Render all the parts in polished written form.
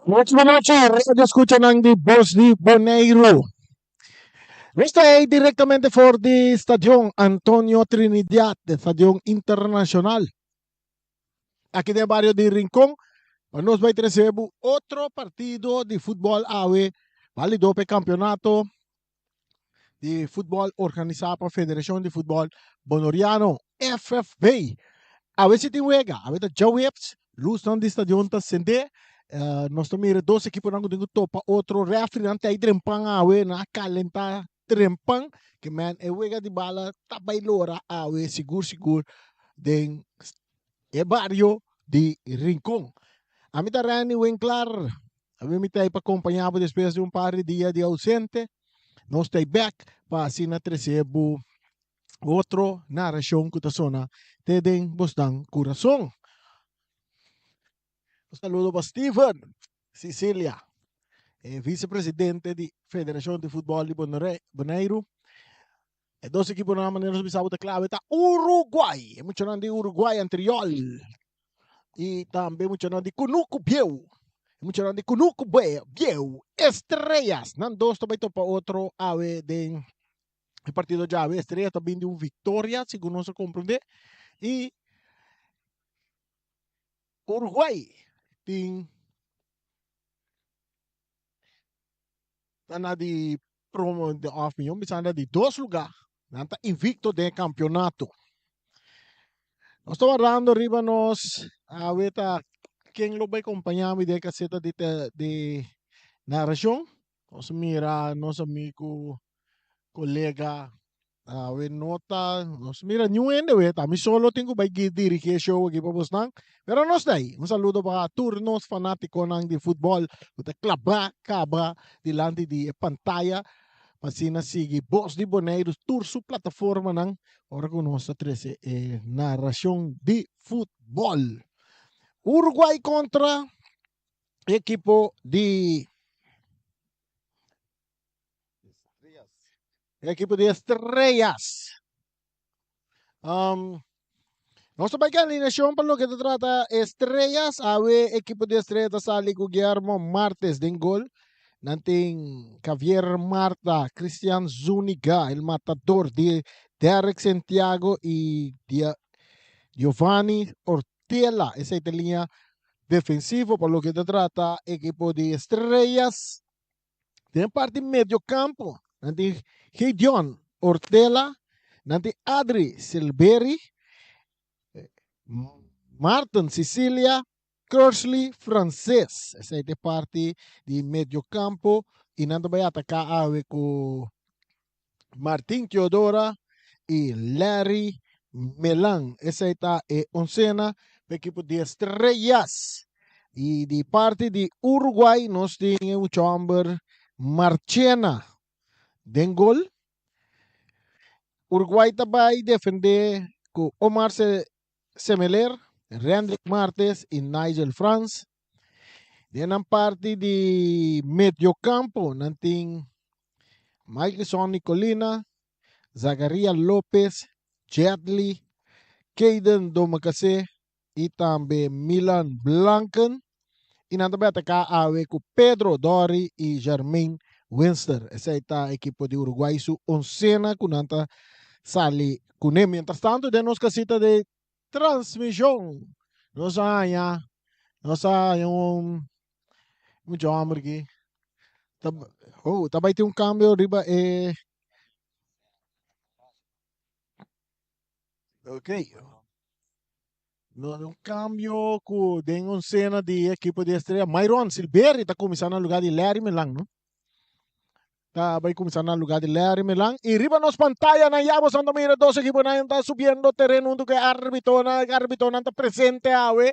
Nochi nochi, radio escuchanan di Bos di Boneiru. Nos ta ahí directamente for di Stadion Antonio Trinidad, de Stadion Internacional. Aki den bario di Rincon, pa nos bai trece bu otro partido di futbol awe, válido pa e campeonato di futbol organisá pa Federashon di Futbol Bonoriano, FFB. Awe si tin wega, awe ta djaweps, lusnan di stadion ta sendé. Eh, nos ta mira dos ekiponan ku tin ku topa otro. Refrinan ta ei trempan awe, nan a kalentá trempan. Ke men e wega di bala ta bai lora awe sigur sigur den e bario di Rincon. Ami ta Randy Winklar. Ami mi ta ei pa kompañá bo despues di un par di dia di ausente. Nos ta ei bèk pa asina trese bo otro narashon ku ta sona te den bosnan kurason. Un saludo pa Steven Sicilia, e visepresidente di Federashon di Futbòl di Boneiru. E dos ekiponan manera nos bisa bo ta klawe ta Uruguay. E muchanan di Uruguay anterior i tambe muchanan di Kunuku Bieu. E muchanan di Kunuku Bieu Estrellas. Nan dos ta bai topa otro awe den e partido djawe. Estrellas ta bin di un viktoria segun nos a komprende i Uruguay tin Ta na di promo of mijo bisa na di dos lugar. Nan ta invicto den e campeonato. Nos ta wardando riba nos awe ta ken lo bay compaña mi den e caseta di di narracion. Nos mira nos amigo colega Awe no ta, nos mira niun hende we, ta mi solo tin ku bai dirigi e show aki pa bosnan, pero nos ta ei. Un saludo pa tur nos fanatikonan di futbòl ku ta klabá kaba dilanti di e pantaya pa asina sigui Bos di Boneiru tur su plataformanan ora ku nos ta trese e narashon di futbòl. Uruguay kontra ekipo di. Equipo di Estrellas. Um, nos ta bai ku alineacion pa loke ta trata Estrellas. Awe equipo di Estrellas ta sali ku Guillermo Martes den gol. Nan tin Javier Marta, Christian Zuniga, el matador di Derek Santiago y Giovanni Ortela. Esei ta linea defensivo pa loke ta trata equipo di Estrellas. Den parti mediocampo, nan tin Gideon Ortela, nan tin Adri Silberi, Martin Sicilia, Kersley Frances. Esei ta e parti di mediocampo y nan ta bai ataca awe cu Martin Teodora y Larry Melan. Esei ta e oncena pa ekipo di Estrellas. Y di parti di Uruguay nos tin e mucha homber Marchena den gol. Uruguay ta bai defende cu Omar Semeler, Rendrick Martes y Nigel Frans. Den nan parti di mediocampo nan tin Michaelson Nicolina, Zagaria Lopez, Jedley, Kayden Domakase y tambe Milan Blanken. Y nan ta bai ataca awe cu Pedro Dori y Jermaine Winster. Esey ta ekipo di Uruguay su oncena cu nan ta sali cune. Mientras tanto den nos casita de transmision nos a haña nos a haña un mucho homber aki ta oh ta bai tin un cambio riba e ok no un cambio cu den un cena di equipo di Estrella Myron Silveri ta cuminsa na lugar di Larry Melan no Ta bai cuminsa na lugar di Larry Melan. Y riba nos pantayanan ya boso ta mira dos equiponan ta subiendo tereno hunto cu e arbitonan. E arbitonan ta presente awe.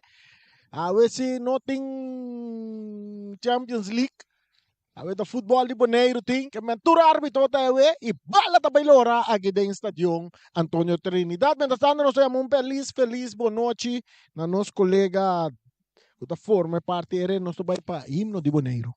Awe si no tin Champions League. Awe ta futbol di Boneiru tin. Ke men tur arbito ta awe y bala ta bai lora aki den Stadion Antonio Trinidad. Mientras tanto nos ta yama un feliz feliz bonochi na nos colega cu ta forma e parti ere. Nos ta bai pa himno di Boneiru.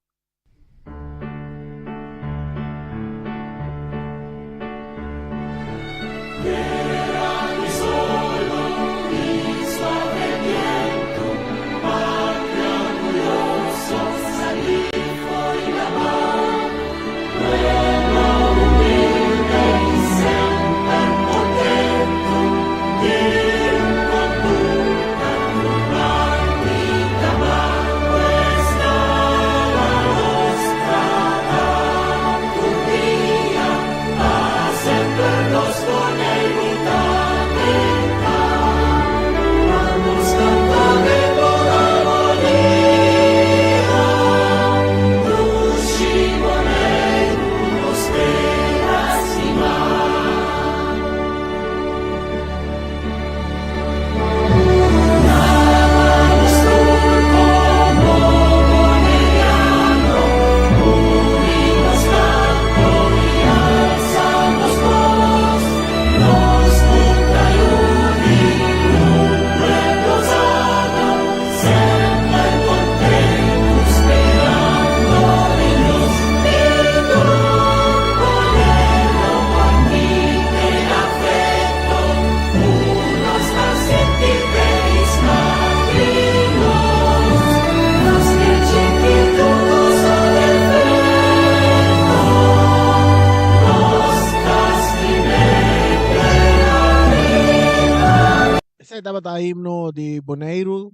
tabata himno di Boneiru,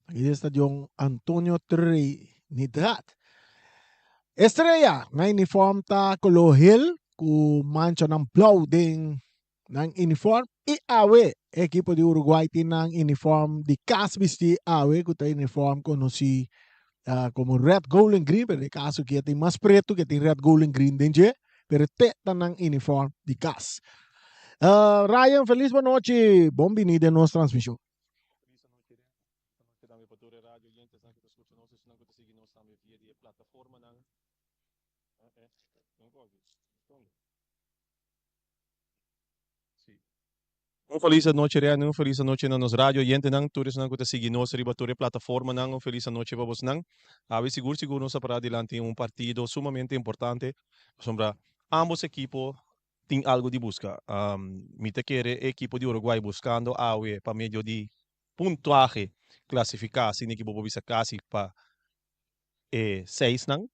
aki di stadion Antonio Trinidad. Estrella, nan uniform ta color hel cu manchanan blauw den nan uniform. Y awe, e ekipo di Uruguay tin nan uniform di cas bisti awe, cu ta uniform conoci como red, gold and green, pero den caso aki tin mas preto cu tin red, gold and green den dje, pero te ta nan uniform di cas. Ryan, feliz bonochi, bon bini den nos transmision. Feliz anochi Ren, anochi tambe pa tur e radio oyentesnan cu ta scucha nos, esnan cu ta sigui nos tambe via di e plataformanan. Un felis anochi Rene, un felis anochi na nos radio oyentenan, tur esnan ku ta sigui nos riba tur e plataformanan, un felis anochi pa bosnan. Awe sigur sigur nos a para dilanti un partido sumamente importante, pasobra ambos ekipo tin algo di buska. Mi ta kere e ekipo di Uruguay buskando awe pa medio di puntuahe klasifiká, asina ki bo por bisa kasi pa e seisnan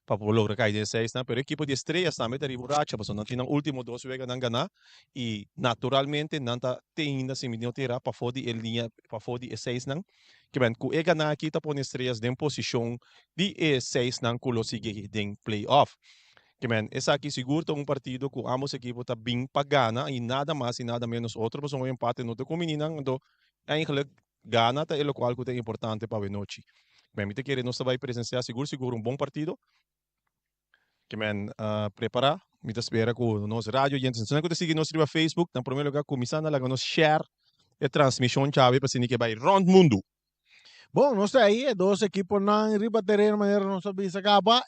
pa por logra kai den e seisnan, pero e ekipo di Estrellas tambe ta riba un racha pasobra nan tin nan ultimo dos weganan ganá i naturalmente nan ta te ainda si mi no tira pafó di e liña pafó di e seisnan. Kiben ku e ganá aki ta pone Estrellas den posishon di e seisnan ku lo sigui den play-off. Kiben esaki sigur ta un partido ku ambos ekipo ta bin pa gana i nada mas i nada menos otro pasobra un empate no ta kumini nan anto eigenlijk Gana ta e lokual ku ta importante pa awenochi. Men mi ta kere nos ta bai presensiá sigur sigur un bon partido. Ke men prepará. Mi ta spera ku nos radio oyentes, esnan ku ta sigui nos riba Facebook, na promé lugá kuminsá na laga nos share e transmishon djawe pa asina ke bai rònt mundu. Bon, nos ta ahí, e dos ekiponan riba tereno manera nos a bisa kaba.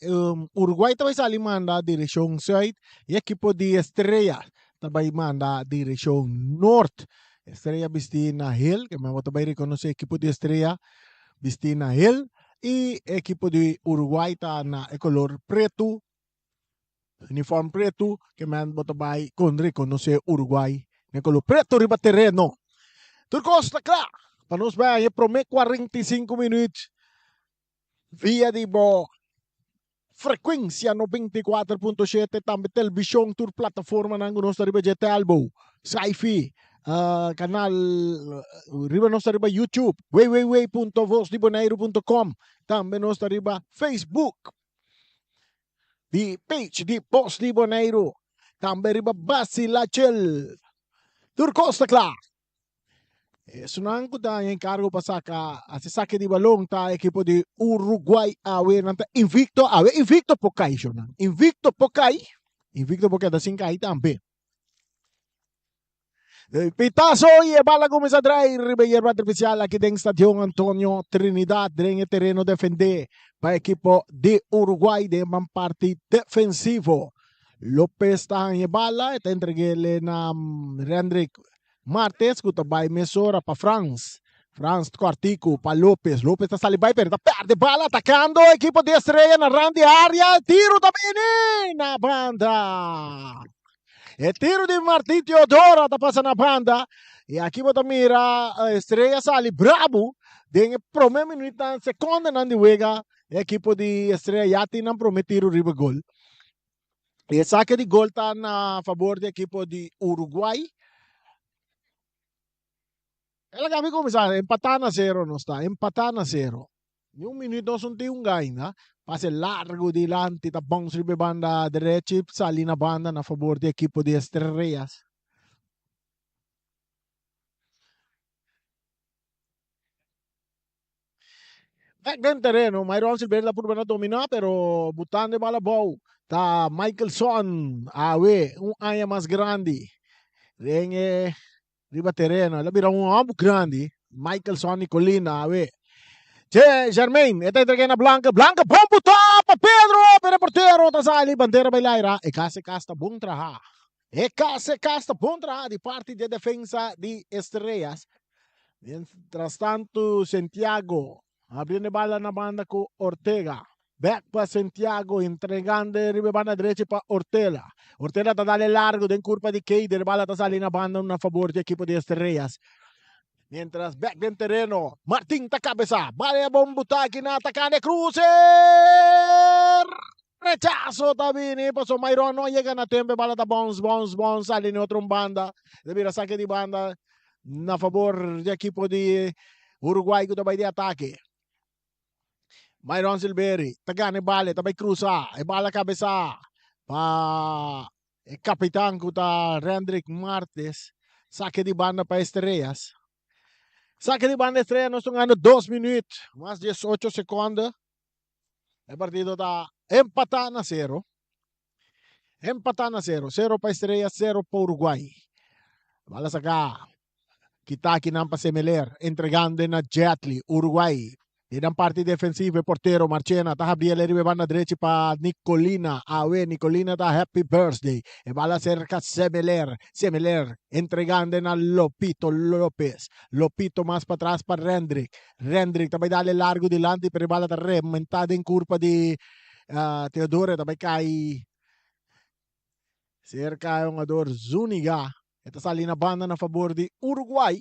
Uruguay ta bai sali manda direkshon sùit i ekipo di Estrella ta bai manda direkshon nort. Estrella bisti na hel, ke men bo ta bai rekonosé ekipo di Estrella bisti na hel i ekipo di Uruguay ta na e kolor pretu, uniform pretu, ke men bo ta bai kon rekonosé Uruguay na e kolor pretu riba tereno. Tur kos ta kla pa nos bai e promé 45 minuut via di bo Frecuencia 94.7, tambe televishon, tur plataformanan ku nos ta riba dje Telbo, Sci-Fi, kanal riba nos ta riba YouTube, www.vosdiboneiru.com, tambe nos ta riba Facebook di page di Bos di Boneiru, tambe riba Basilachel. Tur kos ta kla. Esunnan ku ta enkargo pa saka hasi sake di balon ta ekipo di Uruguay awe nan ta invicto awe invicto por kai shownan invicto por kai invicto por keda sin kai tambe. Pitazo y e bala kuminsá drai riba e yerba artificial aki den Stadion Antonio Trinidad den e tereno defendé pa ekipo di Uruguay den man parti defensivo. Lopez ta haña e bala e ta entreg'é na Rendrick Martes ku ta bai mesora pa Frans. Frans kòrtiku pa Lopez. Lopez ta sali bai pero ta pèrdè bala atakando ekipo di Estrella na rand di área. E tiru ta bini na banda. E tiru di Martin Teodora ta pasa na banda. I aki bo ta mira Estrella sali brabu den e promé minuutnan, sekondanan di wega. E ekipo di Estrella ya tin nan promé tiru riba gol. E saque di gol ta na favor di equipo di Uruguay. El a gabi kuminsá empatá na sero nos ta, empatá na sero. Ni un minuut nos no tin un gaina. Pase largo dilanti ta bounce riba e banda derechi sali na banda na favor di equipo di Estrellas. Bek den tereno, Myron Silveira ta purba na dominá, pero butando e bala abou ta Michaelson. Awe, un aña mas grandi den e riba tereno. El a bira un hòmber grandi, Michaelson Nicolina awe. Che, Jermaine, e ta entreg'é na Blanca. Blanca bon butá pa Pedro, pero e portero ta sali, bandera bai laira. E kas, e kas ta bon trahá. E kas, e kas ta bon trahá di parti di e defensa di Estrellas. Mientras tanto Santiago abriendo e bala na banda ku Ortega. Back pa Santiago entregando riba e banda derecha pa Ortela. Ortela ta dale largo den kurpa di Keider. Bala ta sali na banda na fabor di ekipo di Estrellas. Mientras back den tereno Martin ta kabesa. Bala bon buta aki na atakante Cruze. Rechaso ta bini paso Myron no a yega na tempo e bala ta bounce bounce bounce sali na otro un banda. Ta bira sake di banda. na fabor di ekipo di Uruguay ku ta bai di atake. Myron Silveri ta gana e bala, ta bai krusa e bala kabesa pa e kapitan ku ta Rendrick Martes. Sake di banda pa Estrellas. Sake di banda Estrella nos ta gana 2 minuut mas 18 sekonde. E partido ta empatá na sero. Empatá na sero. Sero pa Estrella, sero pa Uruguay. Bala saká. Kita akinan pa Semeler. Entregando na Jetli. Uruguay. Den nan parti defensivo e portero Marchena ta habriel riba e banda drechi pa Nicolina. Awe Nicolina ta happy birthday. E bala serka Semeler. Semeler entregando na Lopito Lopez. Lopito mas patras pa Rendrick. Rendrick ta bai dale largo dilanti pero e bala ta rementa den kurpa di Teodoro. E ta bai kai serka e hungador Zuniga. E ta sali na banda na fabor di Uruguay.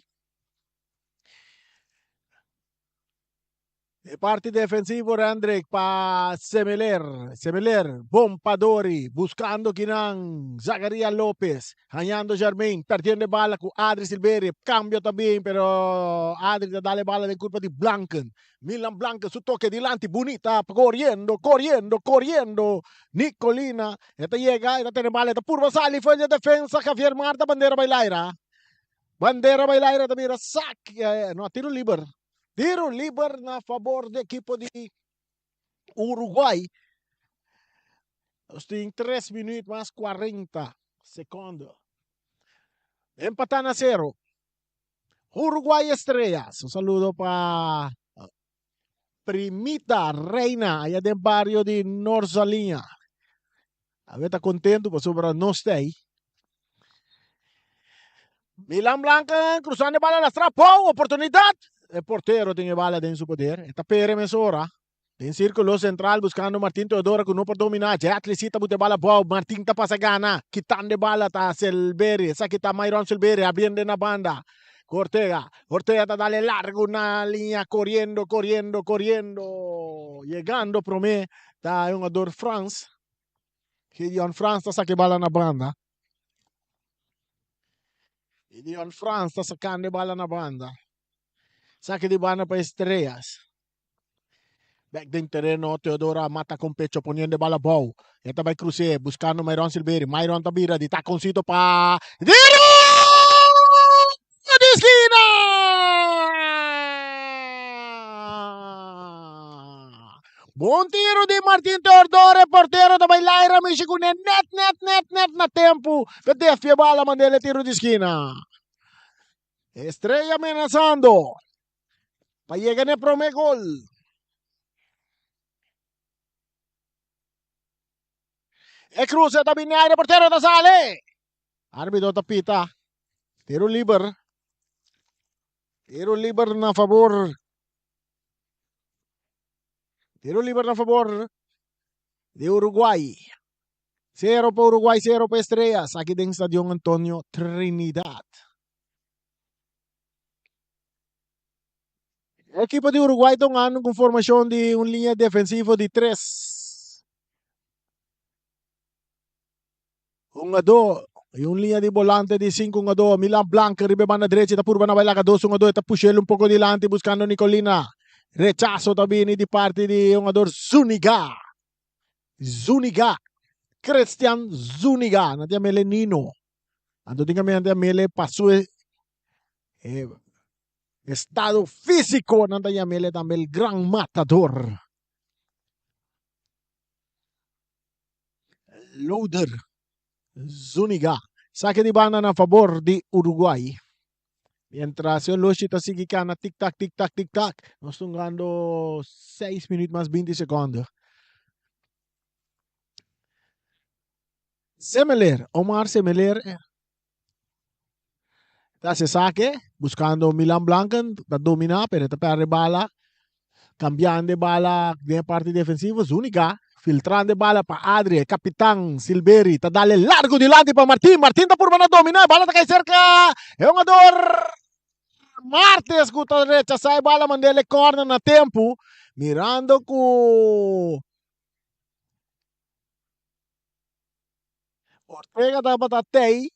E parti defensivo Rendrick pa Semeler. Semeler, bon pa Dori, buscando kinan Zacaria Lopez, hañando Jermaine, perdiendo e bala cu Adri Silverio. Cambio ta bin, pero Adri ta dale bala den curpa di Blanken. Milan Blanken su toque dilanti, bunita, corriendo, corriendo, corriendo. Nicolina, e ta yega, e ta tene bala, e ta purba sali for di e defensa. Javier Marta, bandera bay laira. Bandera bay laira ta bira saque, no, tiro liber. Tiro liber na fabor di ekipo di Uruguay. Nos tin 3 minuut mas 40 secondo. Empata na cero. Uruguay Estrellas. Un saludo pa eh, Primita Reina, allá den barrio di Norzaliña. A ver, ta contento pasobra nos ta ahí. Milan Blanca cruzando e bala lastra. Pou, oportunidad. E portero tin e bala den su poder. E ta pere mesora. Den círculo central buscando Martin Teodora cu no por domina. Jetli si ta bute bala bou. Martin ta pasa gana. Quitando e bala ta Silveri. Esaki ta Myron Silveri abriendo na banda. Ortega. Ortega ta dale largo na linea. Corriendo, corriendo, corriendo. Llegando prome ta e hungador Frans. Gideon Frans ta saca e bala na banda. Gideon Frans ta sacando e bala na banda. Saque di banda pa Estrellas. Back den terreno, Teodora mata con pecho poniendo e bala bou. E ta bai cruce, buscando Myron Silveri. Myron ta bira di taconcito pa... Tiro! Di esquina! Bon tiro di Martin Teodoro, e portero ta bai laira mishi cu ne net net net net na tempo. Pe desvia bala mandele tiro di esquina. Estrella amenazando pa yega na e prome gol. E cruce ta bini aire, portero ta sale. Arbitro ta pita. Tiro liber. Tiro liber na favor. Tiro liber na favor di Uruguay. Cero pa Uruguay, cero pa Estrellas. Aki den Stadion Antonio Trinidad. Ekipo di Uruguay ta un ku formashon di un liña defensivo di tres hungadó i un liña di bolante di sinku hungadó. Milan Blanca riba e banda drechi ta purba na bai laga dos hungadó e ta push'el un poko dilanti buskando Nicolina. Rechaso ta bini di parti di hungador Zuniga. Zuniga. Christian Zuniga. Nan ta yam'el Nino. Anto tin kaminda nan ta yam'el pa su e Estado físico, nan ta yam'ele tambe el gran matador. Loader Zuniga. Saque di banda na favor di Uruguay. Mientras e oloshi ta sigui cana tic tac tic tac tic tac. Nos ta hungando 6 minuut mas 20 secondo. Semeler, Omar Semeler Ta haci esaki buscando Milan Blanken ta domina pero e ta perde bala cambiando e bala den e parti defensivo Zuniga filtrando e bala pa Adri e capitan Silveri ta dale largo dilanti pa Martin Martin ta purba na domina e bala ta cay cerca e hungador Martes cu ta rechasa e bala mandele corner na tempo mirando cu Ortega tabata tey.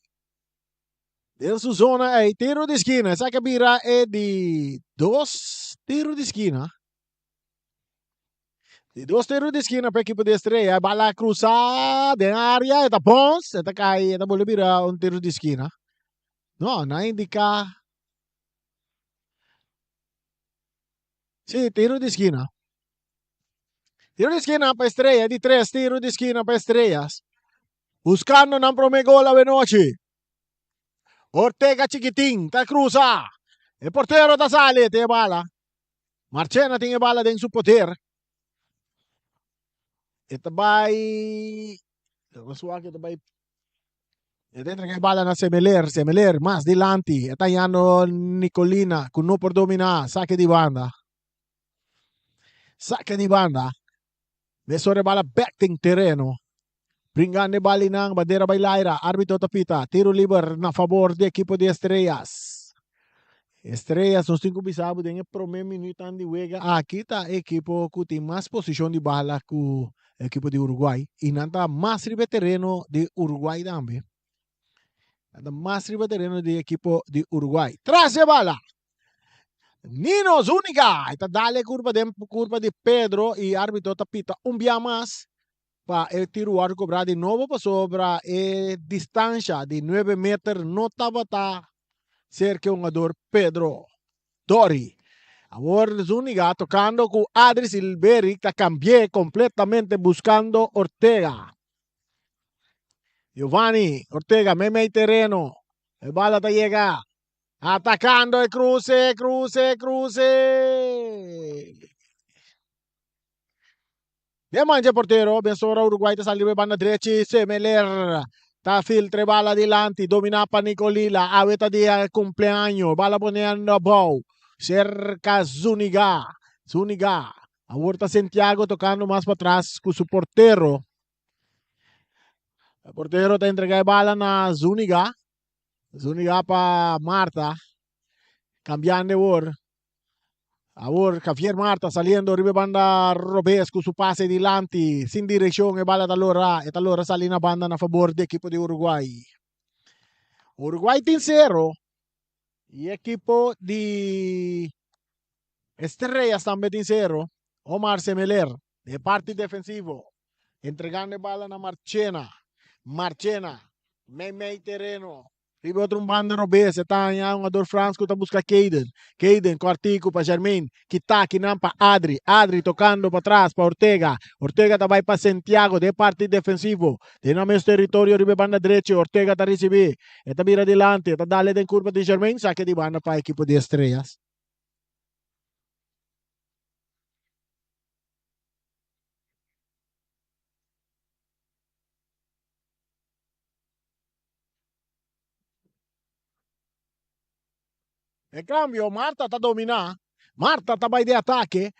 Den su zona ei tiro di skina. Esaki a bira e di dos tiro di skina. Di dos tiro di skina pa ekipo di Estrella. Bala krusa den área. E ta bons. E ta kai. E ta bolbe bira un tiro di skina. No, nan a indiká. Sí, tiro di skina. Tiro di skina pa Estrella. Di tres tiro di skina pa Estrellas. Buscando nan prome gol awenochi. Ortega chikitin ta cruza. E portero ta sali te bala. Marchena tin e bala den su poder. E ta bai. E ta bai. E ta entrega e bala na Semeler. Semeler mas dilanti. E ta hallando Nicolina ku no por domina. Sake di banda. Sake di banda. Mesora e bala bek den tereno. Bringando e balinan, bandera bai laira, arbitro ta pita, tiro liber na fabor di ekipo di Estrellas. Estrellas nos tin ku bisa bo den e prome minuutnan di wega aki ta e ekipo ku tin mas posishon di bala ku ekipo di Uruguay i nan ta mas riba e tereno di Uruguay tambe. Nan ta mas riba tereno di ekipo di Uruguay. Tras e bala! Nino Zuniga! E ta dal e kurpa den kurpa di Pedro i arbitro ta pita un bia mas. Pa e tiru wòrdu kobrá di nobo pasobra e distansha di nuebe meter no tabata serka e hungador Pedro Dori. Awor Zuniga tokando ku Adri Silberi ta kambi'é kompletamente buskando Ortega. Giovanni Ortega meimei tereno. E bala ta yega. Atakando e kruse, kruse, kruse. Den man dje portero, bensora Uruguay ta sali riba e banda drechi, Semeler ta filtra e bala dilanti, domina pa Nicolila, awe ta dia cumpleaño, bala poniendo abou, cerca Zuniga, Zuniga, awor ta Santiago tocando mas patras cu su portero, e portero ta entrega e bala na Zuniga, Zuniga pa Marta, cambiando awor. Awor Javier Marta saliendo riba e banda robes cu su pase dilanti sin direccion e bala ta lora e ta lora sali na banda na fabor di ekipo di Uruguay. Uruguay tin cero y ekipo di Estrellas tambe tin cero. Omar Semeler de parti defensivo entregando e bala na Marchena. Marchena mei mei tereno. Riba otro un banda robes e ta haña un ador Frans ku ta buska Kayden. Kayden kòrtiku pa Jermaine. Kita kinan pa Adri. Adri tokando patras pa Ortega. Ortega ta bai pa Santiago den parti defensivo. Den nan mes teritorio riba e banda drechi Ortega ta risibí. E ta bira dilanti. E ta dale den kurpa di Jermaine. Sake di banda pa ekipo di Estrellas. En cambio, Marta ta domina. Marta ta bai di atake.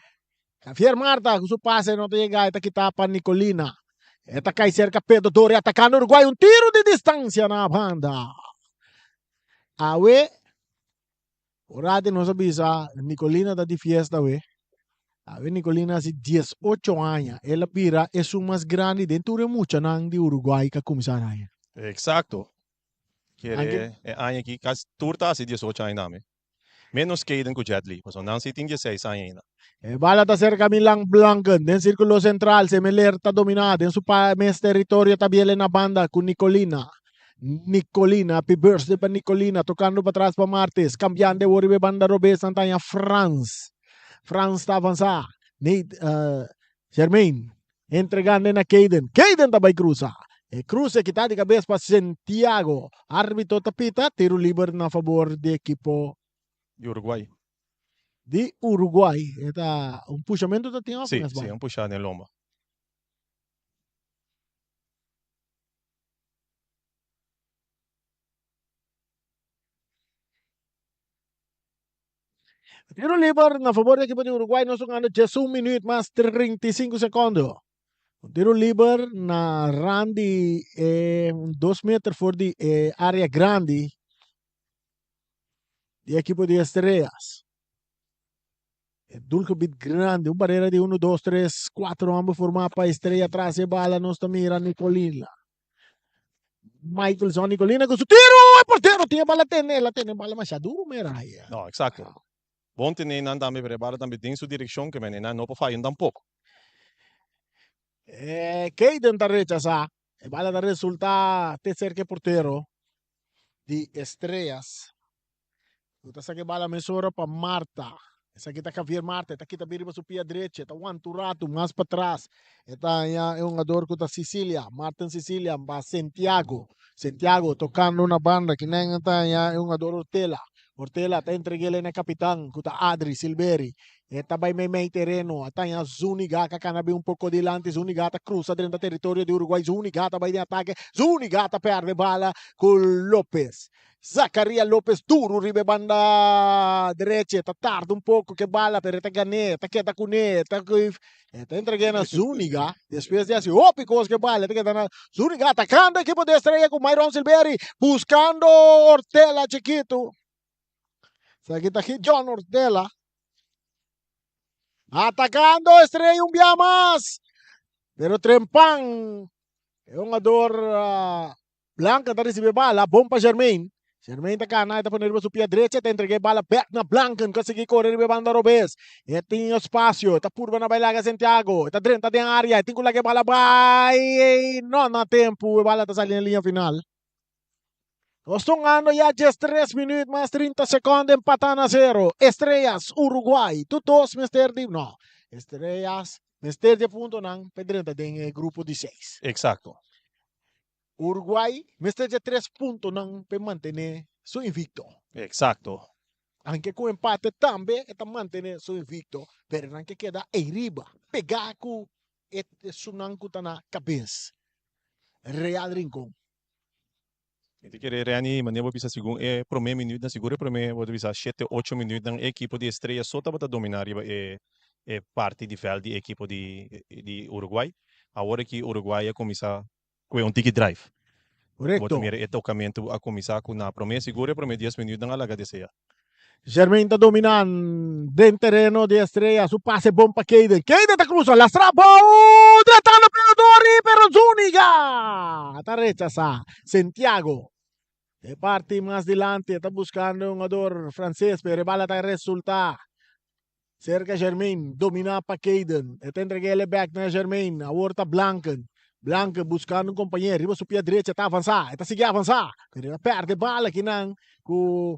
Javier Marta ku su pase no ta yega, e ta kita pa Nicolina. E ta kai serka Pedro Dori atakando Uruguay. Un tiro di distancia na banda. Awe, ora di nos a bisa, Nicolina ta di fiesta awe. Awe Nicolina hasi 18 aña. El a bira esun mas grandi den tur e muchanan di Uruguay ku a kuminsá araña. Exacto. Kere e aña aki kasi tur ta hasi 18 aña nami. Menos Kaden ku Jet Li, pasobra nan si tin 16 aña ainda. E bala ta serka Milan Blanken den sirkulo sentral. Semeler ta dominá den su mes teritorio ta biele na banda ku Nicolina. Nicolina, happy birthday pa Nicolina, tokando patras pa Martes, kambiando e wor riba e banda robes nan ta haña Frans. Frans ta avansá. Nate, uh, Jermaine entregando na Kaden. Kaden ta bai cruza. E cruce kita di cabeza pa Santiago. Arbitro ta pita, tiro liber na favor di equipo Di Uruguay. Di Uruguay. E ta un pushamento ta tin of Sí, sí, un pushá den lomba. Tiro liber na favor di ekipo di Uruguay. Nos tocando 11 minuut mas 35 secondo. Un tiro liber na rand di eh, un 2 meter voor di eh, area grandi di ekipo di Estrellas. E doelgebied grandi, un barrera di 1, 2, 3, 4 hombre formá pa Estrella tras e bala. Nos ta mira Nicolina. Michael Zon Nicolina ku su tiro, e portero tin e bala tene, el a tene e bala masha duru mera. No, exacto. Bon tene nan tambe, pero e bala tambe den su direccion, ke men nan no por faya tampoco. E Kayden ta rechasa, e bala ta resulta te cerca e portero di Estrellas. Ku ta saka e bala mesora pa Marta. Esaki ta Javier Marta, e ta kita bin riba su pia drechi, e ta wanta un ratu mas patras. E ta haña e hungador ku ta Sicilia, Martin Sicilia pa Santiago. Santiago tokando na banda, kinan ta haña e hungador Ortela. Ortela ta entreg'el na e kapitan ku ta Adri Silveri. E ta bai meimei tereno, a ta haña Zuniga ka kana bin un poko dilanti. Zuniga ta krusa drenta teritorio di Uruguay. Zuniga ta bai den atake. Zuniga ta pèrdè bala ku Lopez. Zacaria Lopez duru riba e banda derechi, e ta tarda un poco ke bala pero e ta gan'é, e ta keda kuné, e ta e ta entreg'é na Zuniga, despues di hasi hopi kos ke bala e ta keda na Zuniga atakando ekipo di Estrella ku Myron Silveri buskando Ortela chikitu. Esaki ta John Ortela atakando Estrella un bia mas pero trempan e hungador Blanca ta ricibi e bala, bon pa Germain. Germain ta cana, e ta pone riba su pia drecha, e ta entrega e bala bek na Blanken cu a sigui core riba e banda robes. E tin espacio, e ta purba na bay laga Santiago, e ta drenta den area, e tin cu laga e bala bay, no na tempo, e bala ta sali na liña final. Nos ta hungando ya 13 minuut mas 30 seconde, empata na zero. Estrellas, Uruguay, tur dos mester di, no, Estrellas mester di e puntonan pa e drenta den e grupo di seis. Exacto. Uruguay mester dje tres puntonan p'e mantené su invicto. Exacto. Anke ku empate tambe e ta mantené su invicto, pero nan ke keda eiriba, pegá ku e esunnan ku ta na kabes, Real Rincon. Mi ta kere Renny, manera bo bisa segun e prome minuutnan, sigur e prome bo ta bisa shete ocho minuutnan e ekipo di Estrella so tabata domina riba e e parti di veld di e ekipo di di Uruguay. Awor aki Uruguay a kuminsá Ku e un tiki drive. Bo ta Korekto. mira e tokamentu a kuminsá ku na promé sigur e promé dies minuutnan a laga deseá. Germain ta dominá den tereno di Estrella. Su pase bon pa Keyden. Keyden ta krusa, lastra bou, tratando pero Dori, pero Zuniga ta rechasá. Santiago e parti mas dilanti e ta buskando e hungador franses, pero e bala ta resultá Serka Germain, dominá pa Kayden. E ta entreg'é el e bèk na Germain. Awor ta Blanken. Blanken buskando un kompañero. Riba su pia drechi e ta avansá. E ta sigui avansá. Pero e ta pèrdè bala akinan ku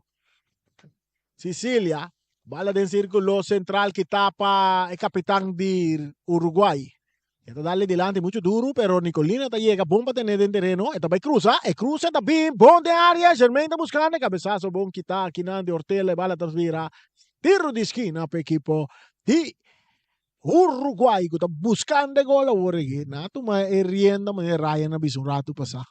Sicilia. Bala den sírkulo sentral kitá pa e kapitan di Uruguay. E ta dal dilanti muchu duru, pero Nicolina ta yega bon pa tene den tereno. E ta bai krusa. E krusa ta bin bon den área. Germain ta buskando e kabesaso bon kitá akinan di Ortela. E bala ta bira Tiro di skina pa ekipo di Uruguay ku ta buskando e gol awor aki. Nan a tuma e rienda manera Ryan a bisa un ratu pasá.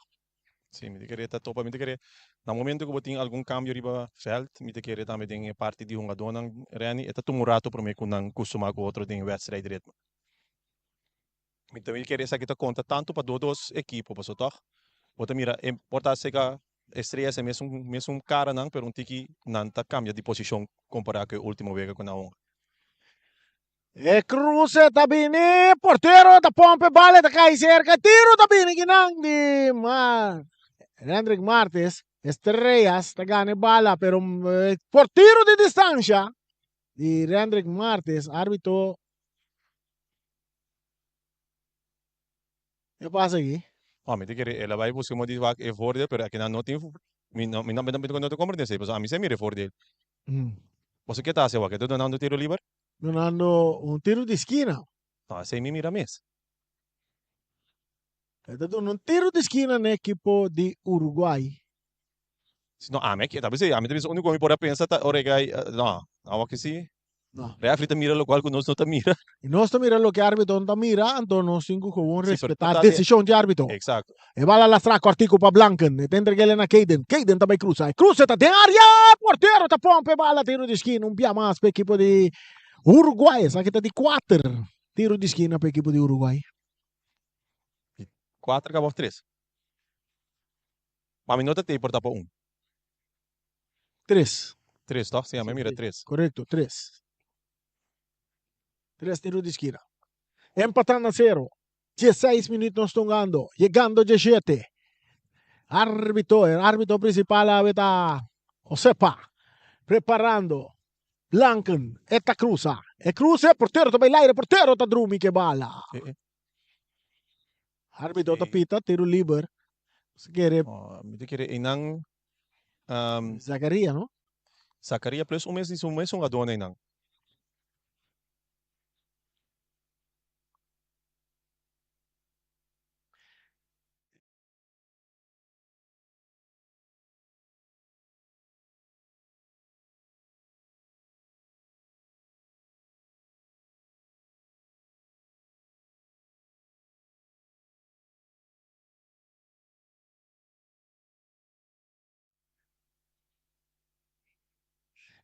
Sí, mi ta kere ta topa. Mi ta kere na momento ku bo tin algun kambio riba vèlt, mi ta kere tambe den e parti di hungadónan, Renny, e ta tuma un ratu promé ku nan kustumá ku otro den e wèdstrijd ritmo. Mi ta kere esaki ta konta tantu pa dos ekipo, pasobra tòg bo ta mira e por ta seka Estrellas e mesun mesun karanan pero un tiki nan ta kambia di posishon kompará ku e último wega ku nan a hunga. E kruse ta bini, portero ta pompa e bala e ta kai serka, tiro ta bini kinan di Hendrik Martes, Estrellas ta gana e bala pero por tiro di distansha di Hendrik Martes, arbitro Ke pasa aki? Oh, mi ta kere el a bai buska mo di wak e voordeel, pero aki nan no tin, mi no, mi no, mi no ta comprende esei, pasobra ami si a mira e voordeel. Boso ke ta hasi awor? Ke ta dunando tiro liber? Dunando un tiro di skina. No, esei mi mira mes. E ta duna un tiro di skina na ekipo di Uruguay. Si no, ami aki ta bisa, ami ta bisa unico mi por a pensa ta ora e gai, no, awor ki si. No. Refri ta mira locual cu nos no ta mira. Y nos ta mira loke arbitro no ta mira, anto nos tin cu gewoon Sí, pero respeta ta de- decision di arbitro. Exacto. E bala lastra cortico pa Blanken, e ta entreg'el na Kayden, Kayden ta bay cruza, e cruza ta den area, portero ta pompa e bala tiro di skina, un bia mas pa ekipo di Uruguay, esaki ta di cuater tiro di skina pa ekipo di Uruguay. Cuater caba of tres? Ma mi no ta tei por ta pa un. Tres. Tres toch? Sí, ami mira tres. Correcto, tres. Tres tiro di skina. Empatan na sero. 16 minuut nos tongando. Yegando 17. Arbitro, e arbitro principal awe ta Josepa. Preparando. Blanken, e ta cruza. E cruza, e portero ta bay laire, portero ta drumi ke bala. Arbitro ta pita, tiro liber. Si kere. Oh, mi ta kere einan. Zacaria, no? Zacaria plus un mes di su mes hungador einan.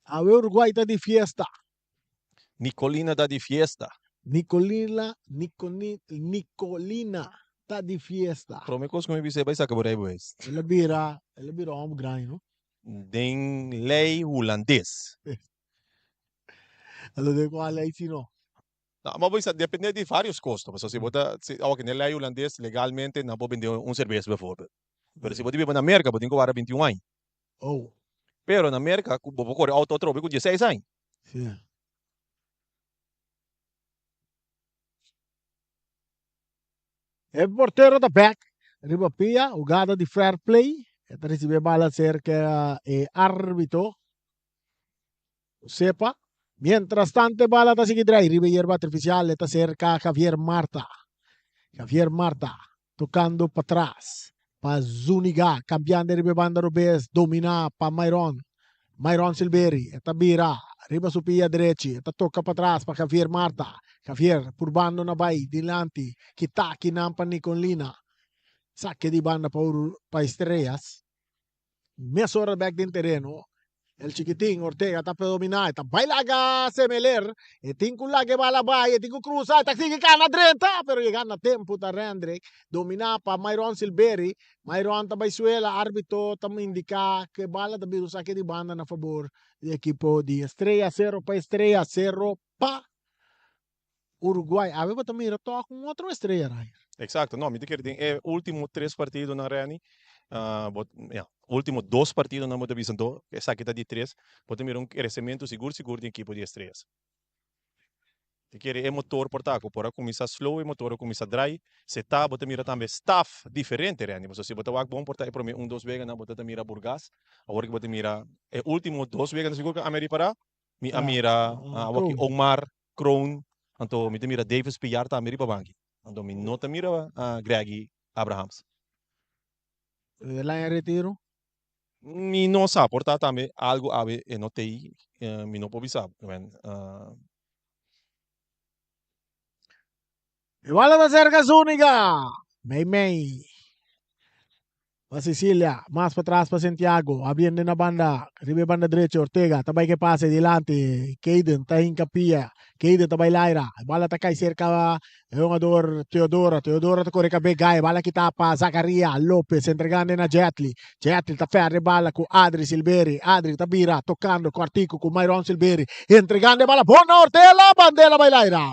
Awe Uruguay ta di fiesta. Nicolina ta di fiesta. Nicolina, Niconi, Nicolina ta di fiesta. Prome kos ku mi bisa e bai saka bo rijbewijs. El a bira, el a bira hòmber grandi, no? Den lei hulandes. Anto den kua lei si no? No, ma bo bisa depende di varios kos. Pasobra si bo ta, si awor den lei hulandes legalmente nan por bende un serbes bijvoorbeeld. Pero si bo ta biba na Merka bo tin ku wara 21 aña. Oh. Pero na Merka ku bo por kore outo atrobe ku 16 aña. Sí. E portero ta bek riba pia, hugada di fair play. E ta ricibi e bala cerca e arbitro. Sepa. Mientras tanto e bala ta sigui drai riba e yerba artificial. E ta cerca Javier Marta. Javier Marta tocando patras pa Zuniga. Cambiando riba e banda robes. Domina pa Myron. Myron Silveri. E ta bira riba su pia derechi. E ta toca patras pa Javier Marta. Javier purbando na bay dilanti. Kita kinan pa Nicolina. Saque di banda pa, pa Estrellas. Mesora bek den tereno. El chiquitín Ortega ta predominá. E ta bai laga Semeler. E tin ku laga e bala bai. E tin ku krusa. E ta sigui kana drenta. Pero yega na tempu ta Rendrick. Dominá pa Myron Silberi. Myron ta bai suela. Arbitro ta indiká ku e bala ta bira un sake di banda na fabor di ekipo di Estrella. Sero pa Estrella. Sero pa Uruguay. Awe bo ta mira tòg un otro estrella Ryan. Exacto, no, mi ta kere den e ultimo tres partidonan Renny, bo, ya, ultimo dos partidonan bo ta bisa anto, esaki ta di tres, bo ta mira un crecemento sigur sigur den ekipo di Estrellas. Ta kere e motor por ta cu por a cuminsa slow, e motor a cuminsa draai, se ta, bo ta mira tambe staff diferente Renny, pasobra si bo ta wak bon por ta e prome un dos weganan bo ta ta mira Burgas, awor ki bo ta mira e ultimo dos weganan sigur cu ami a ripara, Mi a mira awor ki Omar Kroon, anto mi ta mira Davis Pillar tambe riba banki. Anto mi no ta mira Greggy Abrahams. El a en retiro? Mi no sa, por ta tambe algo awe e no t'ei, mi no por bisa. E bala ta serka Zuniga. Mei mei. Pa Cecilia, mas patras pa Santiago, abriendo na banda, riba e banda drecho, Ortega ta bai ke pase dilanti, Kayden ta hinka pia, Kayden ta bai laira, e bala ta kai serka e hungador Teodora, Teodora ta kore kabe gai, bala kita pa Zacaria Lopez, entregando na Jetli, Jetli ta ferde bala ku Adri Silveri, Adri ta bira tokando kòrtiku ku Myron Silveri, entregando e bala bon na Ortela, bandela bai laira.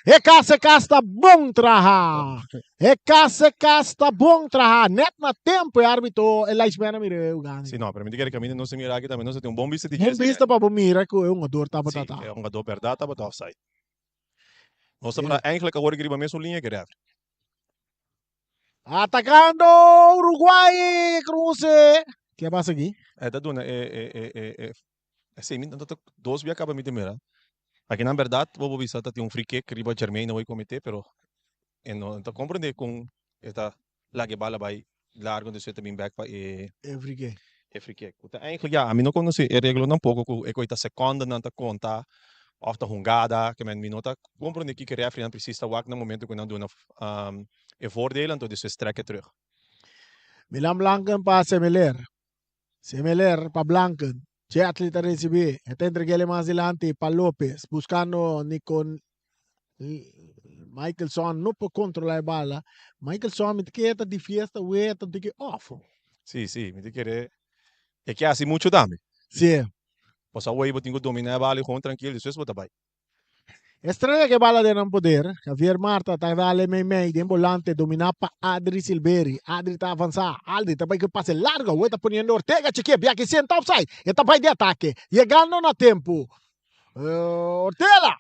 E kas e kas ta bon traha. E kas e kas ta bon traha. Net na tempo e arbitro e linesman a mira e hugada. Si no, pero mi ta kere kaminda nos a mira aki tambe nos a tin un bon bista di Bon dje. bista pa bo mira ku e hungador tabata Si, ta. e hungador bèrdat tabata offside. Nos ta para eigenlijk awor riba mesun liña ku e referee. Atacando Uruguay cruce. Ke a pasa aki? E ta duna e e e e e Esei mi ta dos bia kaba mi ta mira. Akinan bèrdat bo por bisa ta tin un free kick riba Jermaine awor komité pero e no ta komprendé kon e ta laga e bala bai largo despues ta bin bèk pa e E free kick. E free kick. Ku ta eigenlijk ya ami no konosé e reglo tampoco ku e koi ta sekondanan ta konta òf ta hungada ke men mi no ta komprendé kiko e rèfrinan presis ta wak na momento ku nan duna e voordeel anto despues trèk e terug. Milan Blanken pa Semeler. Semeler pa Blanken. Jetley ta recibi. E ta entreg'el mas dilanti pa Lopez. Buscando Nicon Michelson no por controla e bala. Michelson mi ta kere ta di fiesta we ta tiki off. Si, si, mi ta kere e ke hasi mucho tambe. Si. Pasobra awor bo tin ku domina e bala i gewoon trankil despues bo ta bai. Estrella ke bala den nan poder. Javier Marta ta dale mei mei den bolante dominá pa Adri Silveri. Adri ta avansá. Adri ta bai ku pase largo. Awor e ta poniendo Ortega chikié. Biaki sienta offside. E ta bai di atake. Yegando na tempu. Ortela.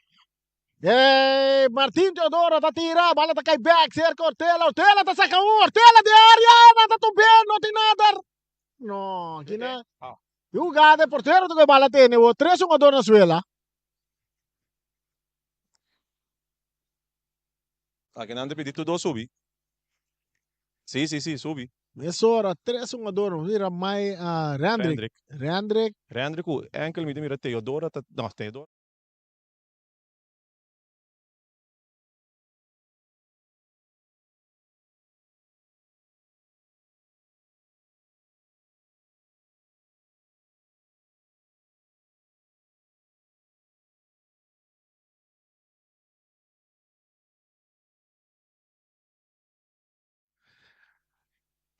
E Martin Teodoro ta tira. Bala ta kai bek serka Ortela. Ortela ta saka un. Ortela den area. Nan ta tumb'é. No tin nada. No, kina. Jugada e portero ta ku e bala tene. Tres hungador na suela. Aki nan ta pidi tur dos subi. Si, si, si, subi. Mesora tres hungador, nos mira mai Rendrick. Rendrick. Rendrick. Rendrick ku enkel mi ta mira Theodora ta, no, Theodora.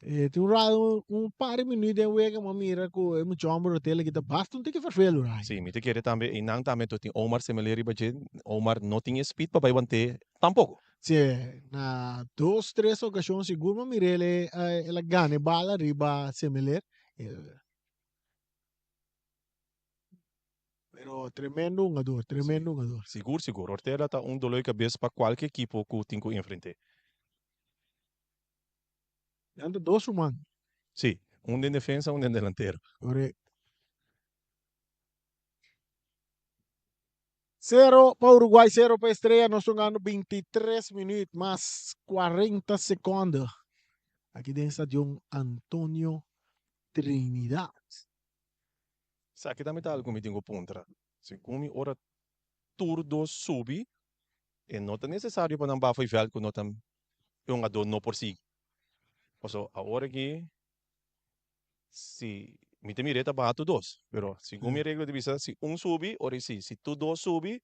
E tin un rato, un par di minuut den wega mi a mira ku e mucha homber hotel aki ta basta un tiki fervelo rai. Sí, mi ta kere tambe einan tambe to tin Omar Semele riba dje. Omar no tin e speed pa bai want'é tampoko. Sí, na dos, tres okashon sigur mi a mira el el a gana e bala riba Semeler. Pero tremendo hungador, tremendo hungador. Sigur, sigur. Ortela ta un dolor di kabes pa kualke ekipo ku tin ku enfrent'é. Nan ta dos ruman. Sí, un den defensa, un den delantero. Correcto. Cero pa Uruguay, cero pa Estrella. Nos ta hungando 23 minuut mas 40 seconde. Aki den Stadion Antonio Trinidad. Esaki tambe ta algu ku mi tin ku puntra. Segun mi ora tur dos subi, e no ta nesesario pa nan bafa e vèlt ku no ta e hungadó no por sigui. Pasobra awor aki si mi ta mira e ta baha tur dos, pero segun mi regla ta bisa si un subi ora e si, si tur dos subi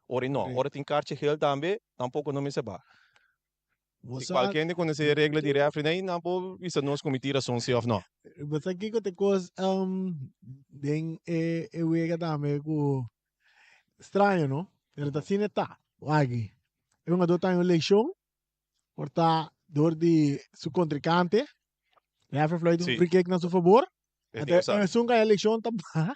ora e no. Ora tin karchi gel tambe tampoko no mester baha. Bo Si sa kualke hende konosé e regla di refri nei, nan por bisa nos ku mi tin rason si òf no. Bo sa kiko ta e kos den e e wega tambe ku straño no, pero ta asina e ta. Wak-aki, e hungadó ta haña un lekshon por ta dor di su kontrinkante, refri fluit un Sí. free kick na su fabor, E anto tin ku sa. esun ku haña lekshon ta baha,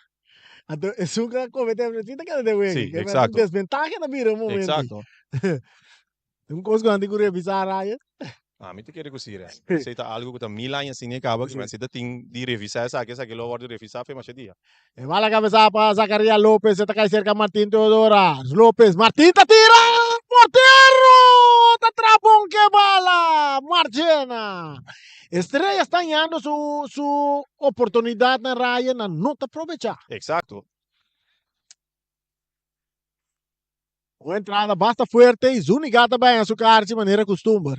anto esun ku a kometé e free ta keda den wega. Sí, Ke men eksakto. desbentaha ta bira un momento. Eksakto. Un kos ku nan tin ku revisá Ryan. Ami ta kere ku si, Ryan. Esei ta algu ku ta mil aña sin e kaba, ku men si ta tin di revisá esaki, esaki lo wòrdu revisá fe masha dia. E bala kabesá pa Zacaria Lopez, e ta kai serka Martin Teodora. Lopez, Martin ta tira! Portero ta trapa un ke bala! Marchena! Estrella sta hañando su su oportunidatnan Ryan, nan no ta probechá. Eksakto. Un entrada basta fuerte y Zuniga ta baña su karchi manera costumber.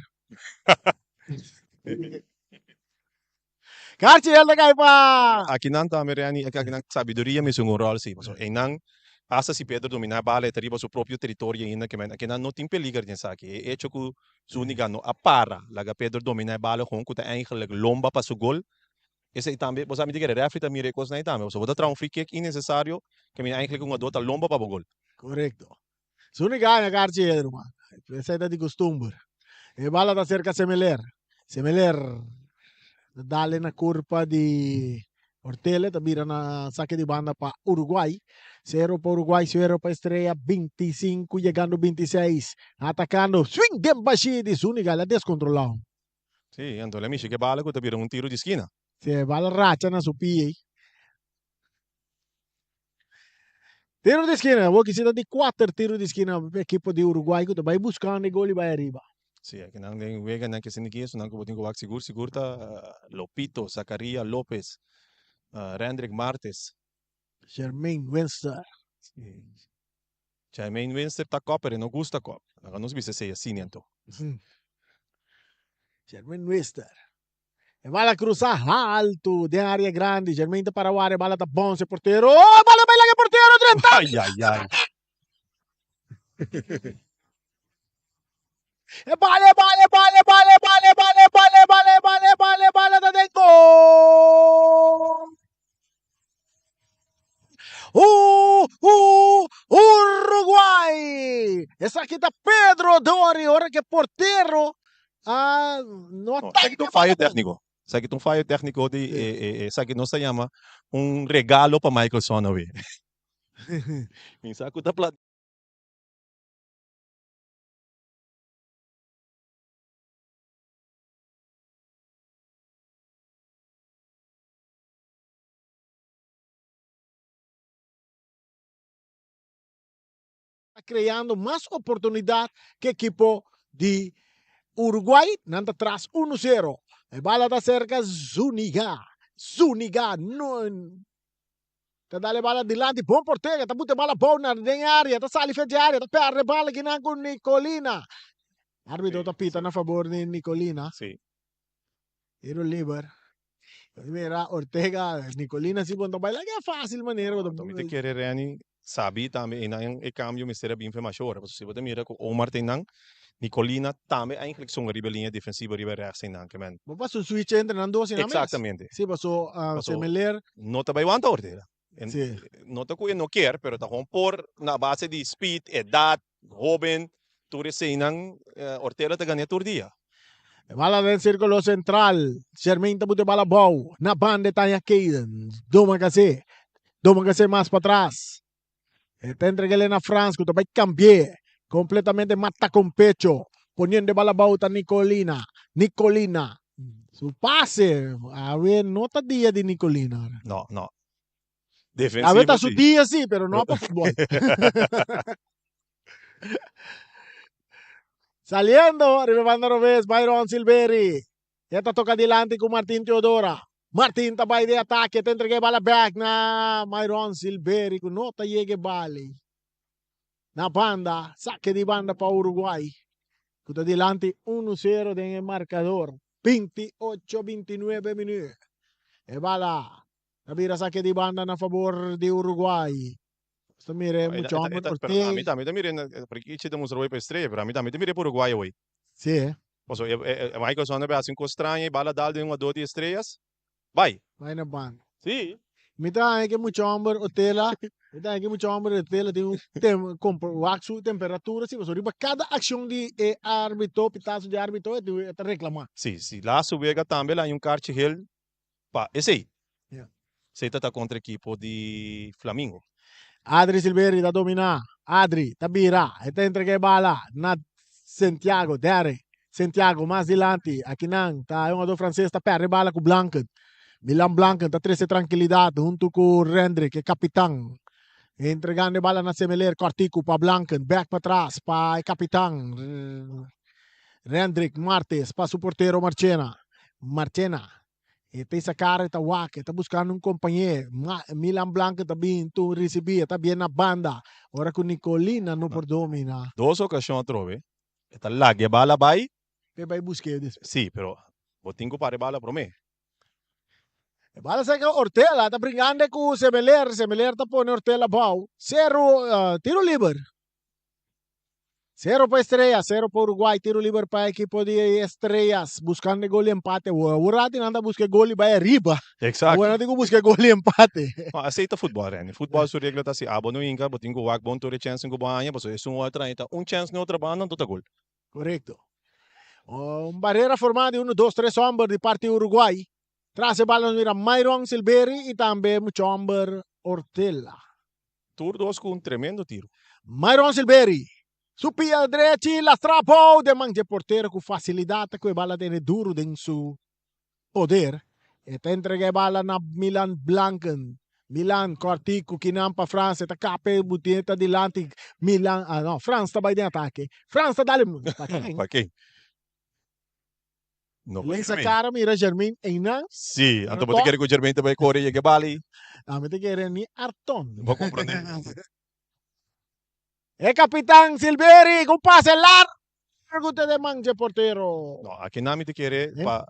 Karchi el ta kai pa. Aki nan tambe Renny, aki nan sabiduria mester un rol si. Pasobra einan hasta si Pedro domina e bala e ta riba su propio teritorio ainda ke men aki nan no tin peliger den esaki. E hecho ku Zuniga no a para laga Pedro domina e bala hon ku ta eigenlijk lomba pa su gol Esei tambe, bo sa mi ta kere refri ta mira e kosnan ei tambe, pasobra bo ta traha un free kick innesesario ke mi eigenlijk un hungador ta lomba pa bo gol. Korekto. Su ni gana karchi e ruman. Esei ta di kustumber. E bala ta serka Semeler. Semeler ta dale na kurpa di Ortele, ta bira na sake di banda pa Uruguay. Sero pa Uruguay, sero pa Estrella, 25 yegando 26. Atakando, swing den bashi di Zuniga, el a deskontrolá. Sí, anto el a mishi ke bala ku ta bira un tiru di skina. Sí, e bala racha na su pie ei. Tiru di skina, awor ki si ta di kuater tiru di skina pa ekipo di Uruguay ku ta bai buskando e gol i bai ariba. Sí, akinan den weganan ke sinti ki esunnan ku bo tin ku wak sigur sigur ta Lopito, Zacaria Lopez, Rendrick Martes. Jermaine Winster. Sí. Jermaine Winster ta kòp pero e no gusta kòp. Laga nos bisa esei asina anto. Jermaine Winster. E bala cruza alto den area grandi. Jermaine ta para wara e bala ta bounce e portero. Oh, e bala bai laga e portero drenta. Ai ai ai. E bala, e bala, e bala, e bala, e bala, e bala, e bala, e bala, e bala, e bala, e bala ta den gol. U, U, Uruguay! Dori. Esaki ta Pedro Dori ora ku e portero a no a No, taca esaki ta un e fayo bala bon. técnico. Esaki ta un fayo técnico di Sí. esaki nos ta yama un regalo pa Michael Sonaway. Mi sa ku ta pla. Creando mas oportunidad cu ekipo di Uruguay. Nan ta tras uno zero. E bala ta cerca Zuniga. Zuniga no ta dal e bala dilanti. Bon portero ta buta e bala abou na den area. Ta sali fen di area. Ta perde e bala kinan cu Nicolina. Arbitro ta pita na fabor di Nicolina. Tiro liber. Mira Ortega, Nicolina si bon ta baila ke fácil manera ku ta. Mi ta kere Renny sabi tambe einan e cambio mester a bin fe masha ora pasobra si bo ta mira ku Omar ta einan, Nicolina tambe eigenlijk son riba e liña defensivo riba e rechts einan ke men. Bo pasa un switch entre nan dos einan mes. Exactamente. Si paso Semeler. No ta bai wanta Ortega. Si. No ta ku e no kier pero ta gewoon por na base di speed, edad, Hoben, tur eseinan Ortela ta gana tur dia. E bala den sirkulo sentral. Shermin ta buta e bala abou. Na banda e taña Kayden. Domagasé. Domagasé mas patras. E ta entreg'é na Frans ku ta bai kambi'é. Kompletamente mata kon pecho. Poniendo e bala abou ta Nicolina. Nicolina. Su pase. Awe no ta dia di Nicolina. No, no. Awe Defensivo ta su sí. dia sí, pero no pa futbol. Saliendo riba banda robes Byron Silveri. E ta toca dilanti cu Martin Teodora. Martin ta bay de ataque, ta entrega e bala back na Myron Silveri cu no ta yega e bala. Na banda, saque di banda pa Uruguay cu ta dilanti 1-0 den e marcador. 28-29 minuut. E bala Ta bira sake di banda na fabor di Uruguay. Nos ta mira e mucha homber Pero ami Ortega. tambe ta mira porque ichi ta mustra hoy pa Estrella, pero ami tambe ta mira pa Uruguay hoy. Sí, eh. Paso e e Michael Sonderberg haci un cos straño y bala dal den un jugador di Estrellas, bay. Bay na banda. Sí. Mi ta haña ke mucha homber Otela, mi ta haña ke mucha homber Otela tin un tem wak su temperatura si, pasobra riba kada accion di e arbitro, pitazo di arbitro e tin e ta reclama. Sí, sí. Laatste wega tambe la hay un karchi geel Pa esei. Esei ta ta kontra ekipo di Flamingo. Adri Silveri ta dominá. Adri ta bira. E ta entrega e bala na Santiago. Derry. Santiago mas dilanti. Akinan ta e hungador franses ta pèrdè e bala ku Blanken. Milan Blanken ta trese trankilidat huntu ku Rendrick, e kapitan. Entregando e bala na Semeler. Kòrtiku pa Blanken. Bèk patras pa e kapitan Rendrick Martes pa su portero Marchena. Marchena E ta isa kara, e ta wak, e ta buskando un kompañé. Ma Milan Blanco ta bin tur risibí, e ta bien na banda. Ora ku Nicolina no por dominá. Dos okashon atrobe, e ta laga e bala bai. P'e bai busk'é despues. Sí, pero bo tin ku para e bala promé. E bala serka Ortela, ta bringando ku Semeler. Semeler ta pone Ortela abou. Seru, tiro liber. Cero pa Estrellas, cero pa Uruguay, tiro liber pa equipo di Estrellas, buscando e gol di empate. Awor rato nan ta busca e gol y bay ariba. Exacto. Awor nan tin cu busca e gol di empate. No, asey ta futbol, Renny. Futbol su regla ta si abo no hinca, bo tin cu wak bon tur e chens cu bo haña, pasobra esun otro haña ta un chens na otro banda, anto ta gol. Correcto. Un barrera forma di uno, dos, tres homber di parti Uruguay. Tras e bala nos mira Myron Silveri y tambe mucho homber Ortela. Tur dos ku un tremendo tiro. Myron Silveri, su pia drechi lastra abou den man dje portero ku fasilidat ta ku e bala tene duru den su poder. E ta entrega e bala na Milan Blanken. Milan kòrti ku kinan pa Frans, e ta kap e butin ta dilanti Milan, ah no, Frans ta bai den atake. Frans ta dal e pa ken? Pa ken? No pa Lesa Jermaine. cara mira Jermaine einan. Sí, Pero anto bo ta to- kere ku Jermaine ta bai kore yega e bala ei? Ah, mi ta kere ni Arton. Bo komprondé. E kapitan Silveri ku pase largu te den man dje portero. No, akinan mi ta kere Eh? pa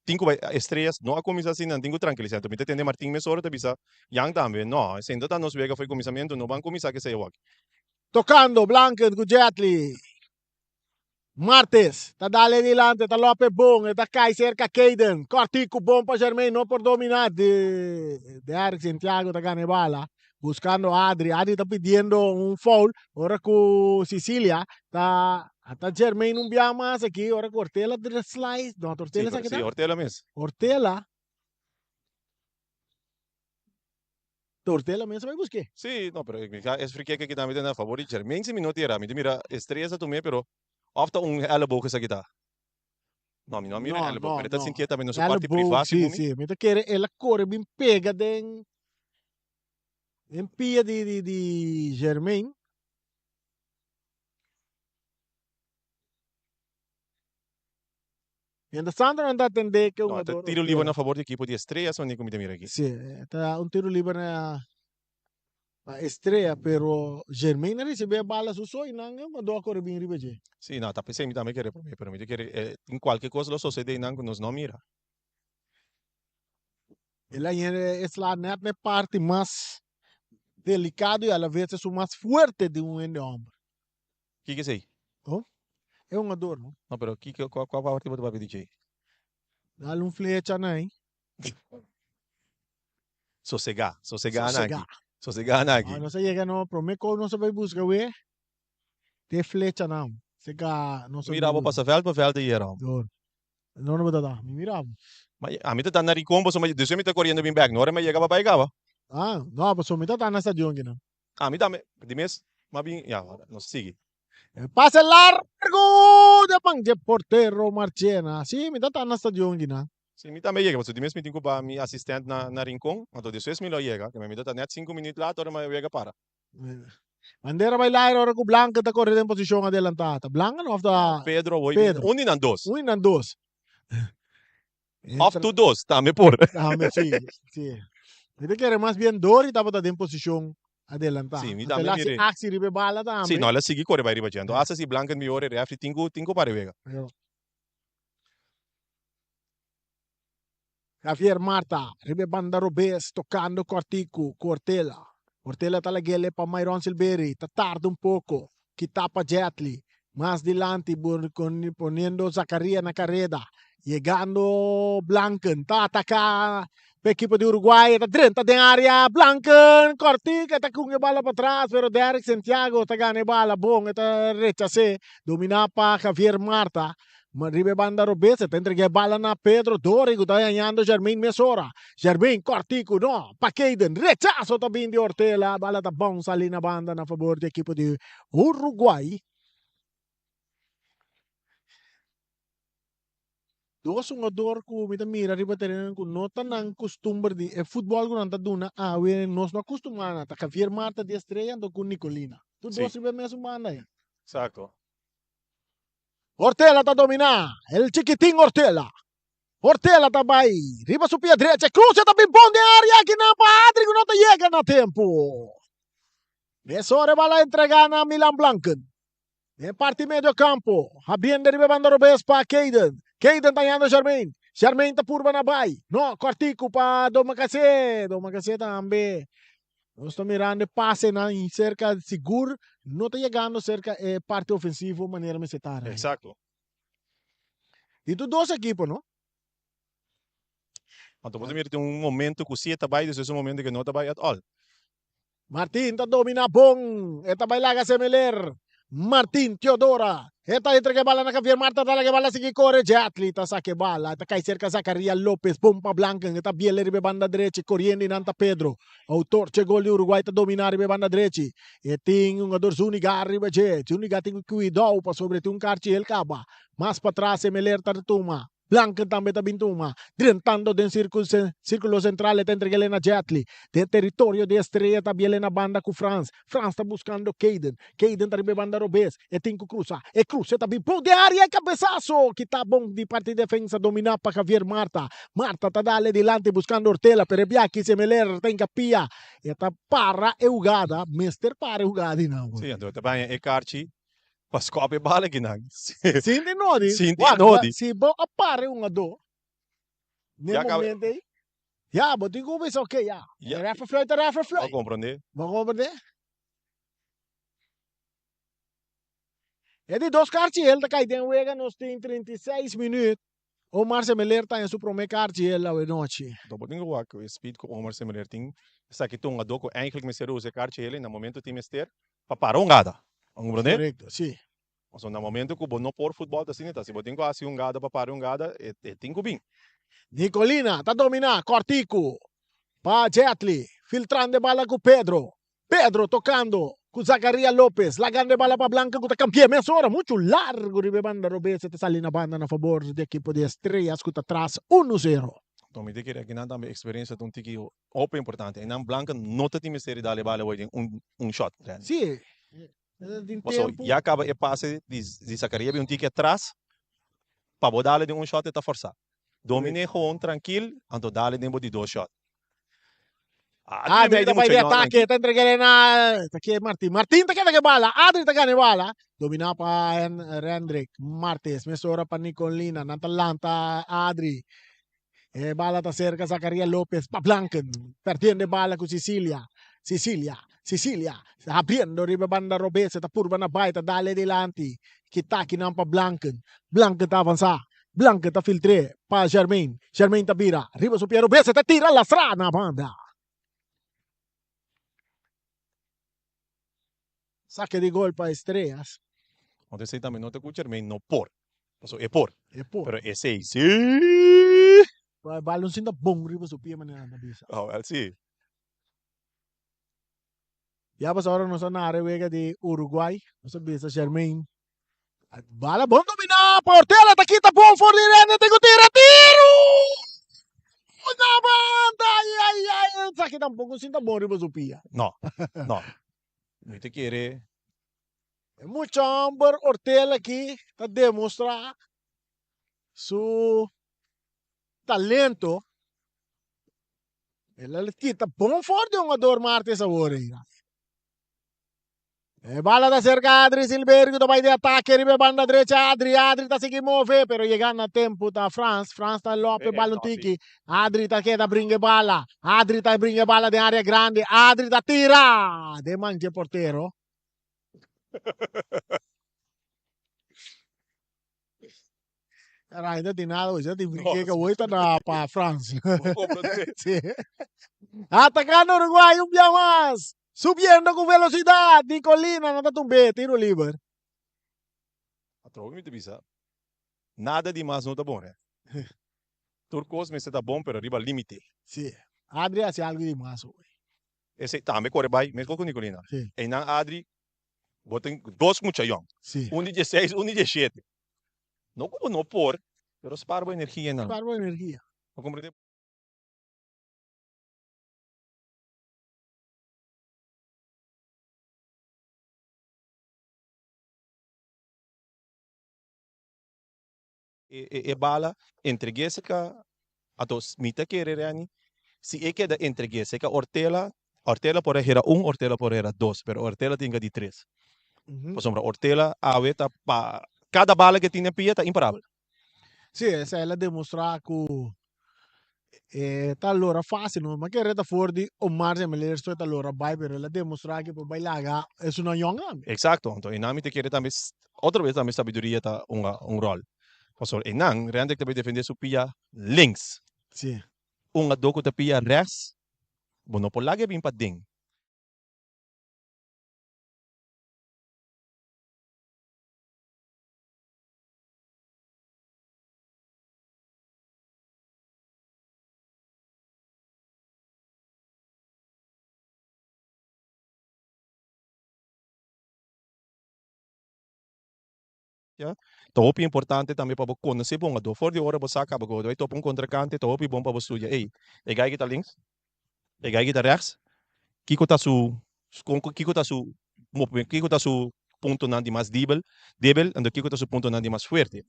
tin ku bai Estrellas no a kuminsá asina, nan tin ku trankilisá. Anto mi ta tende Martin mesora ta bisa Jan tambe, no, esei no ta nos wega for e kuminsamentu, no ban kuminsá kesei awor. Tokando Blanken ku Jetli. Martes ta dal e dilante, ta lope bon, e ta kai serka Kayden. Kòrtiku bon pa Jermaine, no por dominá. Derrick Santiago ta gana e bala, buskando Adri. Adri ta pidiendo un foul ora ku Cecilia ta ata Jermaine un bia mas aki ora ku Ortela slice. No, ta Ortela Sí, esaki sí, ta? Ortela mes. Ortela. Ta Ortela mes a bai busk'é. Sí, no, pero mi es free kick aki tambe ta na favor di Jermaine si mi no tira. Mi ta mira Estrella sa tum'é, pero of ta un elleboog esaki ta? No, mi no a mira No, elleboog, no, pero e ta no. sintié tambe na su parti Elleboog, privá, sí, segun mi. sí. Mi ta kere el a kore bin pega den den pia di di di Jermaine. Mientras tanto nan ta atendé ke No, ta hungador tiro liber Ortela. na favor di ekipo di Estrellas, manera ku mi ta mira aki. Sí, ta un tiro liber na pa Estrella, pero Germain a risibí e bala su so i nan e hungador a kore bin riba dje. Sí, no, ta p'esei mi tambe kere promé, pero mi ta kere tin kualke kos lo sosodé nan ku nos no mira. El a yende e sla nèt na e parti mas delikado i alaves esun mas fuerte di un hende hòmber. Kiko esei? Oh, e hungador no. No, pero kiko, kua, kua parti bo ta papia di djei? Dal un flecha na ei. Sosegá, sosegá na Sosegá. aki. Sosegá na aki. Ah, nos a yega no, promé ko nos a bai buska we, te flecha nan. Sega nos a Mira bo pasa vèlt pa vèlt ayer hom. Dor. No, no bo ta ta. Mi mira bo. Ma ami ta ta na Rincon pasobra despues mi ta koriendo bin bèk. No ora mi a yega pa bai kaba. Ah, no, pasobra mi ta ta na stadion kinan. Ami tambe, di mes, ma bin, ya, nos sigui. E pase largo de man dje portero Marchena. Si, mi ta ta na stadion kinan. Si, mi tambe yega, pasobra di mes mi tin ku ba mi asistent na na Rincon, anto despues mi lo yega, keme mi ta ta nèt sinku minüt later ora mi wega para. Bandera bai laira ora ku Blanca ta kore den posishon adelantá. Ta Blanca no òf ta Pedro awor, Pedro? Un di nan dos. Un di nan dos. Òf tur dos, tambe por. Tambe, si, si. Mi ta kere mas bien Dori tabata den posishon adelantá. Si, mi Anto tambe el hasi mir'é. aksi riba e bala Si, tambe. no, el a sigui kore bai riba dje. Anto hasta si Blanca mihor e refri tin ku tin ku para e wega. Yo. Javier Marta riba e banda robes tokando kòrtiku ku Ortela. Ortela ta lag'el pa Myron Silveri, ta tarda un poko, kita pa Jetly. Mas dilanti poniendo Zakaria na kareda. Yegando Blanken ta ataka pa ekipo di Uruguay, ta drenta den area Blanken kòrtiku e ta kung e bala patras pero Derrick Santiago ta gana e bala bon e ta rechas'é domina pa Javier Marta. Riba e banda robes e ta entrega e bala na Pedro Dori ku ta hañando Jermaine mesora. Jermaine kòrtiku no pa Kayden. Rechaso ta bin di Ortela. Bala ta bounce ali na banda na fabor di ekipo di Uruguay. Dos hungador ku mi ta mira riba tereno ku no ta nan kustumber di e futbòl ku nan ta duna awe nos no a kustumá na ta Javier Marta di Estrella anto ku Nicolina. Tur dos riba e mesun banda ya. Exacto. Ortela ta dominá, el chikitin Ortela. Ortela ta bai riba su pia drecha, cruce ta bin bon den área akinan pa Adri ku no ta yega na tempu. Mesora e bala entregá na Milan Blanken. Den parti medio kampo, habiendo riba e banda robes pa Kayden. Kayden ta hañando Jermaine. Jermaine ta purba na bai. No, kòrtiku pa Domacassé. Domacassé tambe. Nos ta mirando e pasenan y cerca sigur no ta yegando cerca e parti ofensivo manera mester ta. Exacto. Di tur dos ekipo, no? Anto bo ta mira tin un momento cu si e ta bay, despues un momento cu e no ta bay at all. Martin ta domina bon, e ta bay laga Semeler. Martin Teodora, e ta entrega e bala na Javier Marta, ta laga e bala sigui kore, Jetli ta saka e bala, e ta kai serka Zacaria Lopez, bon pa Blanken, e ta biel riba e banda drechi, koriendo i nan ta Pedro, autor dje gol di Uruguay ta domina riba e banda drechi, e tin hungador Zuniga riba dje, Zuniga tin ku kuidou pasobra e tin un karchi el kaba, mas patras Emeler ta tuma. Blanken tambe ta bin tuma, drentando den sirkulo sentral e ta entrega Elena Jetli. Den teritorio di Estrella ta biel na banda ku Frans. Frans ta buskando Kayden. Kayden ta riba e banda robes. E tin ku krusa. E kruse ta bin pou den área e kabesaso kita bon di parti defensa dominá pa Javier Marta. Marta ta dale dilanti buskando Ortela pero e biaha ki Semeler ta hinka pia. E ta para e hugada. Mester para e hugada di nan. Sí, anto e ta baña e karchi Pa skòp e bala kinan. Sinti nodi. Sinti Wak, nodi. Si bo a para e hungadó n'e Ya kaba. momento ei, ya bo tin ku bisa oke ya. Ya. E ref a fluit, e ref a Bo a fluit. komprondé. Bo a komprondé? E di dos karchi el ta kai den wega nos tin 36 minuut. Omar Semeler ta en su prome karchi el awe nochi. Anto bo tin ku wak ku e speed ku Omar Semeler tin, esaki ta un hungadó ku eigenlijk mester usa e karchi el na momento tin mester pa para un gada. Bo komprende? Korekto, si. Pasobra na momento ku bo no por futbòl ta asina ta, si bo tin ku hasi un gada pa para un gada e tin ku bin. Nicolina ta domina kòrtiku pa Jetly, filtrando e bala ku Pedro. Pedro tocando cu Zacaria Lopez, lagando e bala pa Blanca cu ta cambi'e mesora mucho largo riba e banda robes e ta sali na banda na fabor di ekipo di Estrellas cu ta tras uno zero. Anto mi ta kere akinan tambe experiencia ta un tiki hopi importante. Einan Blanca no ta tin mester di dal e bala away den un shot. Si, den Paso tempo. ya caba e pase di Zacaria bin un tiki atras pa bo dal den un shot e ta forsa. Domine gewoon trankil anto dale den bo di dos shot. Adri ta bai di atake, ta entreg'é na ta ke Martin. Martin ta keda ke bala, Adri ta gana e bala. Dominá pa Rendrick Martes, mesora pa Nicolina, nan ta lanta Adri. E bala ta serka Zacaria Lopez pa Blanken, perdiendo e bala ku Cecilia. Cecilia, Cecilia, abriendo riba banda robes, ta purba na bai, ta dale dilanti. Kitaki nan pa Blanken, Blanken ta avansa, Blanke ta filtr'é pa Jermaine. Jermaine ta bira riba su pia robes e ta tira lastra na banda. Sake di gol pa Estrellas. Anto esei tambe no ta ku Jermaine no por. Pasobra e por. E por. Pero esei si. E balon sin ta bon riba su pia manera nan ta bisa. Oh, wel si. Ya pasobra ora nos a nara e wega di Uruguay, nos a bisa Jermaine Bala bon dominá pa Ortela ta kita bon for di Rende tin ku tira tiru na banda ai ai ai esaki tampoko sin ta bon riba su pia. No, no. Mi ta kere. E mucha homber Ortela aki ta demostrá su talento. El a kita bon for di hungador Martes awor ei. E bala ta cerca Adri Silverio ta bai di atake riba e banda drecha Adri Adri ta sigui move pero yega na tempo ta Frans Frans ta lope bala un tiki Adri ta keda bringa e bala Adri ta bringa e bala den area grandi Adri ta tira den man dje portero. Caray, no tin nada hoy. Tin brinque que hoy ta na pa Frans. Sí. Atacando Uruguay un bia mas. Subiendo con velocidad. Nicolina no ta tumbe. Tiro liber. Atrobe mi ta bisa, nada di mas no ta bon, hè. Tur cos mester ta bon, pero riba limite. Sí. Adri haci algo di mas hoy. Esey tambe core bay, mescos cu Nicolina. Sí. Eynan Adri, bo tin dos mucha yong. Sí. Un di dieseis, un di diesshete. No ku bo no por, pero spar bo energianan. Spar bo energia. Bo komprende? E bala entreg'é seka, anto mi ta kere Renny, si e keda entreg'é seka Ortela, Ortela por a hera un, Ortela por a hera dos, pero Ortela tin di tres. Pasobra Ortela awe ta pa kada bala ke tin den pia ta imparabel. Sí, esei el a demostrá ku e ta lora fásil. No ma kere ta for di Omar Semeleer so e ta lora bai, pero el a demostrá ke por bai laga esunnan yòn tambe. Eksakto. Anto einan mi ta kere tambe otro bes tambe sabiduria ta hunga un ròl. Pasobra einan Rendrick ta bai defendé su pia links. Sí. Un hungadó ku ta pia rèks, bo no por laga e bin paden. Ta hopi importante tambe pa bo konosé bo hungadó. For di ora bo sa kaba ku bo ta bai topa un kontrinkante, ta hopi bon pa bo studia, ey, e guy ki ta links, e guy ki ta rechts, kiko ta su, kiko ta su movement, kiko ta su puntonan di mas dibel, debel, anto kiko ta su puntonan di mas fuerte.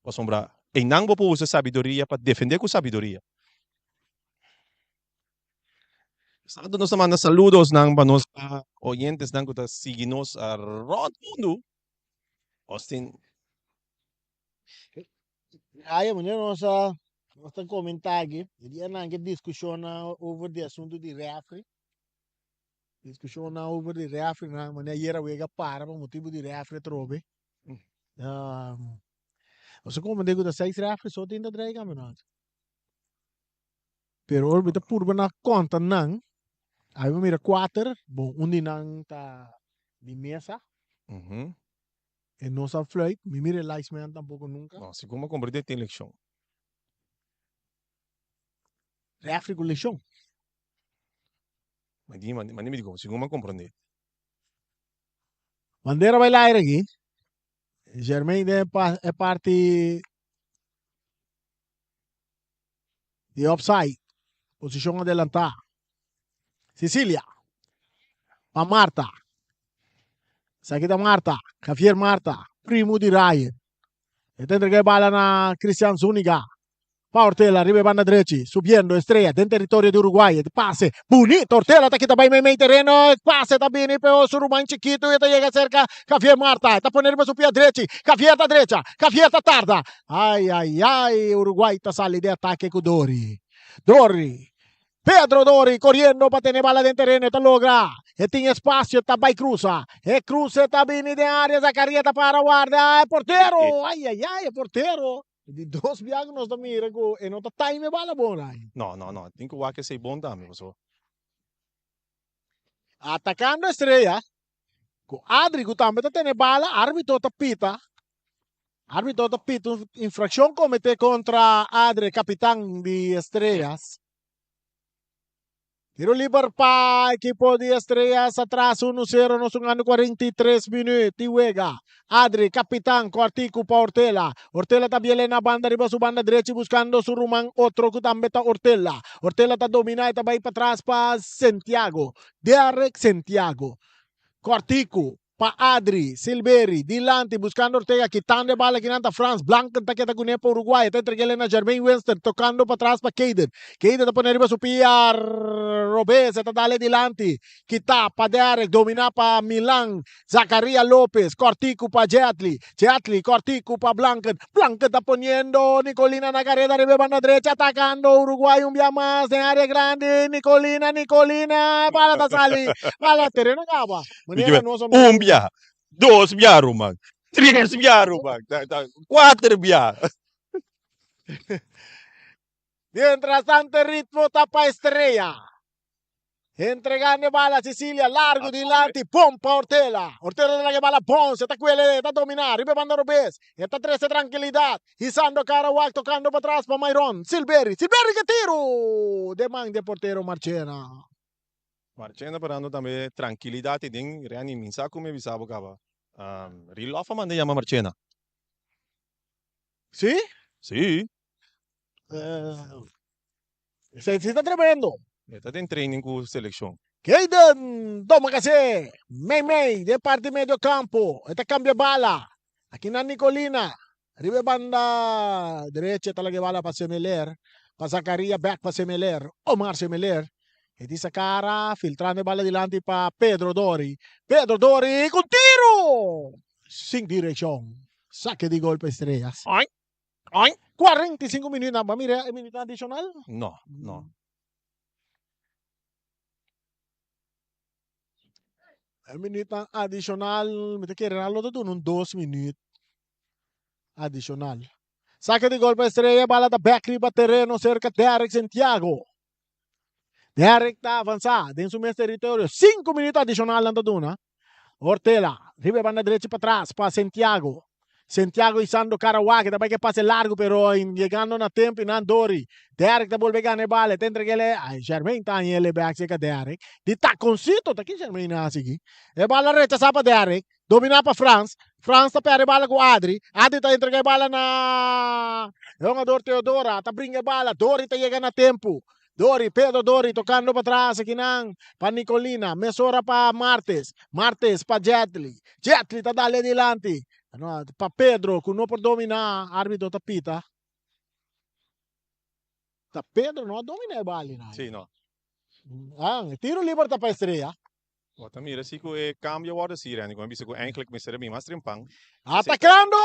Pasobra einan bo por usa sabiduria pa defendé ku sabiduria. Santo nos ta manda saludosnan pa nos oyentesnan ku ta sigui nos rònt mundu. Austin. Ay, meneer, nos a, nos ta comenta aki. E dia nan ke discusionnan over di asunto di refri. Discusionnan over di refri nan, meneer, ayer a wega para pa motibo di refri atrobe. Nos a comprende cu ta seis referee so tin ta drei campeonato. Pero ora mi ta purba na conta nan, ahí mi mira cuater, bon un di nan ta di mesa. E no sa fluit, mi mira e linesman tampoco nunca. No, segun mi a comprende tin leccion. Referee cu leccion. Ma di, ma di mi di como, segun mi a comprende. Bandera bai laire aki. Germain den e parti di offside. Posicion adelanta. Cecilia. Pa Marta. Esaki ta Marta. Javier Marta. Primo di Ryan. E ta entrega e bala na Christian Zuniga. Pa Ortela riba e banda drechi, subiendo Estrella den territorio di Uruguay, e pase bunito, Ortela ta kita bai meimei tereno, e pase ta bini pero su ruman chikitu e ta yega cerca Javier Marta, e ta pone riba su pia drechi, Javier ta drecha, Javier ta tarda, ai ai ai Uruguay ta sali den atake cu Dori, Dori, Pedro Dori coriendo pa tene bala den tereno, e ta logra, e tin espacio, ta bai cruza, e cruze ta bini den area, Zacaria ta para warda, e portero, ai ai ai e portero. Di dos bia ku nos ta mira ku e no ta time e bala bon Ryan. No, no, no. Tin ku wak esei bon tambe paso. Atakando Estrella ku Adri ku tambe ta tene bala, arbitro ta pita. Arbitro ta pita un infrakshon komete kontra Adri, kapitan di Estrellas. Tiro liber pa ekipo di Estrellas atras 1-0 nos hungando 43 minuut di wega. Adri, kapitan, kòrtiku pa Ortela. Ortela ta biele na banda riba su banda drechi buskando su ruman otro ku tambe ta Ortela. Ortela ta dominá e ta bai patras pa Sentiago. Derek Sentiago. Kòrtiku Pa Adri, Silveri, dilanti buscando Ortega, kitando e bala kinan ta Frans, Blanken ta keda cune pa Uruguay, e ta entreg'el na Jermaine Winston, tocando patras pa Kayden, Kayden ta pone riba su pia robes, e ta dale dilanti, kita pa Derek, domina pa Milan, Zacaria Lopez, cortico pa Jetli, Jetli cortico pa Blanken, Blanken ta poniendo Nicolina na careda riba e banda drecha, atacando Uruguay un bia mas den area grandi, Nicolina, Nicolina, bala ta sali, bala tereno caba. Manera nos a Un bia, dos bia ruman, tres bia ruman, kuater bia. Mientras tanto ritmo ta pa Estrella. Entregando e bala Cecilia, largo dilanti, bon pa Ortela. Ortela ta laga e bala bon, se ta kuele, ta domina, riba e banda robes. E ta trese trankilidat, hisando kara wak, tokando patras pa Myron. Silveri, Silveri ke tiro! Den man di e portero Marchena. Marchena parando tambe trankilidat i den Renny min sa ku mi a bisa bo kaba. Rilof a manda yama Marchena. Si? Si. Esei si ta tremendo. E ta den training ku selekshon. Kayden toma kase mei mei den parti medio kampo. E ta kambia bala. Aki na Nicolina. Riba e banda derecha e ta laga e bala pa Semeler, pa Zakaria bek pa Semeler, Omar Semeler. E di sa kara filtrando e bala dilanti pa Pedro Dori. Pedro Dori ku tiro! Sin direkshon. Sake di gol pa Estrellas. Oink! Oink! 45 minuut nan. Bo a mira e minuut adishonal? No, no. E minuutnan adishonal, mi ta kere nan lo ta duna un dos minuut adishonal. Sake di gol pa Estrella, bala ta bek riba tereno serka Derrick Santiago. Derrick ta avansa den su mes teritorio, sinku minuut adishonal nan ta duna. Ortela riba e banda drechi patras pa Santiago. Santiago isando Karawak ta bai ke pase largu pero yegando na tempo y nan dori. Derrick ta bolbe gana e bala e ta entrega el ay Jermaine ta haña el bek cerca Derrick. Di taconcito ta ki Jermaine a haci aki. E bala rechasa pa Derrick domina pa Frans. Frans ta perde e bala cu Adri. Adri ta entrega e bala na e hungador Theodora ta bringa e bala Dori ta yega na tempo. Dori, Pedro Dori tocando patras akinan pa Nicolina, mesora pa Martes, Martes pa Jetli, Jetli ta dale dilanti pa Pedro cu no por domina, arbitro ta pita. Ta Pedro no a domina e bali nan. Sí, no. Ah, tiro liber ta pa Estrella. Bo ta mira si cu e cambio a wordo haci, Randy, cu mi a bisa cu eigenlijk mester a bin mas trempan. Atacando!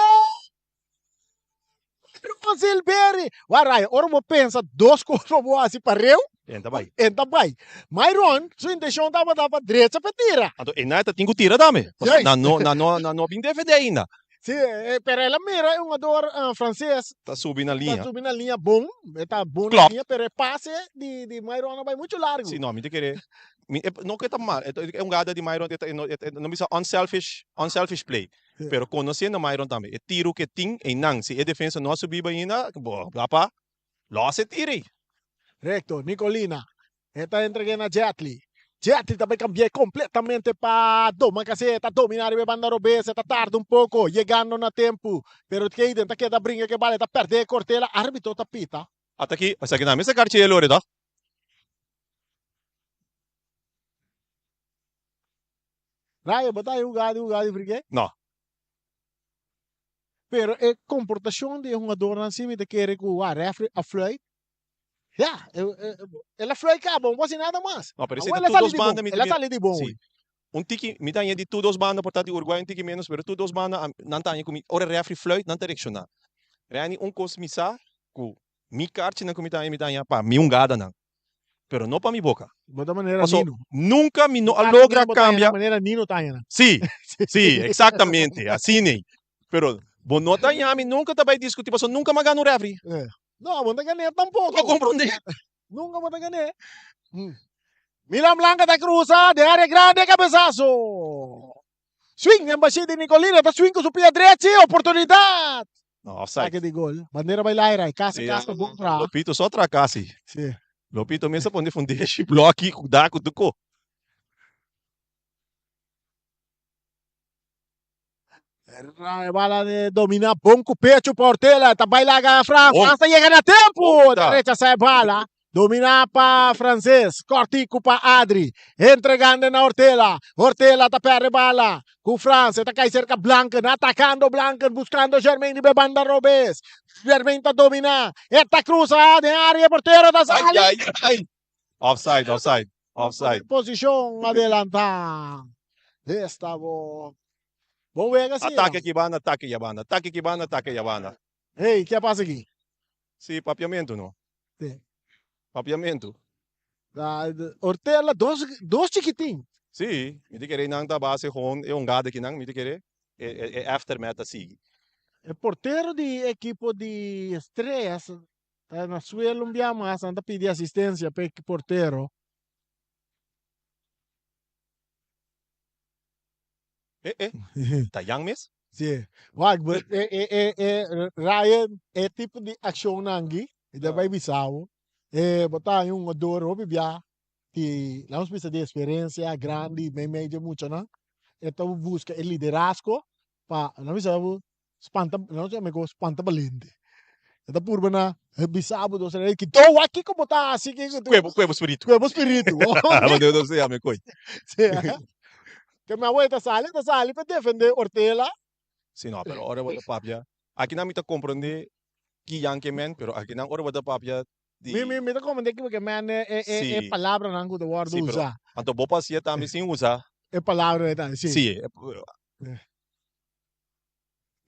Ron Silberi! Warai, ora bo pensa dos kos pa bo hasi pareu, En ta bai. en ta bai. Myron, su intencion tabata pa drecha pa tira. Anto e nai ta tin ku tira tambe. Pasobra nan no, nan no, nan no a bin defendé ainda. Sí, pero el a mira e hungador frances. Ta subi na liña. Ta subi na liña bon, e ta bon na liña, pero e pase di di Myron a bai mucho largo. Sí, no, mi ta kere, mi, no ku e ta mal, e hungada di Myron e ta, no bisa unselfish, unselfish play, pero konosiendo Myron tambe, e tiro ku e tin einan, si e defensa no a subi bai ainda, bo, apa, Los e tira ei. Recto, Nicolina. E ta entreg'é na Jetli. Jetli ta bai cambi'é completamente pa Domacassé. E ta domina riba e banda robes. E ta tarda un poco yegando na tempu. Pero Kayden ta keda bringa ku e bala. E ta pèrdè e kortela. Arbitro ta pita. Ata aki, esaki nan mester karchi e lori, toh? Ryan, bo ta haña hugá di hugá di frik'é? No. Pero e komportashon di e hungadornan si mi ta kere ku wak refri a fluit. Ya, el a fluit kaba, no por hasi nada mas. No, pero Awor esei el a ta tur sali dos di bon, banda mi el a sali di bon Sí. hoy. Un tiki, mi ta haña di tur dos banda, por ta di Uruguay un tiki menos, pero tur dos banda nan ta haña ku mi, ora refri fluit nan ta reakshoná. Reni, un kos mi sa ku mi karchinan ku mi ta haña, mi ta haña pa mi hungadanan. pero no pa mi boca. Bo ta manera Paso Nino. nunca mi no a Bo logra ta cambia. manera Nino ta haña nan. Sí, sí, exactamente, asina ei. Pero bo no ta haña mi nunca ta bay discuti paso nunca mi a gana un refri. No, bo no ta gané tampoco. Bo comprende? Nunca bo ta gané. Milan Blanca ta cruza den area grande, cabezazo. Swing den bashi di Nicolino, ta swing cu su pia drechi, oportunidad. No, offside. Saque di gol. Bandera bai laira, casi Sí, casi ta bon tra. Lopito so tra casi. Sí. Lopito mes a pone fundeshi, bloki, cu da cu tuco. Bala de domina bon cu pecho pa Ortela, ta bai laga Frans, Oh. Frans ta yega na tempo, Oh, ta ta. rechasa e bala. Dominá pa Frances, kòrtiku pa Adri, entregando na Ortela, Ortela ta pèrdè bala ku Frans, e ta kai serka Blanken, atakando Blanken, buskando Germain riba e banda robes, Germain ta dominá, e ta krusa den área, e portero ta sali. Ai, ai, ai. Offside, offside, offside. Posishon adelantá. Esta bo. Bon wega si. Atake aki banda, atake ya banda, atake aki banda, atake ya banda. Hey, ke a pasa aki? Sí, papiamentu no. Sí. Papiamentu. Da, Ortela, dos, dos chikitin. Sí, mi ta kere nan ta base gewoon e hongada akinan, mi ta kere e, e, e aftermath ta sigui. E portero di ekipo di Estrellas ta na suelo un bia mas, nan ta pidi asistencia pa e portero. Eh, eh, ta Jan mes? Sí. Wak, but e, e, e, e, Ryan, e tipo di accionnan aki, e ta bai bisa bo, e bo ta haña un jugador hopi bia di, laat ons bisa di experiencia grandi meimei dje muchanan, e ta busca e liderazgo pa, laat bisa bo, spanta, laat ons yama spanta balente. E ta purba na bisa bo dos, ki do wak kiko bo ta hasi, kiko Kue bo, kue bo spiritu. Kue bo spiritu. Bo debe ta yama e koi. Sí. Ke mi awe ta sali, ta sali pa defende Ortela. Sí, no, pero ora bo ta papia, akinan mi ta komprende ki Jan ke men, pero akinan ora bo ta papia di. Mi, mi, mi ta komprende ki bo ke men e, e, e, e Sí. palabranan ku ta wòrdu Sí, pero usá. anto bo por hasié tambe sin usa. E palabra ta, sí. Sí.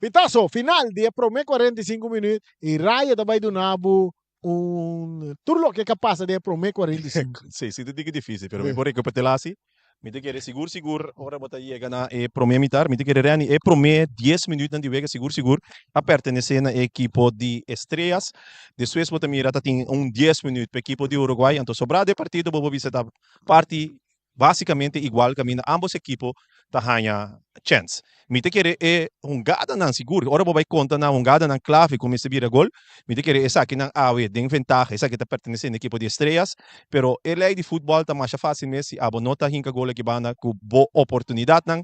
Pitazo final di e prome 45 minuut y Rayo ta bay duna bo un tur loke ka pasa den e prome 45. Sí, sí ta diki dificil, pero mi por recapitula si. Mi ta kere sigur sigur ora bo ta yega na e prome mitar, mi ta kere Renny e prome dies minuutnan di wega sigur sigur a pertenece na e ekipo di Estrellas. Despues bo ta mira ta tin un dies minuut pa ekipo di Uruguay, anto sobra di e partido bo por bisa ta parti Básicamente igual caminda ambos ekipo ta haña chens. Mi ta kere e hungadanan sigur, ora bo bai conta na hungadanan clave cu mester bira gol, mi ta kere esakinan awe den ventaha, esaki ta pertenece na ekipo di Estrellas, pero e ley di futbol ta masha facil mes, si abo no ta hinca gol aki banda cu bo oportunidadnan,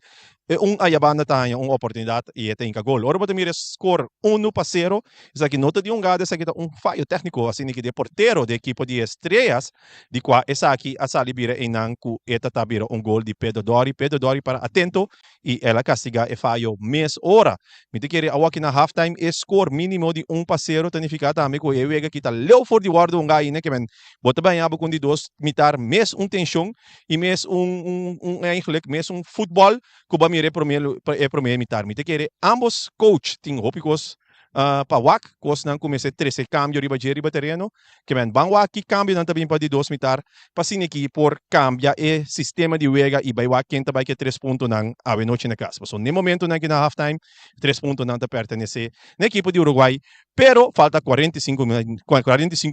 e un aya banda ta haña un oportunidad y e ta hinca gol. Ora bo ta mira e score uno pa cero, esaki no ta di hungada, esaki ta un fayo tecnico asina ki di e portero di ekipo di Estrellas, di kua esaki a sali bira einan ku e ta ta bira un gol di Pedro Dori. Pedro Dori para atento i el a kastigá e fayo mes ora. Mi ta kere awor aki na halftime e skor mínimo di un pa sero ta nifiká tambe ku e wega aki ta leu for di wòrdu hungá ainda ke men bo ta baña bo ku un di dos mitar mes un tenshon i mes un un eigenlijk mes un futbòl ku bo a mira e promé e promé mitar. Mi ta kere ambos coach tin hopi kos. Pa wak kosnan ku mester trese kambio riba dje riba tereno. Ke men ban wak ki kambionan ta bin pa di dos mitar pa asina ki por kambia e sistema di wega i bai wak ken ta bai ku e tres puntonan awe nochi na kas. Pasobra n'e momentonan ki na half time tres puntonan ta pertenesé na ekipo di Uruguay pero falta 45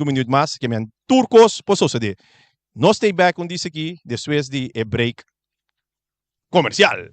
minuut mas ke men tur kos por sosodé. Nos ta bek un disa aki despues di e break komersial.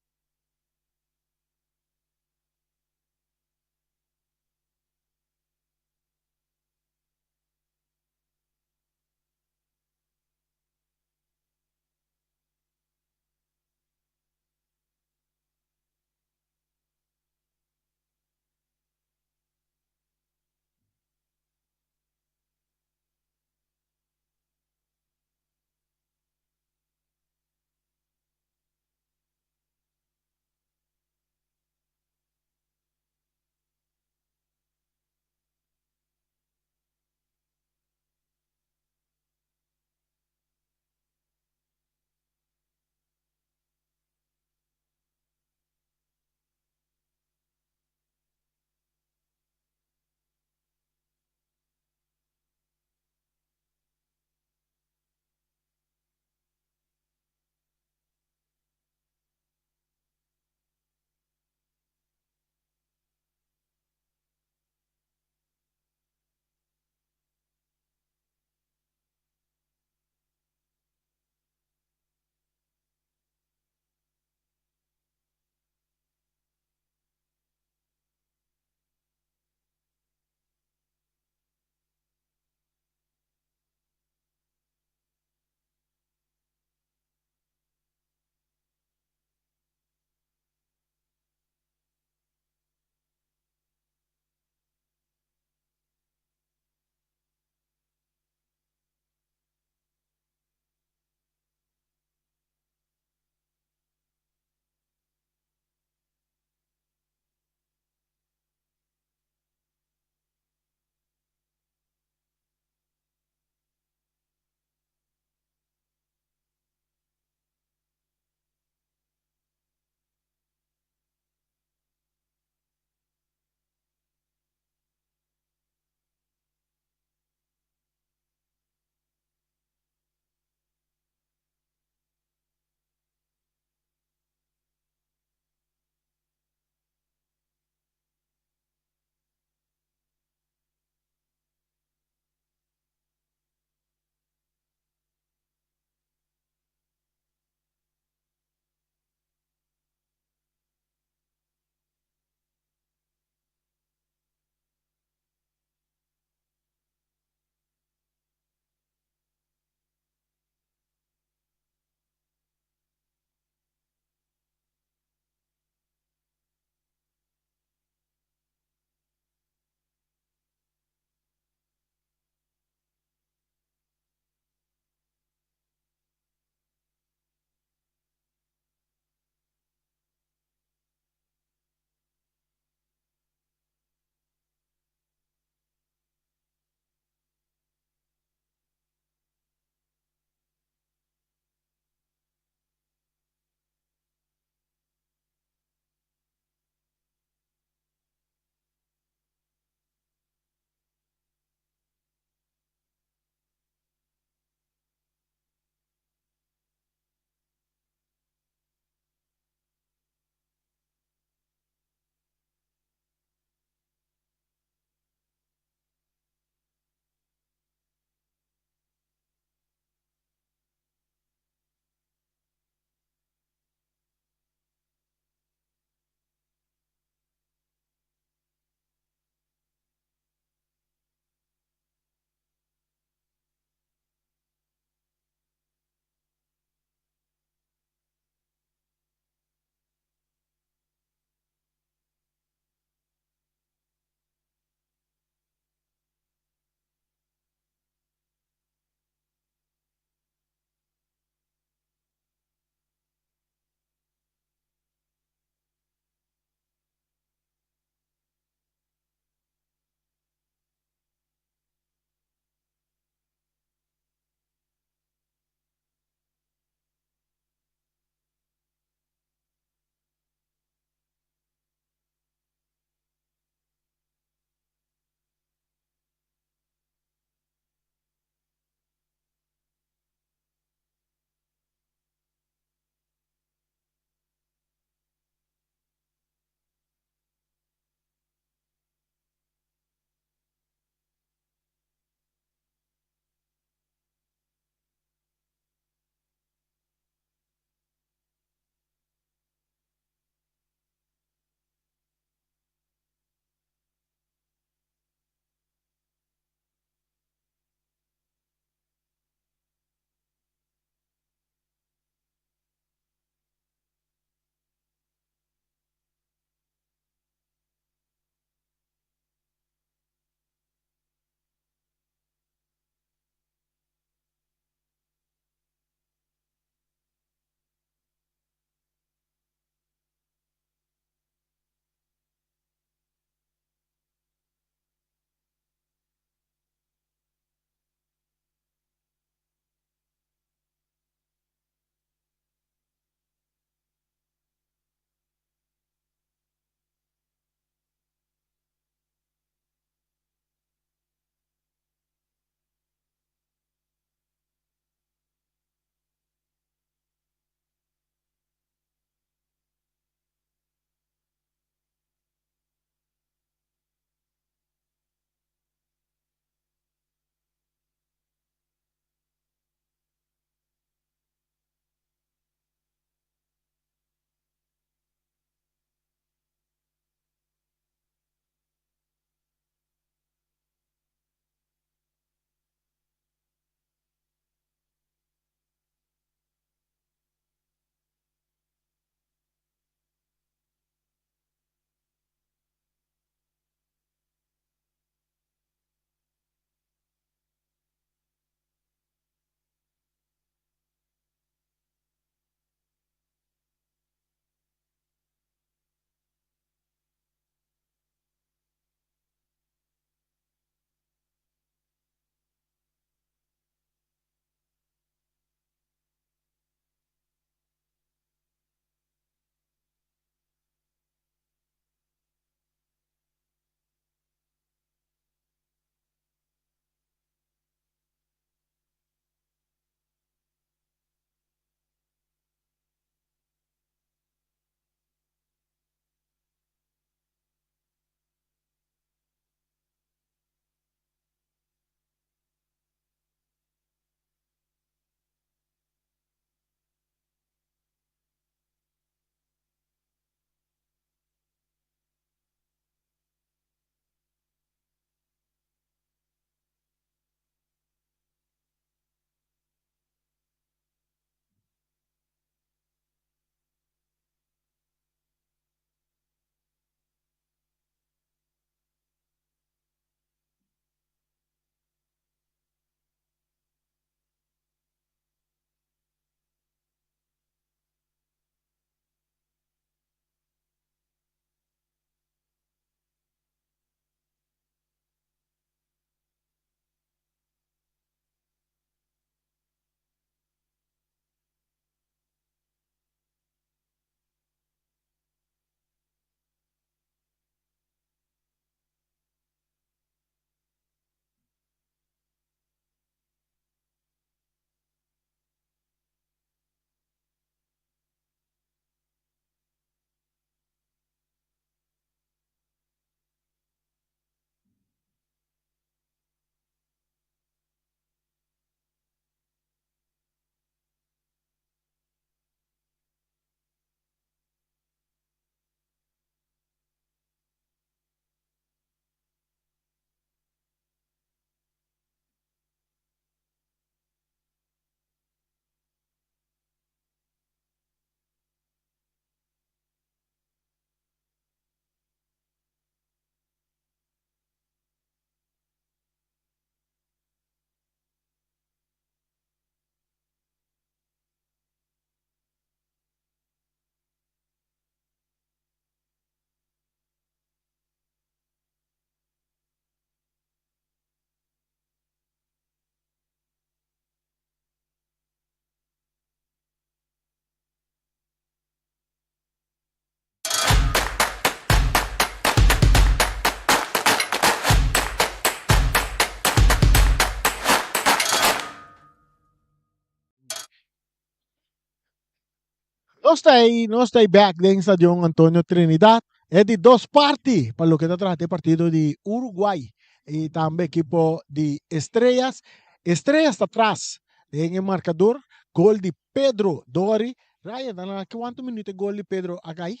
Nos ta ei, nos ta ei bek den Stadion Antonio Trinidad. E di dos parti pa loke ta trata e partido di Uruguay y tambe ekipo di Estrellas. Estrellas ta tras den e marcador. Gol di Pedro Dori. Ryan, ta na cuanto minuut e gol di Pedro a cay?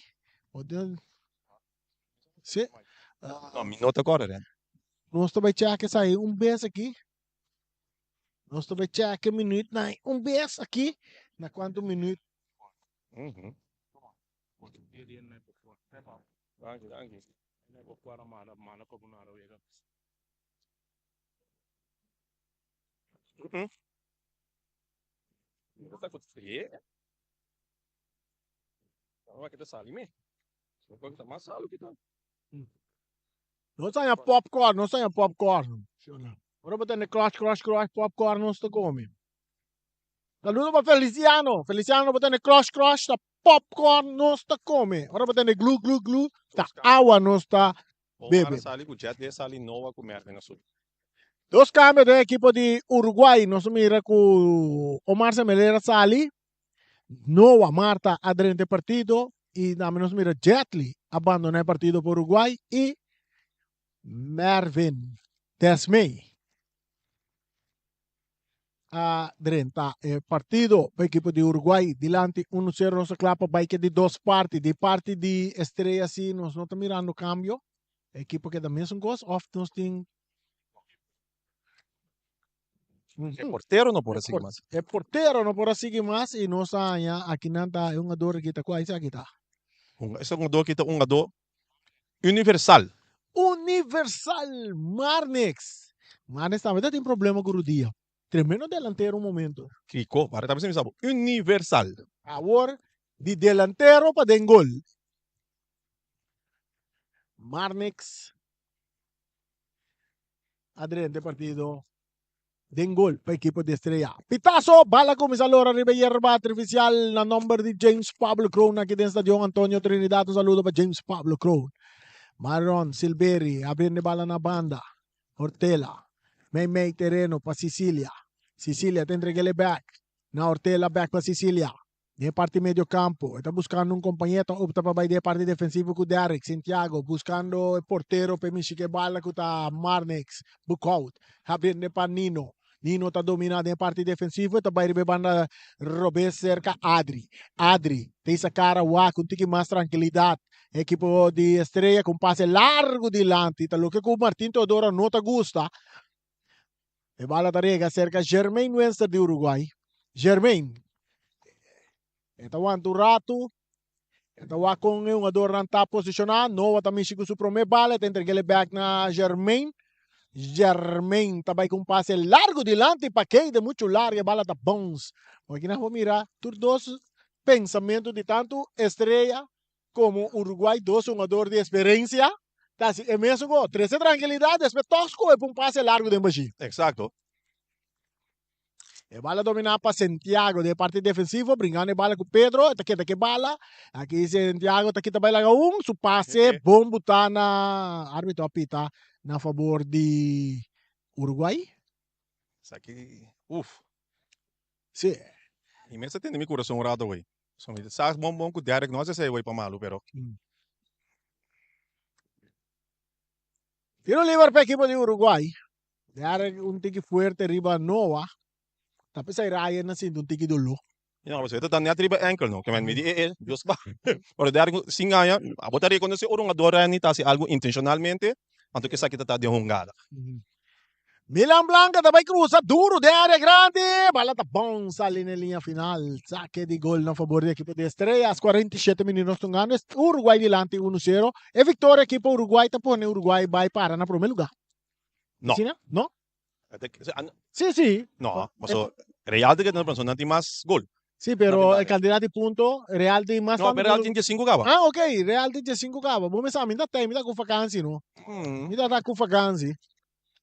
Si. No, mi no ta corda, Ren. Nos ta bay check esaki un bes aki. Nos ta bay check e minuut na un bes aki. Na cuanto minuut. Danki, danki. Nos haña popcorn, nos haña popcorn. Ora bo tende crush, crush, crush, popcorn nos ta come. Saludo pa Feliciano. Feliciano bo tende crush, crush, ta popcorn nos ta come. Ora bo tende glu, glu, glu, ta awa nos ta bebe. Omar a sali ku Jet Li a sali Noah ku Mervin a subi. Dos cambio den ekipo di Uruguay. Nos a mira ku Omar Semeler a sali. Noah Marta a drenta e partido y tambe nos mira Jetli a bandona e partido pa Uruguay y Mervin Desmey a drenta e partido pa ekipo di Uruguay. Dilanti 1-0 nos a kla pa bai ke di dos parti. Di parti di Estrella si nos no ta mirando cambio. Ekipo keda mesun kos of nos tin E portero no por a sigui mas. E portero no por a sigui mas y nos a haña aki nan ta e hungador aki ta cual esaki ta? Ese hungador aki ta un hungador universal. Universal Marnix. Marnix tambe ta tin problema cu rudia. Tremendo delantero un momento. Kiko? Para ta bisa mi sa bo. Universal. Awor di delantero pa den gol. Marnix a drenta e partido den gol pa ekipo di Estrella. Pitazo, bala cuminsa lora riba e yerba artificial na nomber di James Pablo Kroon aki den Stadion Antonio Trinidad. Un saludo pa James Pablo Kroon. Marlon Silberi abriendo e bala na banda. Ortela, mei mei tereno pa Sicilia. Sicilia ta entreg'el e bek na Ortela, bek pa Sicilia. Den e parti medio campo e ta buscando un compañero, ta opta pa bay den e parti defensivo cu Derrick Santiago buscando e portero pa e mishi cu e bala cu ta Marnix Boekhout habriendo pa Nino. Nino ta domina den e parti defensivo e ta bay riba e banda robes cerca Adri. Adri ta hisa cara wak un tiki mas trankilidad. E ekipo di Estrella cu un pase largo dilanti ta loke cu Martin Teodoro no ta gusta. E bala ta rega cerca Jermaine Wenster di Uruguay. Jermaine e ta wanta un ratu. E ta wak con e hungadornan ta posiciona. Noah ta mishi cu su prome bala. E ta entreg'el e back na Jermaine. Jermaine ta bay cu un pase largo dilanti pa Keide. Mucho largo. E bala ta bounce. Aki nan por mira tur dos pensamento di tanto Estrella Como Uruguay dos hungador di experiencia ta haci e mesun go, trece trankilidad despues toch scohe pa un pase largo den bashi. Exacto. E bala domina pa Santiago den e parti defensivo, bringando e bala cu Pedro, e ta keda cu e bala. Aki Santiago ta kita bay laga un, su pase bon buta na arbitro a pita na fabor di Uruguay. Esaki, uf. Si. Mi mester tene mi curason un rato wey. So mi sa bon bon ku Derek no a sesei wey pa malu pero. Tiro liber pa ekipo di Uruguay. Derek un tiki fuerte riba Noah. Ta p'esei Ryan a sinti un tiki doló. No, pasobra e ta net riba enkel no. Ke men mi di e e Dios pa. Pero Derek sin gaña abo ta rekonosé ora un hungador Ryan ta hasi algu intenshonalmente anto esaki ta ta den hungada. Milan Blanca ta bai cruza duro den area grandi. Bala ta bon sali na linea final. Saque di gol na favor di equipo di Estrellas. 47 minuut nos tungando. Uruguay dilanti 1-0. E victoria aki pa Uruguay ta pone Uruguay bai para na primer lugar. No. Asina? No? Sí, sí. No, paso Real ta keda na tin mas gol. Sí, pero e cantidad di punto, Real tin mas No, pero Real tin 15 caba. Ah, ok, Real tin 15 caba. Bo mesa, mi ta tei, mi ta cu vakantie, no? Mi ta ta cu vakantie.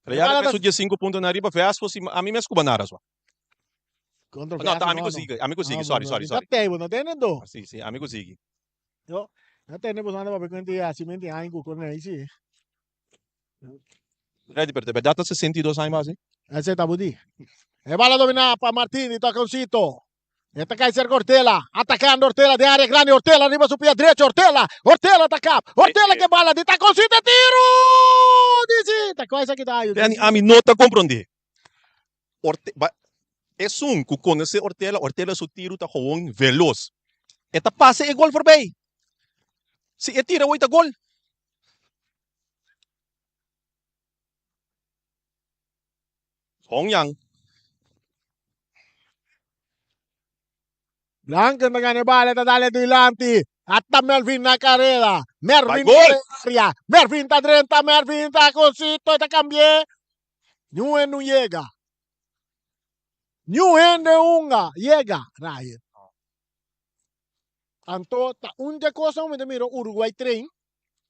Real ta su 15 punto na riba, Vespo si ami mes cuba nada so. Contra No, Vespo, ta ami no, cu no. sigui, ami cu sigui, Ah, sorry, bo, sorry, mi ta sorry. tei, bo no tene do. Sí, sí, ami cu sigui. Yo, no tene bo anda papia cu hasi menti aña cu cornei, sí. Ready, pero de verdad ta 62 aña basi? Ese ta budi. E bala domina pa Martini, toca un sito. E ta kai serka Ortela. Atakando Ortela den área grandi. Ortela riba su pia drecho. Ortela. Ortela ta kap. Ortela ke bala di takoncito. Tiro! Dici. Ta kua esaki ta ayo? Danny, ami no ta komprondé. Orte, ba, esun ku konosé Ortela, Ortela su tiru ta gewoon velos. E ta pasa e gol forbij. Si e tira awor ta gol. Hong Yang. Blanken ta gana e bala, ta dale dilanti. Ata Melvin na carrera. Mervin Bai gol! área. Mervin ta drenta, Mervin ta cosito, ta cambié. Niun hende no yega. Niun hende unga yega, Ryan. Anto ta un dje kosnan ku mi ta mira Uruguay train,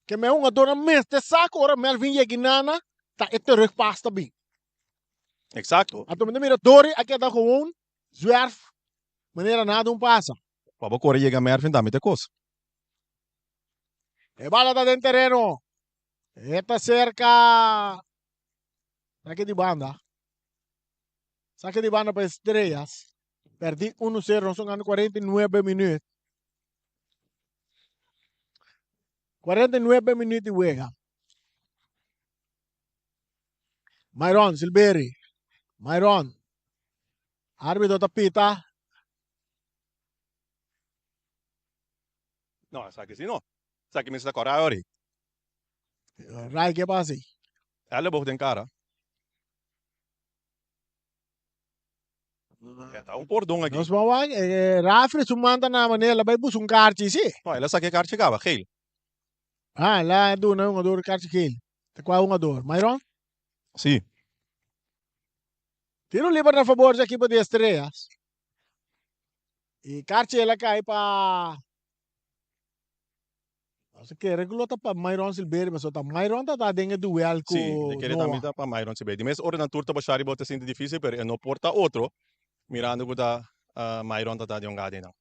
ke mi hungadornan mester sa ku ora Melvin yega inana ta e terugpas ta bin. Exacto. Anto mi ta mira Dori a keda gewoon zwerf manera nada un pasa. Pa bo kore yega Mervin tambe ta e kos. E bala ta den tereno. E ta serka sake di banda. Sake di banda pa Estrellas. Perdí 1-0, nos gana 49 minuut. 49 minuut di wega. Myron Silberi. Myron. Arbitro ta pita. No, esaki si no. Esaki mester ta kòrda awor. Rai ke pasa ei? Elleboog den kara. Ta un pordon aki. Nos ban wak, Rafri su man ta na manera, el a bai buska un karchi, si. No, el a saka e karchi kaba, geel. Ah, el a duna e hungador e karchi geel. Ta kua hungador? Myron? Si. Tiro liber na fabor di ekipo di Estrellas. I karchi el a kai pa. Nos a kere ku lo ta pa Myron Silverio, pasobra ta Myron ta ta den e duel ku Sí, mi kere Noah. tambe ta pa Myron Silverio. Di mes ora nan tur ta bashá riba ta sinti difícil, pero e no por ta otro, mirando ku ta Myron ta ta den un gada einan.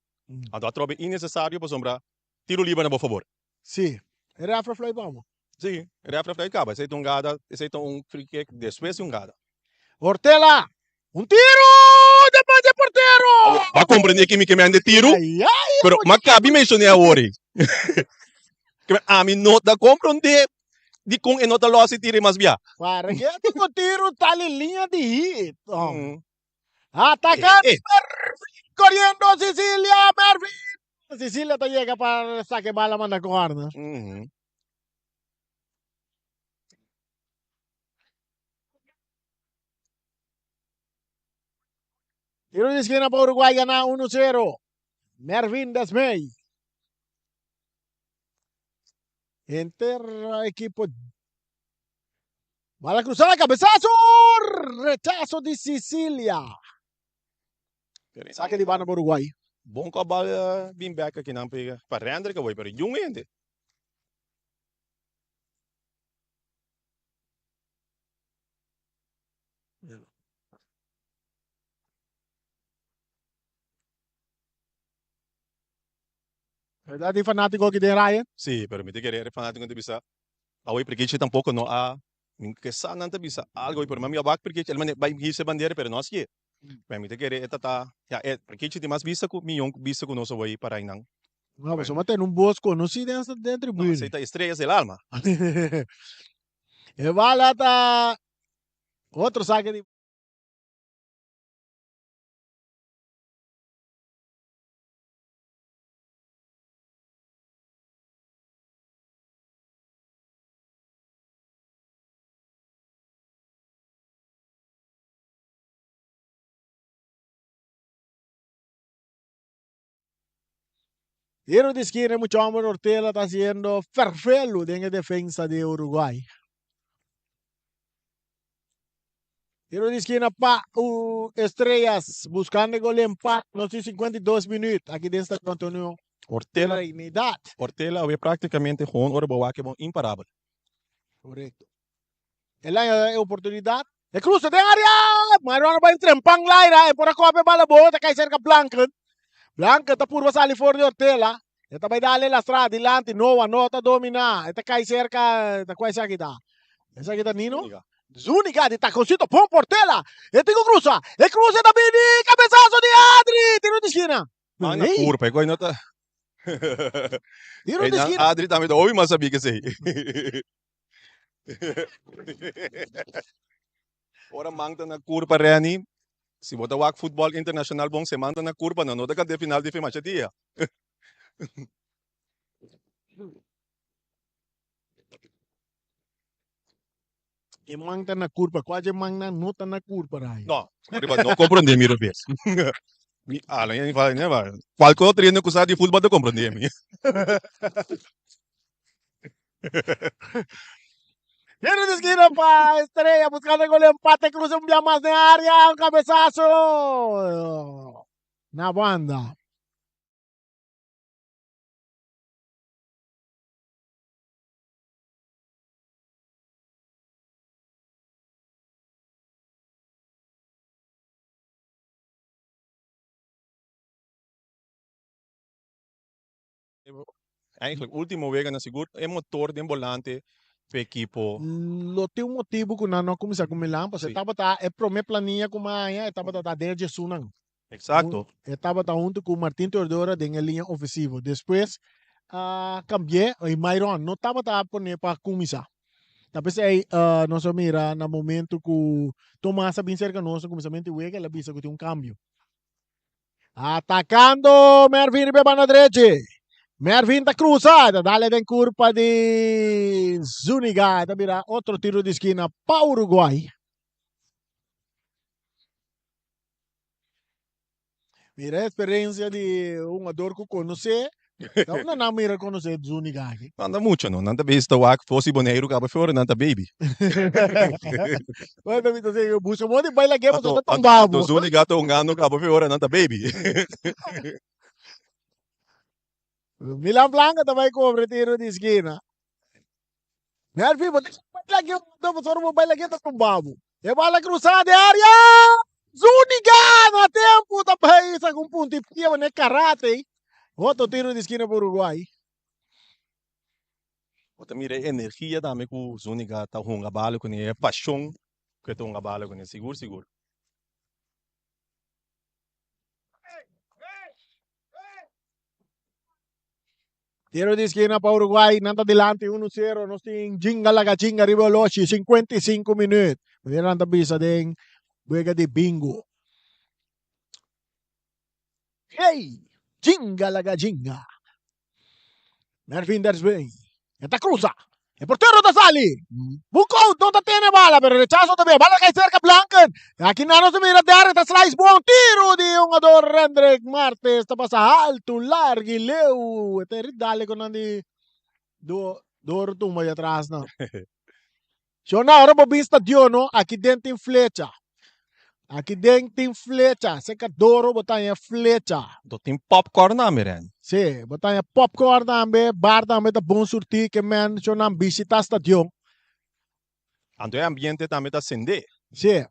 Anto atrobe innecesario pasobra tiro liber na bo fabor. Sí, e ref a fluit pa bo. Sí, e ref a fluit kaba. Esei ta un gada, esei ta un free kick despues di un gada. Ortela, un tiro den man di e portero! Bo a comprende ki mi ke mende tiro? Ay, ay, Pero m'a kabi mencion'é awor ei. Ke ami no ta comprende dikon e no ta los e tiro ei mas bia. Para ke tipo tiro tal e liña di hit. Atacando Mervin, corriendo Sicilia, Mervin! Sicilia ta yega pa saca e bala manda corner. Tiro di esquina pa Uruguay gana 1-0. Mervin Desmey. Enter equipo. Bala cruzada, cabezazo! Rechazo di Sicilia. Saque di banda pa Uruguay. Bon ku a bal bin bek akinan pa Rendrick awor, pero yun hende. Verdad di fanatico aki den Ryan? Sí, pero mi ta kere e fanatico ta bisa awor prikichi tampoco no a mi ke sa nan ta bisa algo pero mi a wak prikichi el mane bai hisa e bandera pero no a siye. Pero mi ta kere e ta ta ya e prikichi tin mas bisa ku miyon bisa ku nos awor para einan. No, pasobra mi a tene un bos conoci den den tribune. No, esey ta estrellas del alma. E bala ta otro saque di. Tiro di skina mucho homber Ortela ta haciendo ferfelu den e defensa di Uruguay. Tiro di skina pa Estrellas buscando e gol empate. Nos tin 52 minuut aki den Stadion Antonio Ortela, Trinidad. Ortela awe practicamente gewoon ora bo wak e bon imparabel. Correcto. El haña e oportunidad. E cruza den area! Mariano bai trempan laira. E por a copa e bala bo. Ta cai cerca Blanken. Blanken ta purba sali for di Ortela. E ta bai dale lastra dilanti. Noah no ta domina. E ta cai cerca. Ta cua esaki ta? Esaki ta Nino? Zuniga di taconcito pon Portela. E tin cu cruza. E cruza ta bini. Cabezazo di Adri. Tiro di esquina. Man na curpa. E coi no ta. Tiro di esquina. Adri tambe ta hopi mas sabi que esey. Ora man ta na curpa Renny. Si bo ta wak futbol internacional bon se man ta na curpa nan no ta canta e final di fe masha dia. E man ta na curpa. Cua dje mannan no ta na curpa, Rai? No, riba no comprende mi robes. Mi ala mi fala ne ba. Cualke otro hende cu sa di futbol ta comprende mi. Tiro di esquina pa Estrella buscando el gol de empate. Cruza un bia mas den area. Un cabezazo. Na banda. Eigenlijk ultimo wega na sigur e motor den bolante p'e ekipo. Lo tin un motibu ku nan no a kuminsá ku Milan, pasobra e tabata e promé plania ku maña e tabata ta den djesunnan. Exacto. E tabata huntu ku Martin Teodora den e liña ofensivo. Despues a kambi'é i Myron no tabata poné pa kuminsá. Ta p'esei nos a mira na momento ku Tomas a bin serka nos na kuminsamentu di wega el a bisa ku tin un kambio. Atakando Mervin riba e banda drechi. Mervin ta krusa, ta dale den kurpa di Zuniga. Ta bira otro tiro di skina pa Uruguay. Mira e experiencia di un jugador cu conoce. Ta unda nan mira conoce Zuniga aki? Nan ta mucho no, nan ta bezig ta wak for si Boneiru caba for nan ta baby. Bueno, mi ta sey, busca modo di baila ke pasobra ta tumba bo. Anto Zuniga ta hungando caba for nan ta baby. Milan Blanco ta bay cobra tiro di esquina. Melvin, bo ta baila ke pasobra bo baila ke ta tumba bo. E bala cruza de area! Zuniga na tempo ta bay saca un punto y pia ne karate. Otro tiro di esquina pa Uruguay. Bo ta mira e energia tambe cu Zuniga ta hunga bala cune, e pasion cu e ta hunga bala cune, sigur sigur. Tiro di esquina pa Uruguay, nan ta dilanti 1-0, nos tin jinga laga jinga riba oloshi, 55 minuut. Manera nan ta bisa den wega di bingo. Hey, jinga laga jinga. Mervin Dersbey, e ta cruza. E portero ta sali. Bukout no ta tene bala, pero rechazo ta bien. Bala cai cerca Blanken. Aki nan nos ta mira Derek ta slice bon. Tiro di hungador Rendrick Martes ta pasa haltu, largu y leu. E ta dale con nan di do dor tumba di atras nan. Shona, ora bo bin stadion no, aki den tin flecha. Aki den tin flecha. Serka Doro bo ta haña flecha. Do tin popcorn tambe, Ren. Sí, bo ta haña popcorn tambe, bar tambe ta bon surtí ke men shonnan bishita stadion. Anto e ambiente tambe ta sendé. Sí.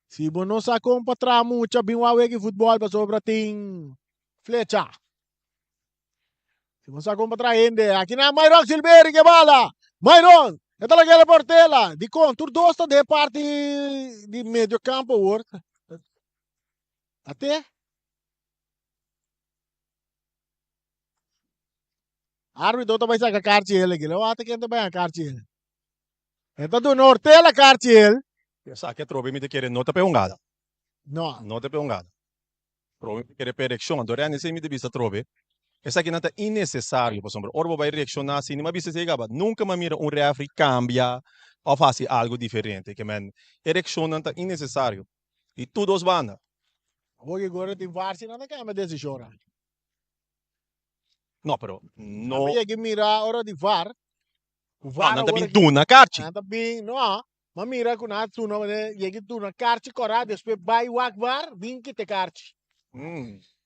Si bo no sa kon pa traha mucha, bin wak wega futbòl pasobra tin flecha. Si bo sa kon pa traha hende, aki na Myron Silveri ke bala. Myron, e ta laga el portela. Dikon? Tur dos ta den parti di medio kampo awor. Ate? Arbitro ta bai saka karchi el aki. Lo ate ken ta bai haña karchi el. E ta duna Ortela karchi el. Esaki atrobe mi ta kere no ta pe hungada. No. No ta pe hungada. Prome mi kere pe reakshon, anto Renny esei mi ta bisa atrobe, esakinan ta innesesario pasobra ora bo bai reakshoná asina, mi a bisa esei kaba, nunka mi a mira un rèfri kambia òf hasi algu diferente, ke men e reakshonnan ta innesesario di tur dos banda. Awor ki gora tin var si nan ta kambia desishonnan. No, pero no. Ami yega mira ora di var, ku No, var nan ta awor bin aki, duna karchi. nan ta bin, no, Ma mira ku nan a tuna manera yegi duna karchi kòrá despues bai wak bar bin kita e karchi.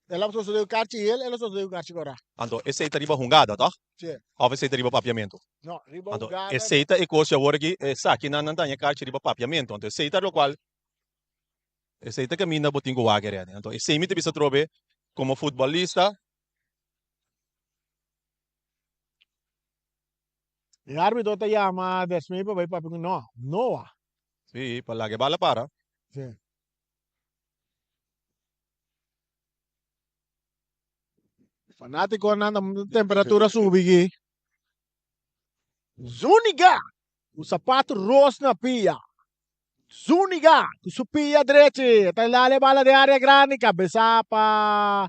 El a sosodé ku karchi hel, el a sosodé ku karchi kòrá. Anto esei ta riba hungada tòg? Sí. Òf esei ta riba papiamentu? No, riba Anto hungada. esei ta e kos di awor aki, esakinan nan ta haña karchi riba papiamentu. Anto esei ta lokual, esei ta kaminda bo tin ku wak e. Anto esei mi ta bisa atrobe komo futbolista. E arbitro ta yama Desmay pa bai papia ku Noah. Noah. Sí, pa laga e bala para. Sí. Fanátikonan ta temperatura subi aki. Zuniga ku sapato ros na pia. Zuniga ku su pia drechi ta dal e bala den área grandi kabesá pa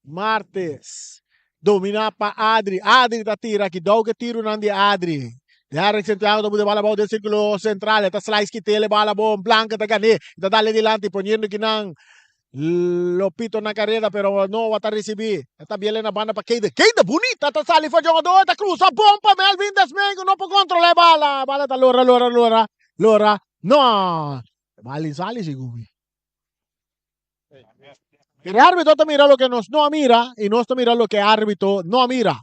Martes. Dominá pa Adri. Adri ta tira kidou ku e tirunan di Adri. Derrick Santiago ta pone e bala abou den sirkulo sentral. E ta slice kit'el e bala bon. Blanca ta gan'é. E ta dal e dilanti poniendo kinan Lopito na kareda pero Noah ta risibí. E ta biel na banda pa Keida. Keida bunita ta sali for djongadó. E ta krusa bon pa Melvin Desmeng ku no por kontrolá e bala. E bala ta lora lora lora lora. No! E bala in sali segun mi. E árbitro ta mira loke nos no a mira i nos ta mira loke e árbitro no a mira.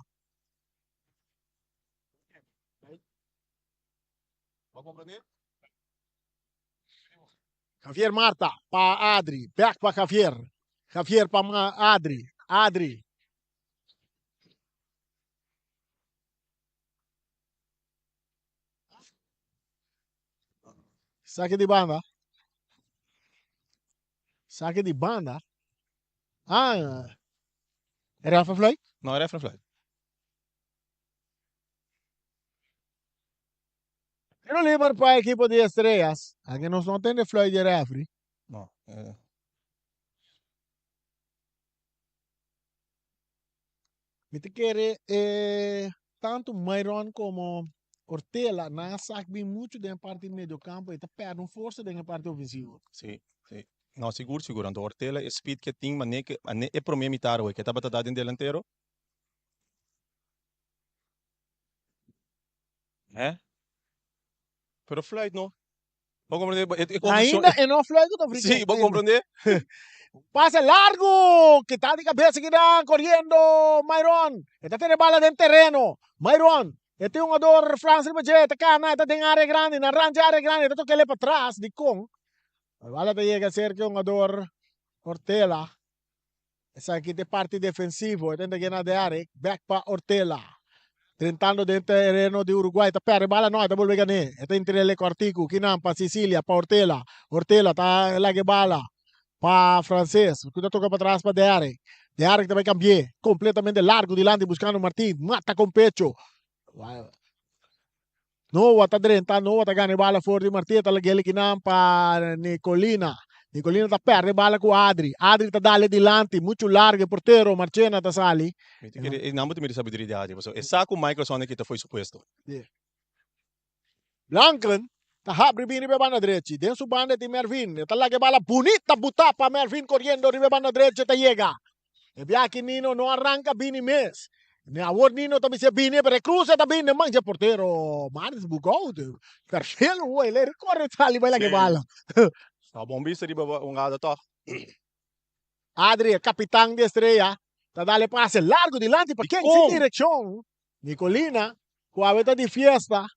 Javier Marta pa Adri, bek pa Javier. Javier pa Adri, Adri. Sake di banda. Sake di banda. Ah, ref a fluit? No, ref a fluit. Tiro liber pa ekipo di Estrellas. Aki nos no tende fluit di refri. No. Eh. Mi ta kere eh, tanto Myron como Ortela nan a sak bin mucho den e parti medio campo y ta perde un forsa den e parti ofensivo. Sí, sí. No, sigur, sigur. Anto Ortela e speed ke tin, mane ke, mane e prome mitar hoy ke tabata da den delantero. Hè? Pero fluit no. Bo comprende? E, e conclusion- Ainda e no fluit ku ta friki. Sí, bo comprende? Pase largo, kita di cabeza kinan, corriendo Myron. E ta tene bala den terreno. Myron, e tin un jugador Frans riba dje, e ta cana, e ta den area grandi, na rand di area grandi, e ta tokele pa tras, dikon? E bala ta yega cerca e jugador Ortela. Esaki ta e parti defensivo. E ta entreg'é na Derrick. Bek pa Ortela. Drentando den tereno di Uruguay. Ta pèrdè bala no. E ta bolbe gan'é. E ta entrel'é kòrtiku. Kinan pa Sicilia. Pa Ortela. Ortela ta laga e bala pa Frances. Ku ta toka patras pa Derrick. Derrick ta bai kambi'é. Kompletamente largu dilanti buskando Martin. Mata kon pecho. Noa ta drenta, Noa ta gana e bala for di Martí, e ta lag'é likinan pa Nicolina. Nicolina ta pèrdè e bala ku Adri. Adri ta dal e dilanti, muchu largu, e portero Marchena ta sali. Mi ta kere e nan bo ta mira sabiduria di Adri, pasobra e sa ku Michelson a kita fo'i su puesto. Blanken ta habri bin riba e banda drechi. Den su banda e tin Mervin. E ta laga e bala bunita butá pa Mervin koriendo riba e banda drechi e ta yega. E biaha ki Nino no a ranka bini mes. Ne awor Nino ta bis'é bini, pero e cruza ta bini den man dje portero Martins Bugout. Perfil hoor, el e corre sali bai laga e bala. Ta bon bista riba un gada tog. Adri, e kapitan di Estrella, ta dal e pase largo dilanti pa ken sin direkshon. Nicolina, ku awe ta di fiesta,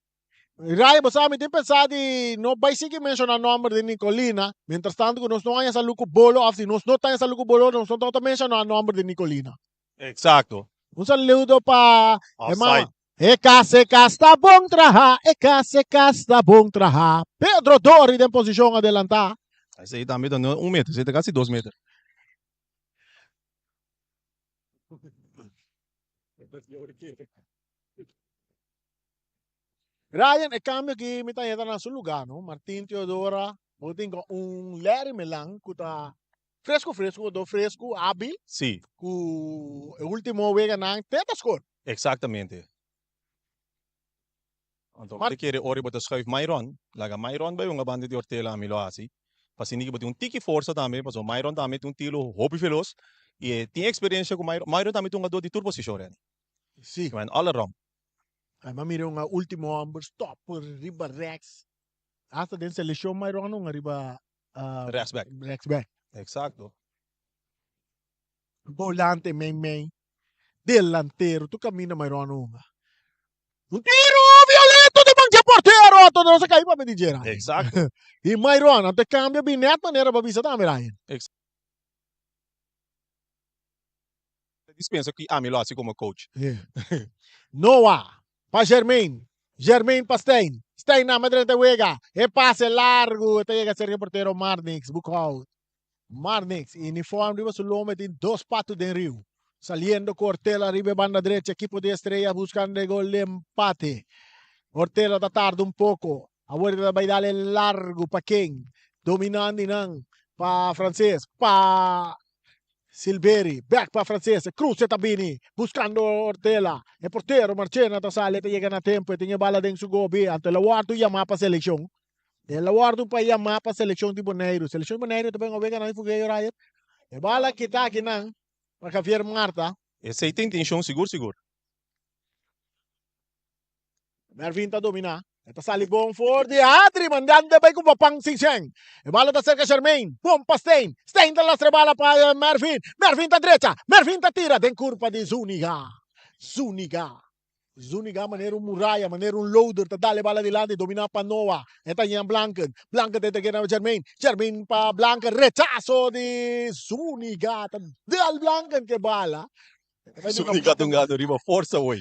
Ray, bo sa mi tin pensa di no bai sigui menciona nomber di Nicolina, mientras tanto cu nos no haña salu cu bolo of si nos no ta haña salu cu bolo nos no ta menciona nomber di Nicolina. Exacto. Un saludo pa e mama. Offside. E cas, e cas ta bon traha, e cas, e cas ta bon traha. Pedro Dori den posicion adelanta. Esey tambe ta no un meter, esey ta casi dos meter. Ryan, e cambio aki mi ta heta na su lugar, no? Martin Teodora, bo tin con un Larry Melan cu ta fresco fresco, do fresco, habil. Sí. Cu e ultimo weganan te ta score. Exactamente. Anto mi ta kere ora bo ta schuif Myron, laga Myron bay hunga banda di Ortela, ami lo haci. Pa asina ki bo tin un tiki forsa tambe, pasobra Myron tambe tin un tiro hopi veloz y e tin experiencia cu Myron. Myron tambe ta hungador di tur posicion, Renny. Sí. Ki men all around. Ai m'a mira un ultimo homber stopper riba rechts. Hasta den seleccion Myron a hunga riba Rechtsback. Rechtsback. Exacto. Volante mei mei. Delantero. Tur caminda Myron a hunga. Un tiro violento di man dje portero. Anto nos a cay papia di dje Ryan. Exacto. Y Myron anto e cambio bin net manera bo a bisa tambe Ryan. Dispensa ki ami lo hasi komo coach. Noah pa Jermaine. Jermaine pa Stein. Stein na drenta wega. E pase largo. E ta yega cerca portero Marnix. Boekhout. Marnix. Uniform riba su lomba tin dos patu den riu. Saliendo cu Ortela riba banda drecha. Equipo di Estrella buscando e gol de empate. Ortela ta tarda un poco. Awor ta bay dale largo pa ken? Dominando nan pa Frances. Pa Silveri, back pa Frances, cruce ta bini, buscando Ortela, e portero Marchena ta sali, ta yega na tempo, e tin e bala den su gobi, anto el a wordo yama pa seleccion, el a wordo pa yama pa seleccion di Boneiru, seleccion di Boneiru ta ben awega nan di Fugueyo Ryan, e bala kita aki nan pa Javier Marta. Esey ta intencion sigur sigur. Mervin ta domina. E ta sali bon for di Adri, mandando bai ku Papan sin shen. E bala ta serka Shermaine. Bon pa Stein. Stein ta lastra e bala pa eh, Mervin. Mervin ta drecha. Mervin ta tira den kurpa di Zuniga. Zuniga. Zuniga manera un muraya, manera un loader ta dale bala dilanti, domina pa Noah. E ta Ian Blanken. Blanken ta entrega na Jermaine. Jermaine pa Blanken. Rechazo di Zuniga. Ta dal Blanken ke bala. Zuniga ta un gato riba forsa hoy.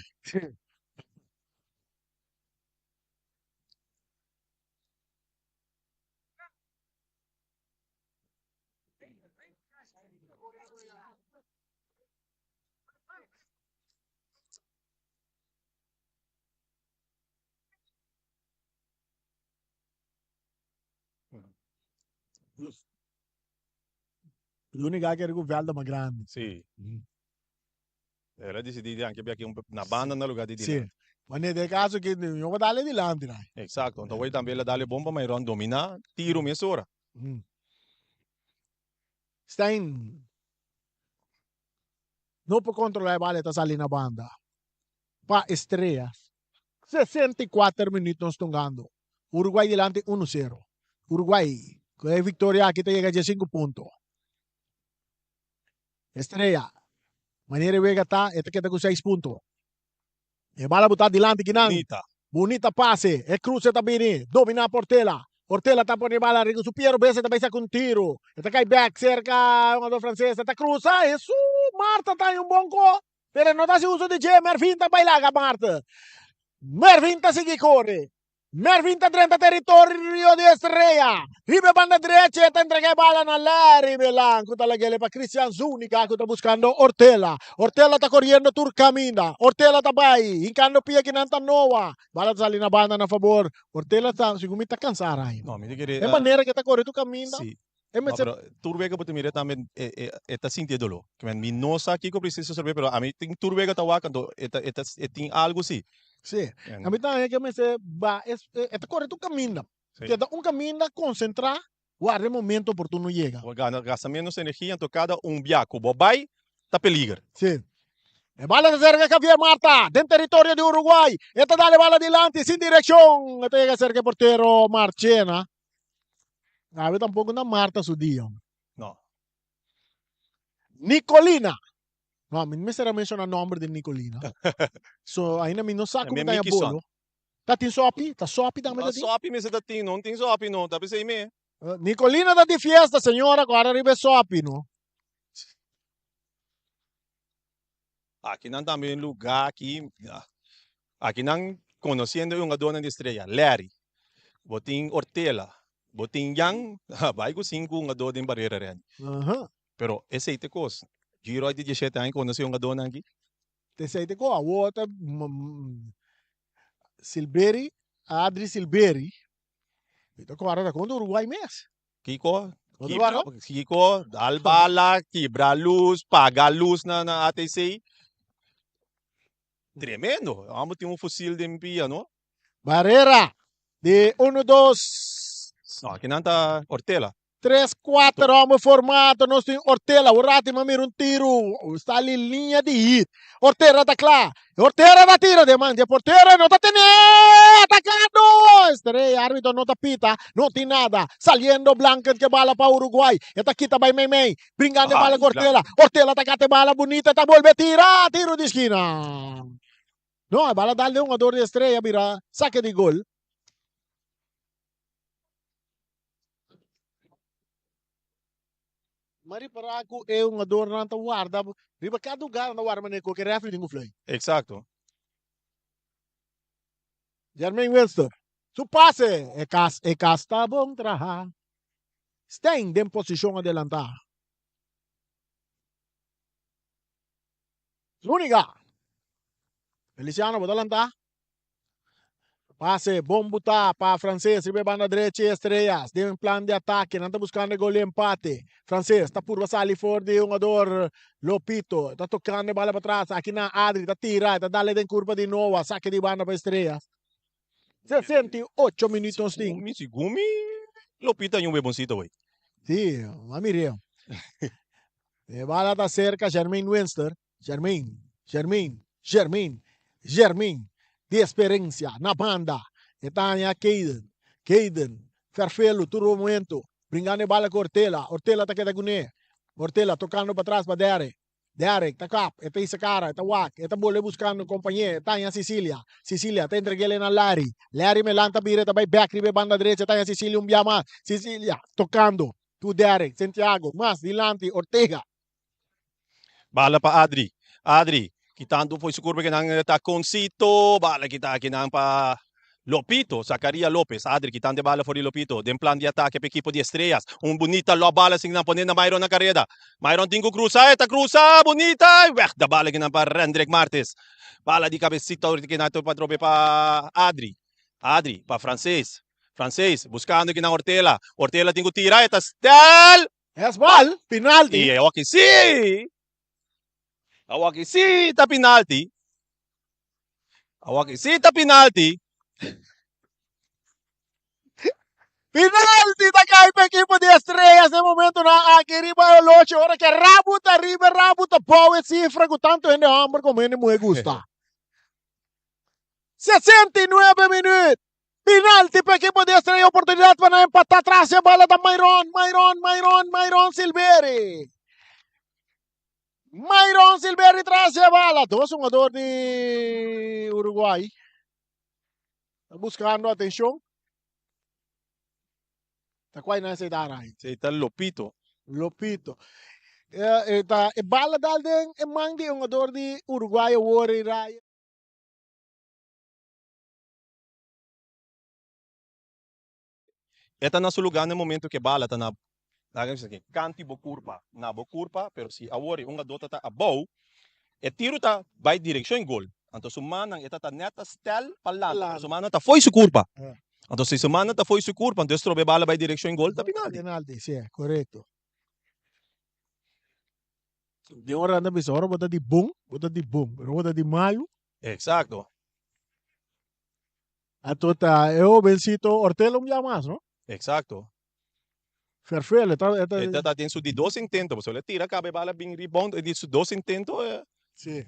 L'unica che era ku veld ma grandi. Sí. El a decidí di anke biaki un na banda na lugar di dilanti. Sí. Ma nete e caso ke no pa dale dilanti na. Exacto. Anto awor tambe el a dale bon pa Mayron dominá tiro mesora. Stein no por controla e bala e ta sali na banda pa Estrellas. 64 minuut nos tungando. Uruguay dilanti 1-0. Uruguay ku e victoria aki ta yega 15 punto. Estrella, manera e wega ta, e ta keda ku 6 punto. E bala buta dilanti kinan. Bunita. Bunita pase. E cruce ta bini. Domina Portela. Portela ta pone bala riba su pie robes e ta bay saca un tiro. E ta cay back cerca un jugador frances. E ta cruza. Hesu! Marta ta un bon ko. Pero e no ta haci uso di dje. Mervin ta bay laga Marta. Mervin ta sigui core. Mervin ta drenta teritorio di Estrella. Riba e banda drecha e ta entrega e bala na Larry Belan ku ta lag'el pa Christian Zuniga ku ta buskando Ortela. Ortela ta koriendo tur kaminda. Ortela ta bai hinkando pia kinan ta Noah. Bala ta sali na banda na fabor. Ortela ta segun mi ta kansa Ryan. No, mi ta kere. E manera ke ta kore tur kaminda. Si. E No, mester pero tur wega bo ta mira tambe e e e ta sinti e doló. Ke men mi no sa kiko presiso sorbe pero ami tin tur wega ta wak anto e ta e ta e tin algu si. Si. Ami ta haña ke mester ba e e ta kore tur kaminda. Si. Keda un kaminda konsentrá warda e momento oportuno yega. Bo gana gasta menos energia anto kada un bia ku bo bai ta peliger. Si. E bala ta serka Javier Marta den teritorio di Uruguay. E ta dal e bala dilanti sin direkshon. E ta yega serka e portero Marchena. Awe tampoco na Marta su dia. No. Nicolina. No, mi mester a menciona nomber di Nicolina. So, ainda mi no sa como ta bolo. Ta tin sopi? Ta sopi tambe ta tin? Sopi mester ta tin, no tin sopi no, ta pesey me. Nicolina ta di fiesta, señora, cu ahora riba e sopi, no. Aki nan tambe un lugar aki, aki nan conociendo e hungadornan di Estrella, Larry, bo tin Ortela, bo tin Jan, bai cu cinco hungador den barera Randy. Pero esey ta e cos, G-Roy di diesshete aña conoce e hungadornan aki? Esey ta e cos, awor ta Silberi, Adri Silberi, mi ta corda ta contra Uruguay mes. Kiko? Kibra, kiko? Dal bala, kibra luz, paga luz na, na ATC. Tremendo. Amo tin un fusil den pia, no? Barrera di 1, 2. No, aki nan ta Ortela. 3, 4 hombre formato. Nos tin Ortela. Un rato ma mira un tiro. Sta li linha di hit. Ortela ta kla. Ortela ta tira de man. De portero no ta tene. Atacando. Estrella. Árbitro no ta pita. No tin nada. Saliendo Blanken ke bala pa Uruguay. E ta kita bay mei mei. Bringando bala ku Ortela. Ortela ta gata bala bonita. Ta bolbe tira. Tiro di esquina. No, e bala dal de un jugador di Estrella bira saque di gol. Ma ripará ku e hungadornan ta warda riba kada lugar nan ta warda manera ku e refri tin ku flui. Exacto. Jermaine Winston. Su pase, e kas, e kas ta bon traha. Stein den posishon adelantá. Zuniga. Feliciano bo ta lantá. Pase bon butá pa Frances riba e banda drechi Estrellas den plan di atake nan ta buskando e gol di empate. Frances ta purba sali for di hungador Lopito ta tokando e bala patras aki na Adri ta tira ta dale den kurpa di Noah sake di banda pa Estrellas. 68 minuut nos tin. Mi sigun mi Lopito a un weboncito wey. Sí, a mir'é. E bala ta serka Jermaine Winster. Jermaine, Jermaine, Jermaine, Jermaine di experencia na banda. E ta haña Kayden, Kayden, Ferfelu tur momento bringando e bala ku Ortela. Ortela ta keda kuné. Ortela tokando patras pa Derek. Derek ta kap, e ta hisa kara, e ta wak, e ta bolbe buskando kompañé, e ta haña Cecilia. Cecilia ta entreg'el na Larry. Larry Melan ta bira, e ta bai bèk riba e banda drecha, e ta haña Cecilia un bia mas. Cecilia tokando ku Derek, Santiago mas dilanti Ortega. Bala pa Adri. Adri, kitando for su curva que nan ta Concito. Bala kita aki nan pa Lopito, Zacaria Lopez. Adri kitando e bala for di Lopito. Den plan di atake pa ekipo di Estrellas. Un bunita lob bala sin nan pone na Myron na careda. Myron tin cu cruza, e ta cruza, bunita. Y weg da bala kinan pa Rendrick Martes. Bala di cabecita ahorita kinan pa trobe pa Adri. Adri pa Frances. Frances buscando kinan Ortela. Ortela tin cu tira, e ta stel. Es bal, pinalti. Y awaki si! Awaki si ta pinalti. Awaki si ta pinalti. Pinalti ta kai pa ekipo di Estrellas den momentonan aki riba e olochi ora ke Rabu ta riba e Rabu ta bou e sifra ku tantu hende homber komo hende muhe gusta. 69 minuut. Penalti pa ekipo di Estrella oportunidad pa nan empata tras e bala ta Myron, Myron, Myron, Myron Silveri. Myron Silveri tras e bala. Dos jugador di Uruguay. Buscando atencion. Ta cual nan se dar ahí? Se ta Lopito. Lopito. Eh, eh, ta, e bala dal den e man di jugador di Uruguay awor y Raya. E ta na su lugá na e momento ku e bala ta na, laga mi bisa aki, kanti bo kurpa, na bo kurpa, pero si awor e hungadó ta ta abou, e tiru ta bai direkshon e gol. Anto su mannan e ta ta nèt ta stèl pa lanta, pero su mannan ta fo'i su kurpa. Anto si su mannan ta fo'i su kurpa, anto e stroba e bala bai direkshon e gol, ta pinalti. Penalti, si, korekto. Den ora nan ta bisa, ora bo ta di bon, bo ta di bon, pero ora bo ta di malu. Eksakto. Anto ta e hobencito Ortela un bia mas, no? Exacto. Ferfel, e ta, e ta. E ta ta den su di dos intento, pasobra el a tira caba e bala bin rebound, e di su dos intento e. Sí.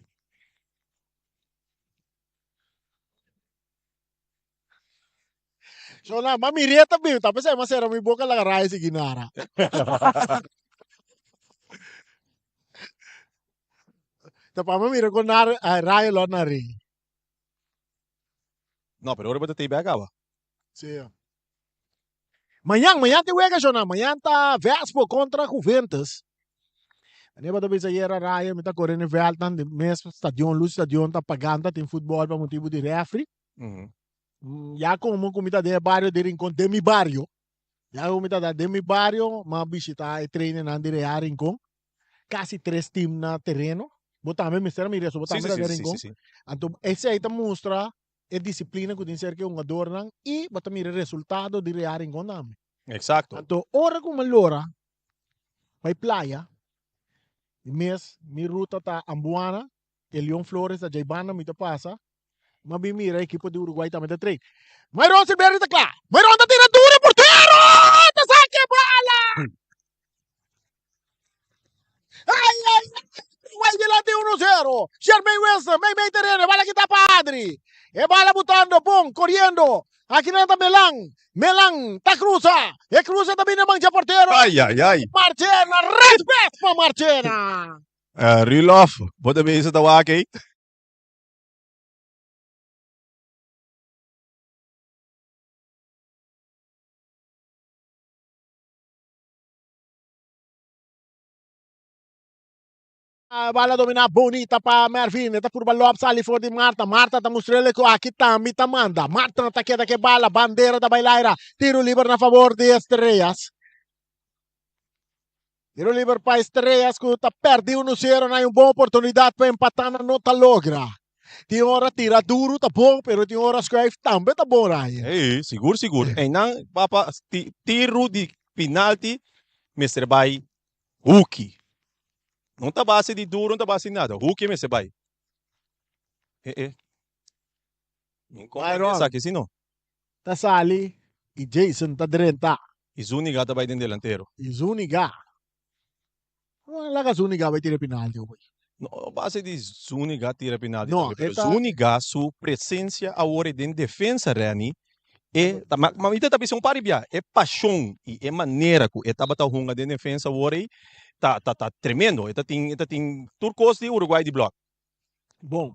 So na, ma mir'é ta bin, ta pensá m'a cera mi boca laga raya sigui nara. Ta pa mi mira con nara, raya lo nari. No, pero ora bo ta tei bek awa. Sí. Mañan, mañan tin wega shona. Mañan ta Vespo contra Juventus. Ane bo ta bisa ayera Ryan mi ta kore na e veldnan di mes stadion, Luz Stadion ta paganta tin futbol pa motibu di refri. Ya komo ku mi ta den e bario di Rincon, den mi bario, ya komo mi ta den mi bario, m'a bishita e trainernan di Real Rincon. Kasi tres team na tereno. Bo tambe mester a mira eso, bo tambe ta den Rincon. Anto esei ta mustra e disiplina ku tin serka e hungadornan i bo ta mira e resultado di Real Rincon tambe. Exacto. Anto ora ku mi lora bai playa, di mes mi ruta ta Ambuana, e Leon Flores ta djai banda mi ta pasa, mi a bin mira e ekipo di Uruguay tambe ta train. Myron Silverio ta kla! Myron ta tira duro e portero! Ta saka e bala! Ai, ai, ai! Uruguay dilanti 1-0. Jermaine Winston, mei mei tereno, e bala kita pa Adri. E bala butando, bon, corriendo. Aki nan ta Melan. Melan ta cruza. E cruza ta bini mancha portero. Ai, ai, ai. Marchena, respect pa Marchena. Rulof, bo ta bisa ta wak ei? Bala dominá bonita pa Mervin. E ta purba lòp sali for di Marta. Marta ta mustr'el ku aki tambe ta manda. Marta ta keda ku e bala. Bandera ta bai laira. Tiro liber na fabor di Estrellas. Tiro liber pa Estrellas ku ta pèrdí unu sero. Nan hay un bon oportunidat pa empatá, nan no ta logra. Tin ora tira duru ta bon, pero tin ora schuif tambe ta bon, Ryan. Ey, sigur sigur. Einan papa tiru di pinalti mester bai huki. No ta base di duro, no ta base di nada. Huki mester bai. Eh eh. Mi Byron. Esaki si no. Ta sali y Jason ta drenta. Y Zuniga ta bai den delantero. Y Zuniga. No laga Zuniga bai tira penalti hoy. No base di Zuniga tira penalti No, tambe, pero e ta- Zuniga su presencia awor den defensa Renny e ta ma ma mi ta bisa un par di bia e pasion y e manera cu e tabata hunga den defensa awor ey ta ta ta tremendo e ta tin e ta tin tur cos di Uruguay di blok. Bon,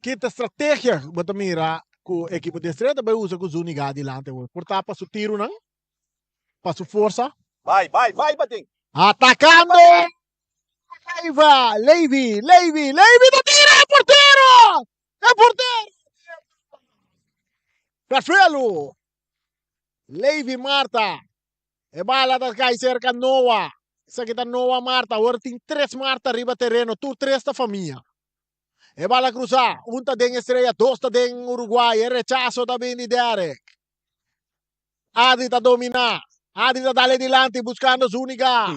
kita strategia bo ta mira ku ekipo di Estrella ta bai usa ku Zuniga adilanti awor? Por ta pa su tironan, pa su forsa. Bai, bai, bai batin. Atakando Leiva, Levi, Levi, Levi ta tira e portero! E portero! Rafaelo, Levi Marta, E bala ta kai serka Noa. Esaki ta Noa Marta. Awor tin tres Marta riba tereno. Tur tres ta famia. E bala krusá. Un ta den Estrella, dos ta den Uruguay. E rechaso ta bin di Derek. Adri ta dominá. Adri ta dale dilanti buskando Zuniga.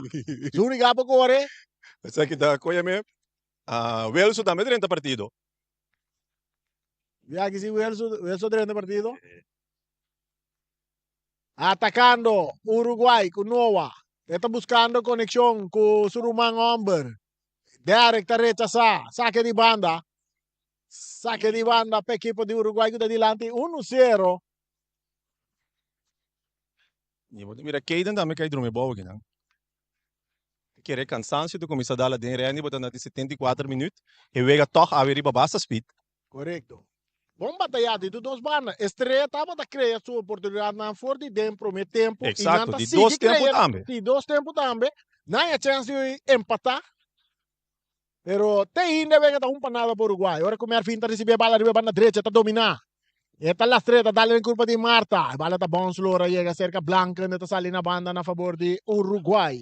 Zuniga por kore. Esaki ta koyame. Wilson tambe drenta partido. Ya ki si Wilson, Wilson drenta partido. Atakando Uruguay ku Noa. E ta buskando konekshon ku su ruman hòmber. Derek ta rechasá. Sake di banda. Sake di banda pa ekipo di Uruguay ku ta dilanti 1-0. I bo ta mira Kayden tambe kai drumi bou akinan. Ta kere kansansio ta kuminsá dal aden Randy bo ta na di 74 minüt. E wega tòg awe riba basta speed. Korekto. Bon batayá di tur dos banda. Estrella tabata krea su oportunidatnan for di den promé tempu i nan Eksakto, ta di sigui dos tempu krea tambe. di dos tempu tambe. Nan a chèns di empatá, pero te ainda e wega ta un pa nada pa Uruguay. Ora ku Mervin ta risibí e bala riba e banda drecha, e ta dominá. E ta lastr'é, ta dal den kurpa di Marta. E bala ta bòns lora yega serka Blanken, e ta sali na banda na fabor di Uruguay.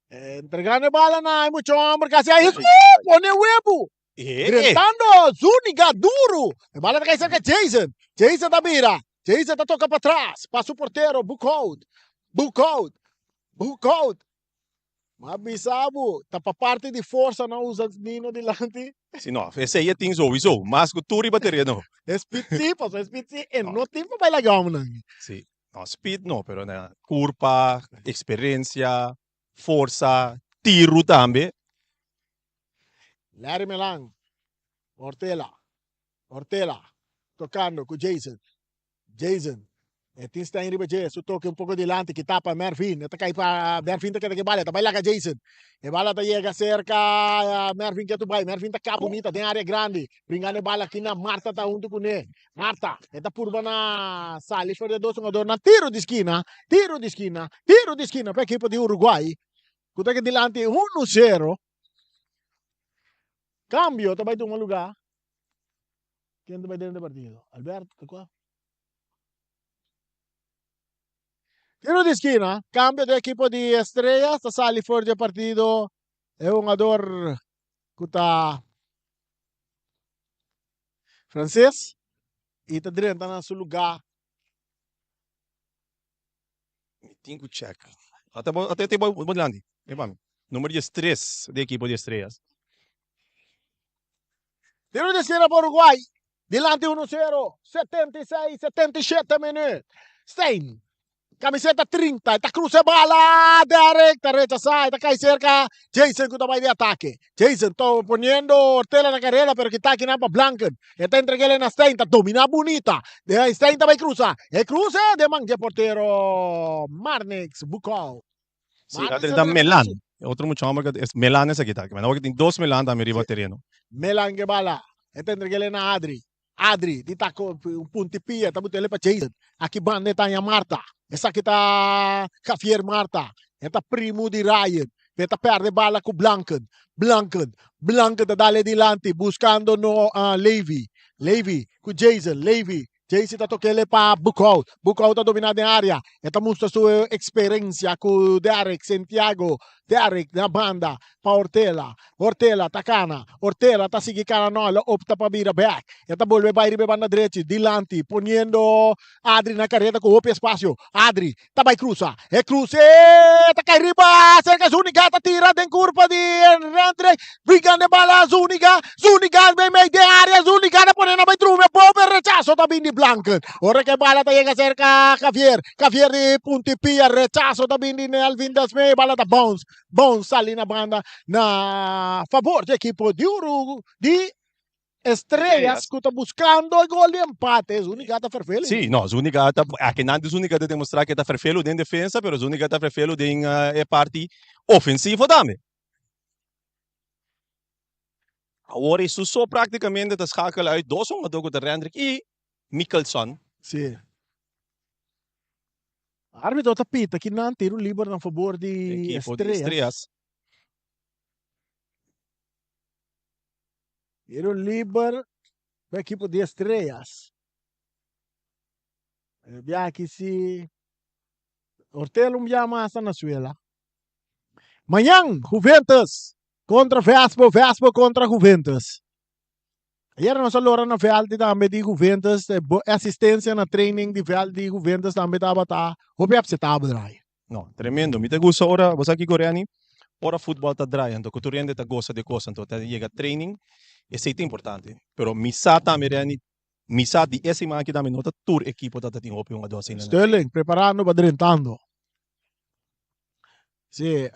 Entregando e bala na e mucha homber casi ahí. Uh, pone webu. Drentando Zuniga duro. E bala ta cai cerca Jason. Jason ta bira. Jason ta toca pa tras. Pa su portero Boekhout. Boekhout. Boekhout. Ma bisabu, ta pa parti di forsa na usa Nino dilanti. Si no, esei e tin sowieso, mas ku tur riba tereno. E speed si, paso e speed si, e no tin pa baila gòmnan. Si, no speed no, pero na kurpa, eksperensia, forsa, tiru tambe. Larry Melan, Ortela, Ortela, tokando ku Jason. Jason, e tin Stein riba dje, su toke un poko dilanti, kita pa Mervin, e ta kai pa Mervin ta keda ku e bala, e ta bai laga Jason. E bala ta yega serka Mervin ketu bai, Mervin ta ka bunita den area grandi, bringando e bala aki na Marta ta huntu kuné. Marta, e ta purba na sali for di e dos hungadornan, tiro di skina, tiro di skina, tiro di skina pa ekipo di Uruguay, ku ta dilanti 1-0. Kambio ta bai tuma luga. Ken ta bai drenta partido? Alberto ta kua? Tiro di skina, cambio di equipo di Estrellas, ta sali for di e partido e hungador ku ta Frances y ta drenta na su lugar. Mi tin ku check. Ata bo, ata te bo, bo dilanti. Ven pa mi. Numero 13 di ekipo di Estrellas. Tiro di skina pa Uruguay. Dilanti 1-0. 76, 77 minuut. Stein. Camiseta 30. Ta cruza e bala. Derek ta rechasa. Ta cai cerca Jason cu ta bay di ataque. Jason ta poniendo Ortela na carrera pero kita aki nan pa Blanken. E ta entregele na Stein. Ta domina bunita. Stein ta bay cruza. E cruze de man dje portero Marnix Bukow. Sí, a drenta Melan. Otro mucha homber que es Melan esaki ta. Men awor tin dos Melan tambe riba tereno. Melan ke bala. E ta entregele na Adri. Adri di ta un punti pia ta butele pa Jason. Aki banda e ta haña Marta. Esaki ta Javier Marta. E ta primu di Ryan. E ta perde bala ku Blanken. Blanken. Blanken ta dale dilanti buscando no uh, Levy. Levy ku Jason. Levy. Jason ta tokele pa Boekhout. Boekhout ta domina den area. E ta mustra su experiencia ku Derek Santiago. Derek na banda pa Ortela. Ortela ta kana. Ortela ta sigui kana no. El a opta pa bira back. E ta bolbe bai riba e banda drechi. Dilanti poniendo Adri na kareta ku hopi espacio. Adri ta bai cruza. E cruce ta cai riba cerca Zuniga ta tira den curpa di Hendrik. Brigando e bala Zuniga. Zuniga bij mei den area. Zuniga ta pone na bai trume. Boven rechazo ta bin di Blanken. Ora que bala ta yega cerca Javier. Javier di punti pia. Rechazo ta bin di Nelvin Desmee. Bala ta bounce. Bounce sali na banda na favor di equipo di Urugu di Estrellas ku ta buskando e gol di empate. Zuniga ta fervelu. Sí, no, Zuniga ta, akinan di Zuniga ta demostrá ku e ta fervelu den defensa, pero Zuniga ta fervelu den e parti ofensivo tambe. Awor e su so práktikamente ta schakel uit dos hungadó ku ta Rendrick i Mickelson. Sí. Árbitro ta pita kinan tiro liber na fabor di Ekipo di Estrellas. Estrellas. Tiro liber pa ekipo di Estrellas. E biaha si Ortela un biaha mas ta na suela. Mañan Juventus kontra Vespo, Vespo kontra Juventus. Ayer nos a lora na veld tambe di Juventus, e asistencia na training di veld di Juventus tambe tabata hopi aceptabel rai. No, tremendo. Mi ta gusta ora, bo sa kiko Renny? Ora futbol ta draai anto ku tur hende ta gosa di e kos anto ta yega training, esei ta importante. Pero mi sa tambe Renny, mi sa di e siman aki tambe no ta tur ekipo ta ta tin hopi hungadó asina na training. Sterling preparando pa drentando. Sí,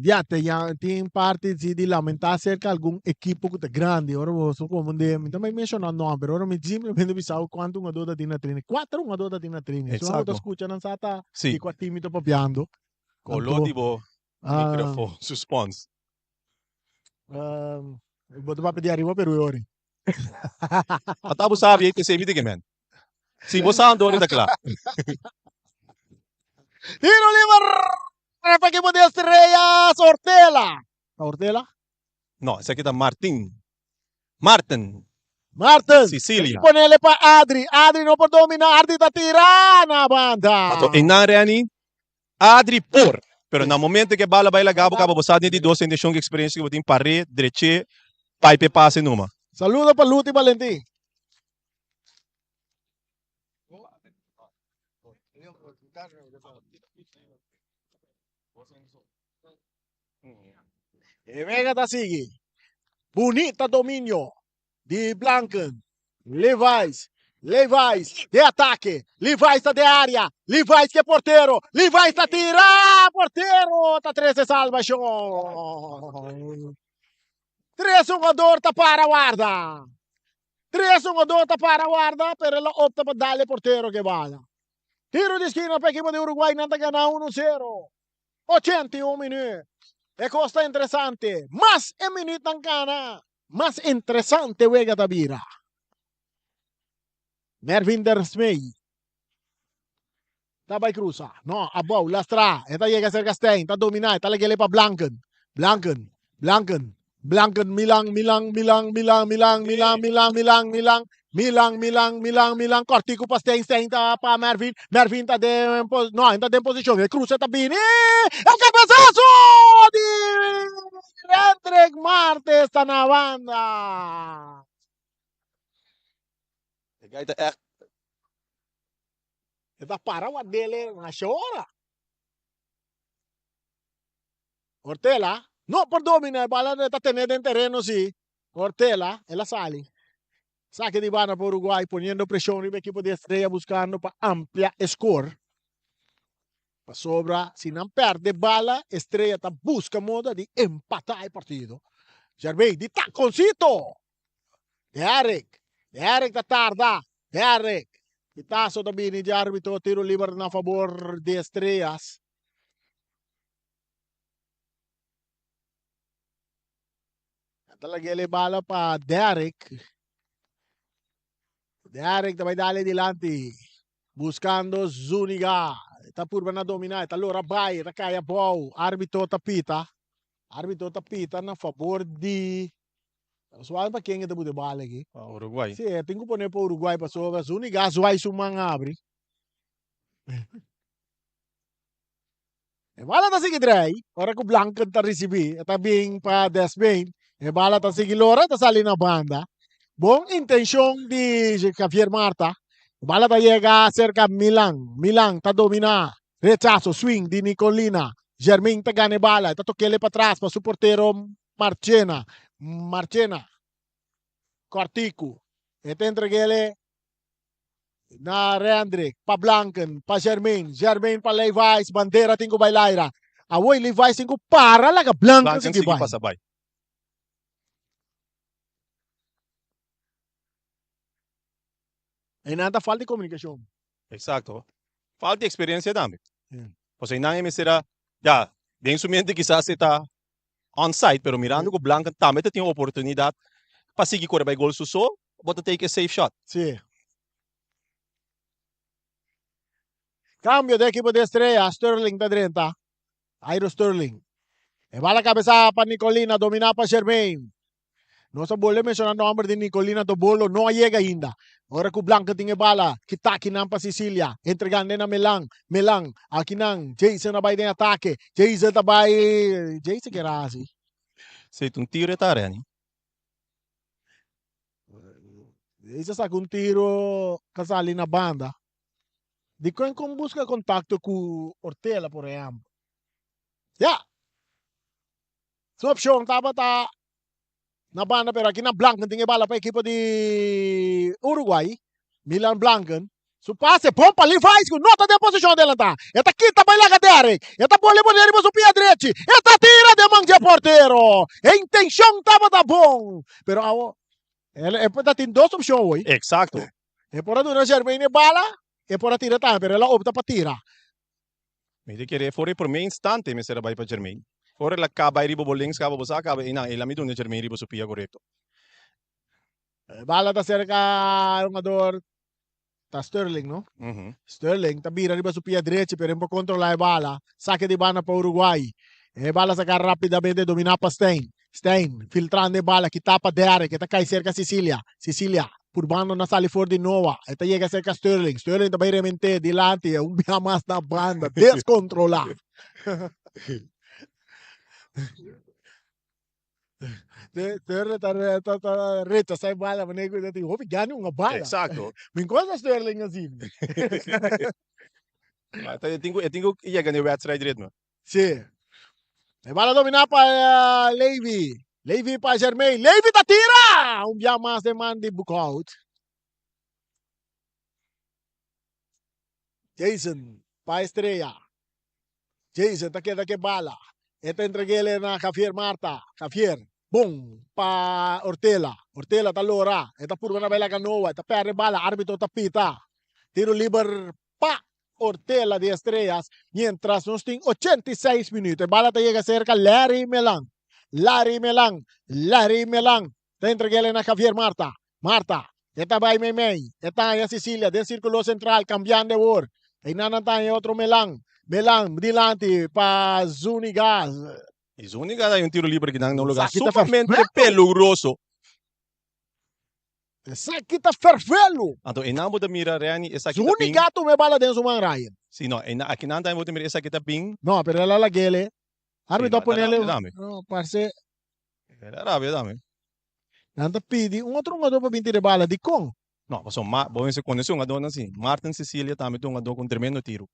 ya te ya tin parti si di lamentá acerca algun ekipo ku ta grandi. Ora bo so komo de, mi ta bai menshoná nòmber, ora mi simplemente bisa bo kuantu hungadó ta tin na training. Kuater hungadó ta tin na training. Esun bo ta Exacto. skucha nan sa ta Sí. di kua tim mi ta papiando. Koló Anto, di bo microfoon su spons. Bo ta papia di ariba Peru e ori. Ata bo sabi ei p'esei mi ta ke men. Si bo sa anto ora ta kla. Tiro liber pa ekipo di Estrellas Ortela. Ta Ortela? No, esaki ta Martin. Martin. Martin. Sicilia. Ponele pa Adri. Adri no por domina. Adri ta tira na banda. Anto einan Renny, Adri por. Pero na momento ke bala bai laga bo kaba bo sa den di dos intenshon ku eksperensia ku bo tin par'é, drech'é, bai p'e pase numa. Saludo pa Luti Valentin. E wega ta sigui. Bunita dominio di Blanken. Levi's. Levi's de atake. Levi's ta de área. Levi's ke portero. Levi's ta tira. Portero ta trese salvacion. Tres jugador ta para warda. Tres jugador ta para warda, pero el a opta pa dale portero ke bala. Tiro di esquina pa ekipo di Uruguay, nan ta gana 1-0. 81 minuut. E kos ta interesante. Mas e minuutnan kana, mas interesante wega ta bira. Mervin Dersmey ta bai cruza. No, abou, lastra. E ta yega cerca Stein, ta domina, e ta lagele pa Blanken. Blanken, Blanken, Blanken, Milan, Milan, Milan, Milan, Milan, Milan, Milan, Milan, Milan, Milan, Milan, Milan, Milan, Cortico pa Stein, Stein ta pa Mervin, Mervin ta den, no, ta den posicion, e cruza ta bini, e cabezazo di Hendrik Martes ta na banda. E guy ta echt. E ta para wat dele na shora. Ortela no por domina e bala ta tene den tereno si. Ortela, el a sali. Sake di banda pa Uruguay poniendo presion riba ekipo di Estrella buscando pa amplia e score. Pasobra si nan perde bala, Estrella ta busca moda di empata e partido. Gervais di taconcito! Derrick, Derrick ta tarda, Derrick. Pitazo ta bini di arbitro, tiro liber na favor di Estrellas. Ta lag'é bala pa Derrick. Derrick ta bai dale dilanti. Buscando Zuniga. Ta purba na dominá, e ta lora bai, e ta kai abou. Árbitro ta pita. Árbitro ta pita na fabor di Sual pa ken e ta bute bala aki? Pa Uruguay. Sí, e tin ku pone pa Uruguay pasobra Zuniga zwai su man abri. E bala ta sigui drei, ora ku Blanken ta risibí, e ta bin pa Desmain. E bala ta sigui lora, ta sali na banda. Bon intenshon di Javier Marta. E bala ta yega serka Milan. Milan ta dominá. Rechaso, swing di Nicolina. Germain ta gana e bala, e ta tok'el e patras pa su portero Marchena. Marchena. Kòrtiku. E ta entreg'el e na Rendrick, pa Blanken, pa Germain. Germain pa Levi's. Bandera tin ku bai laira. Awor Levi's tin ku para laga Blanken Blanken sigui sigui bai. pasa bai. Einan ta falta di komunikashon. Exacto. Falta di experiencia tambe. Yeah. Pasobra einan e mester a, ya, den su mente kisas e ta onside, pero mirando ku Blanken tambe ta tin oportunidad pa sigui kore bai gol su so, bo ta take e safe shot. Sí. Cambio de equipo de Estrella, Sterling ta drenta. Airo Sterling. E bala cabeza pa Nicolina, domina pa Germain. Nos a bolbe menciona nomber di Nicolina Dobolo, no a yega ainda. Ora cu Blanca tin e bala, kita akinan pa Cecilia, entregando na Melan. Melan, akinan, Jason a bay den atake. Jason ta bay, Jason kier a haci? Si, ta un tiro e ta Renny. Jason saca un tiro ca sali na banda. Dicon con busca contacto cu Ortela, por ehemplo? Ya! Su opcion tabata na banda pero aki na Blanken tin e bala pa ekipo di Uruguay. Milan Blanken. Su pase bon pa Levi's ku no ta den posicion adelanta. E ta kita bai laga Derek. E ta bole bole riba su pia drechi. E ta tira den man dje portero. E intencion tabata bon. Pero awo e ta tin dos opcion hoy. Exacto. E por a duna Jermaine e bala, e por a tira tambe pero el a opta pa tira. Mi ta kere for e prome instante mester a bai pa Jermaine. Ora el a caba riba bo links caba bo sa caba einan el a mi duna Jermaine riba su pia corecto. E bala ta cerca hungador ta Sterling no? Sterling ta bira riba su pia drechi pero e por controla e bala. Sake di banda pa Uruguay. E bala saca rapidamente domina pa Stein. Stein filtrando e bala kita pa Derek e ta cay cerca Cecilia. Cecilia purbando na sali for di Noah. E ta yega cerca Sterling. Sterling ta bay remente dilanti. E un bia mas na banda. Descontrola. Sterling ta ta ta rechasa e bala manera cu ta tin hopi gana un bala. Exacto. Mi cosa Sterling asina. E tin cu e tin cu yega na e wedstrijd ritme. Sí. E bala dominá pa Levy. Levy pa Germain. Levy ta tira! Un bia mas den man di Boekhout. Jason pa Estrella. Jason ta keda ke bala. E ta entreg'é na Javier Marta. Javier, bon pa Ortela. Ortela ta lora. E ta purba na bai laga Noah. E ta pèrdè bala. Árbitro ta pita. Tiro liber pa Ortela di Estrellas, mientras nos tin 86 minuut. E bala ta yega cerca Larry Melan. Larry Melan, Larry Melan ta entreg'el na Javier Marta. Marta, e ta bai meimei, e ta haña Cecilia den circulo central cambiando awor. Einan nan ta haña otro Melan. Melan dilanti pa Zuniga. Y Zuniga ta haña un tiro libre kinan na un lugar Esaki ta sumamente fervelo. peligroso. Esaki ta fervelo. Anto einan bo ta mira Renny esaki ta bin. Zuniga tuma e bala den su man Ryan. Si no, einan akinan tambe bo ta mira esaki ta bin. No, pero el a lag'el. Arbitro a Sí, no, ta ponele rabia tambe. no, parse. El a rabia tambe. Nan ta pidi un otro hungador pa bin tira e bala. Dikon? No, pasobra Ma, bo mester konosé hungadornan si. Martin Cecilia tambe ta un hungador ku un tremendo tiru.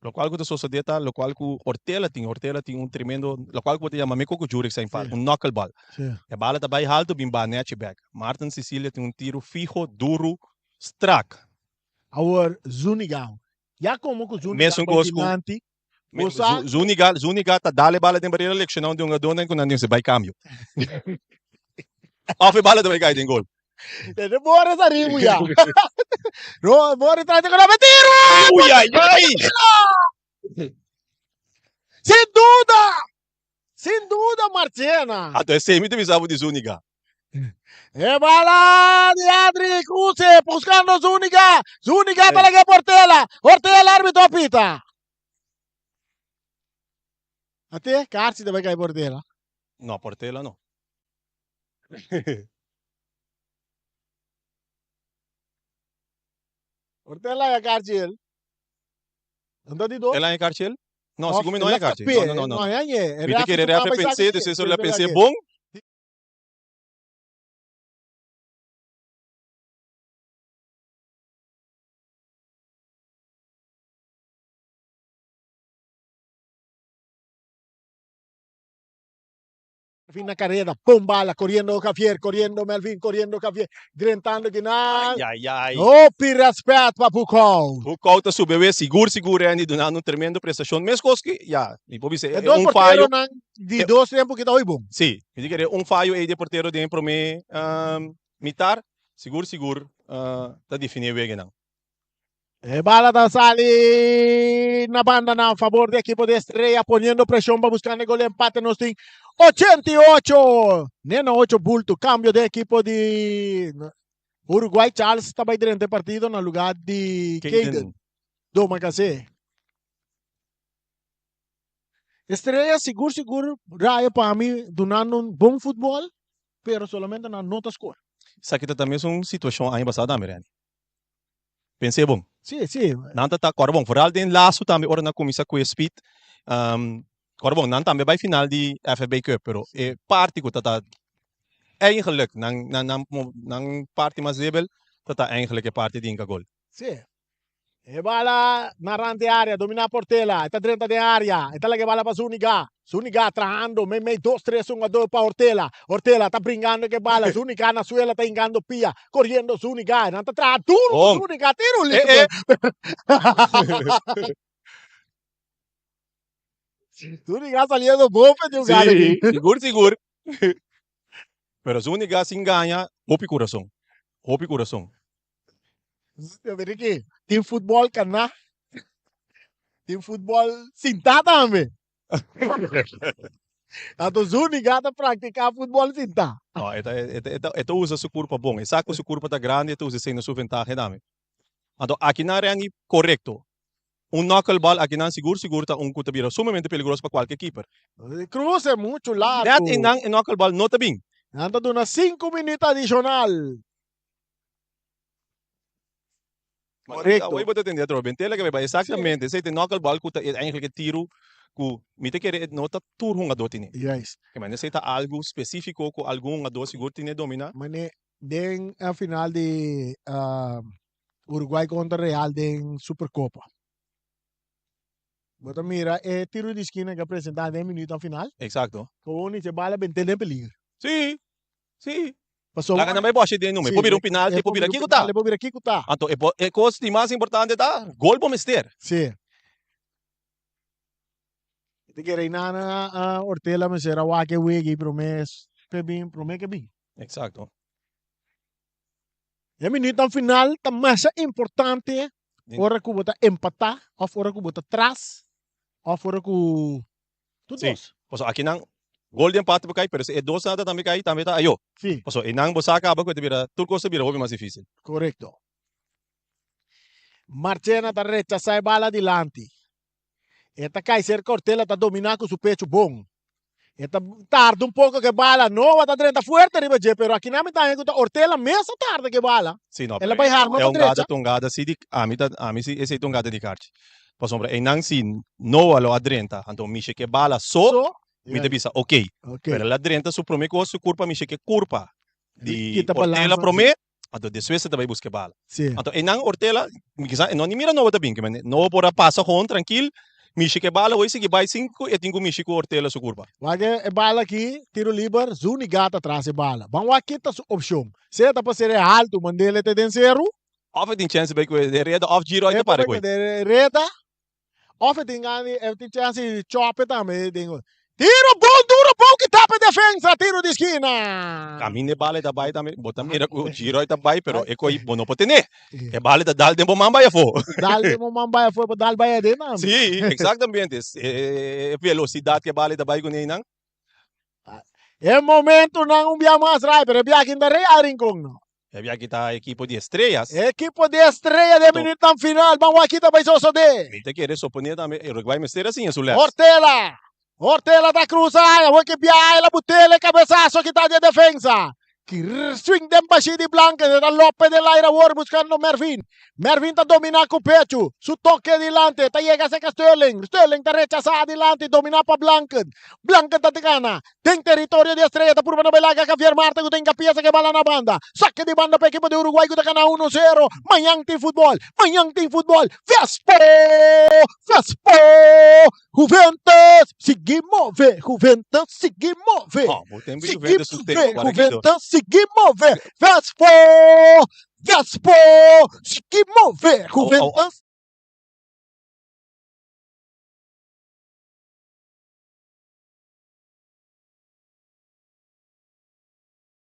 Lokual ku ta sosodé ta lokual ku Ortela tin. Ortela tin un tremendo, lokual ku bo ta yama mi koko Jurek sa infar, un knuckleball. E bala ta bai haltu bin baha nèchi bèk. Martin Cecilia tin un tiru fiho, duru, strak. Awor Zuniga, ya komo ku Zuniga Mesun bai kos ku dilanti, bo sa. Zuniga, Zuniga ta dal e bala den barera lekshoná un di hungadónan ku nan den bai kambio. Òf e bala ta bai kai den gol. Tene Boris aribu ya. No, Boris trata con la tiro. Uy, ay, ay. Sin duda. Sin duda, Marchena. Anto esei mi ta bisa bo di Zuniga. E bala di Adri Cruce buscando Zuniga. Zuniga ta laga Portela. Portela árbitro pita. Ate, kaarchi ta bai kai Portela. No, Portela no. Portela ya kaarchi el. Anda di dos. El a kaarchi el? No, Of segun mi no el a a kaarchi. tapé, No, no, no, no. No, ya ñe. Mi ta kere ref e pensé, despues el a pensé bon. Melvin na carrera, pum bala, corriendo Javier, corriendo Melvin, corriendo Javier, drentando kinan. Ay, ay, ay. Hopi respet pa Boekhout. Boekhout ta sube we, sigur, sigur, Randy, dunando un tremendo prestacion. Mescos ki, ya, mi por bisa, E dos un fallo. porteronan di dos tempo kita hoy bon. Sí, mi ta kere un fallo ey di e portero den e prome mitar, sigur, sigur, ta defini e weganan. E bala ta sali na banda na favor di ekipo di Estrella poniendo presion pa buscando e gol di empate. Nos tin 88 nena 8 bulto. Cambio di ekipo di Uruguay. Charles ta bai drenta e partido na lugar di Kaden Domacassé. Estrella sigur sigur raya pa mi dunando un bon futbol pero solamente nan no ta score. Esaki ta ta mesun situacion aña pasado tambe Randy. Pens'é bon. Sí, sí. Nan ta ta kòrda bon. Vooral den laso tambe ora nan kuminsá ku e speed. Kòrda bon, nan tambe bai final di FFB Cup, pero e parti ku ta ta eigenlijk nan nan nan nan parti mas débil ta ta eigenlijk e parti di hinka gol. Sí. E bala na rand di area, dominá Portela. E ta drenta den area. E ta laga e bala pa Zuniga. Zuniga trahando meimei dos tres hungador pa Ortela. Ortela ta bringando ku e bala. Zuniga na suela ta hingando pia. Coriendo Zuniga. Nan ta traha duro ku Bon. Zuniga. Tiro Eh, liber. eh. Zuniga saliendo bon pa e jugada Sí, aki. sigur, sigur. Pero Zuniga sin gaña, hopi kurason. Hopi kurason. Ricky, tin futbol kaná, tin futbol sintá tambe. Anto Zuniga ta praktiká futbol sintá. No, e ta, e ta, e ta, e ta usa su kurpa bon. E sa ku su kurpa ta grandi, e ta usa esei na su ventahe tambe. Anto akinan Renny, korekto. Un knuckleball akinan sigur sigur ta un ku ta bira sumamente peligroso pa kualke keeper. Cruze muchu largu. Nèt einan e knuckleball no ta bin. Nan ta duna sinku minüt adishonal. Correcto. Hoy bo ta tende atrobe. Bentela ke beba. Exactamente. Esei ta e knuckleball ku ta eigenlijk e tiru ku mi ta kere no ta tur hungadó tine. Juist. Ke manera esei ta algu spesífiko ku algun hungadó sigur tine dominá. Mane den e final di Uruguay kontra Real den Supercopa. Bo ta mira e tiru di skina ke a presentá den minutonan final. Exacto. Gewoon dice bala bent'é den peliger. Sí. Sí. Pasobra. Laga nan bai bòshe den numa. E por bira un penalti, e por bira kiko ta. E por bira kiko ta. Anto e por, e kos di mas importante ta, gol bo mester. Sí. Mi ta kere Inana a Ortela mester a wak e wega ei prome p'e bin, prome ke bin. Exacto. E minuutnan final ta masha importante ora ku bo ta empatá òf ora ku bo ta tras òf ora ku Tur Sí. dos. Pasobra aki nan gol di empate por kai, pero si e dos nan ta tambe kai, tambe ta ayo. Sí. Pasobra einan bo sa kaba ku e ta bira, tur kos ta bira hopi mas difisil. Korekto. Marchena ta rechasá e bala dilanti. E ta kai serka Ortela ta dominá ku su pechu bon. E ta tarda un poko ku e bala. Noa ta drenta fuerte riba dje, pero akinan mi ta haña ku ta Ortela mes a tarda ku e bala. Sí, no, El a pero bai harma e pa hungada drecha. ta hungada si di, ami ta, ami si esei ta hungada di karchi. Pasobra einan si Noa lo a drenta, anto mishi ke bala so, So, mi ta bisa ok. ok. Pero el a drenta su prome kos, su kurpa mishi ke kurpa di Kita Ortela balansa. prome, anto despues e ta bai buska e bala. Sí. Anto einan Ortela, mi kisa e no ni mira Noa ta bin, ke men Noa por a pasa gewoon trankil, mishi ke bala, wei sigui bai sin ku e tin ku mishi ku Ortela su kurpa. Wak e bala aki, tiro liber, Zuniga ta tras e bala. Ban wak kita su opshon. Sea ta pa ser e haltu, mand'el e te den seru. Of e tin chance bai ku e reda of Giro E ta para por ku e. de reda of e tin gana di e tin chance di chope tambe den gol. Tiro bon duro bou ki tapa e defensa tiro di skina. Caminda e bala ta bai tambe bo ta mira ku Giro ta bai pero e koi bo no por tene. E bala ta dal den bo man bai afo. Dal den bo man bai afo e por dal bai aden tambe. Si exactamente e velocidad ku e bala ta bai kuné nan. E momentonan un bia mas rai pero e bia aki no ta Real Rincon no. E bia aki ta ekipo di Estrellas. Ekipo di Estrella den minuutnan final. Ban wak kita bai sosode. Mi ta kere soponé tambe Uruguay mester a siña su les. Ortela. Ortela ta cruza, awor ki bia el a butele cabezazo kita di e defensa. Swing den bashi di Blanken, ta Lope den laira awor buscando Mervin. Mervin ta domina cu pecho, su toke dilanti, ta yega cerca Sterling. Sterling ta rechaza dilanti, domina pa Blanken. Blanken ta gana den teritorio di Estrella, ta purba na bay laga Javier Marte cu ta hinca pieza ke bala na banda. Saque di banda pa ekipo di Uruguay cu ta gana uno zero. Mañan tin futbol, mañan tin futbol. Vespo! Vespo! Juventus sigui move, Juventus sigui move. Oh, bo tem Sigui Juventus su move, tempo, para quito. Juventus sigui move. Vespo! Vespo! Sigui move, Au, au, Juventus.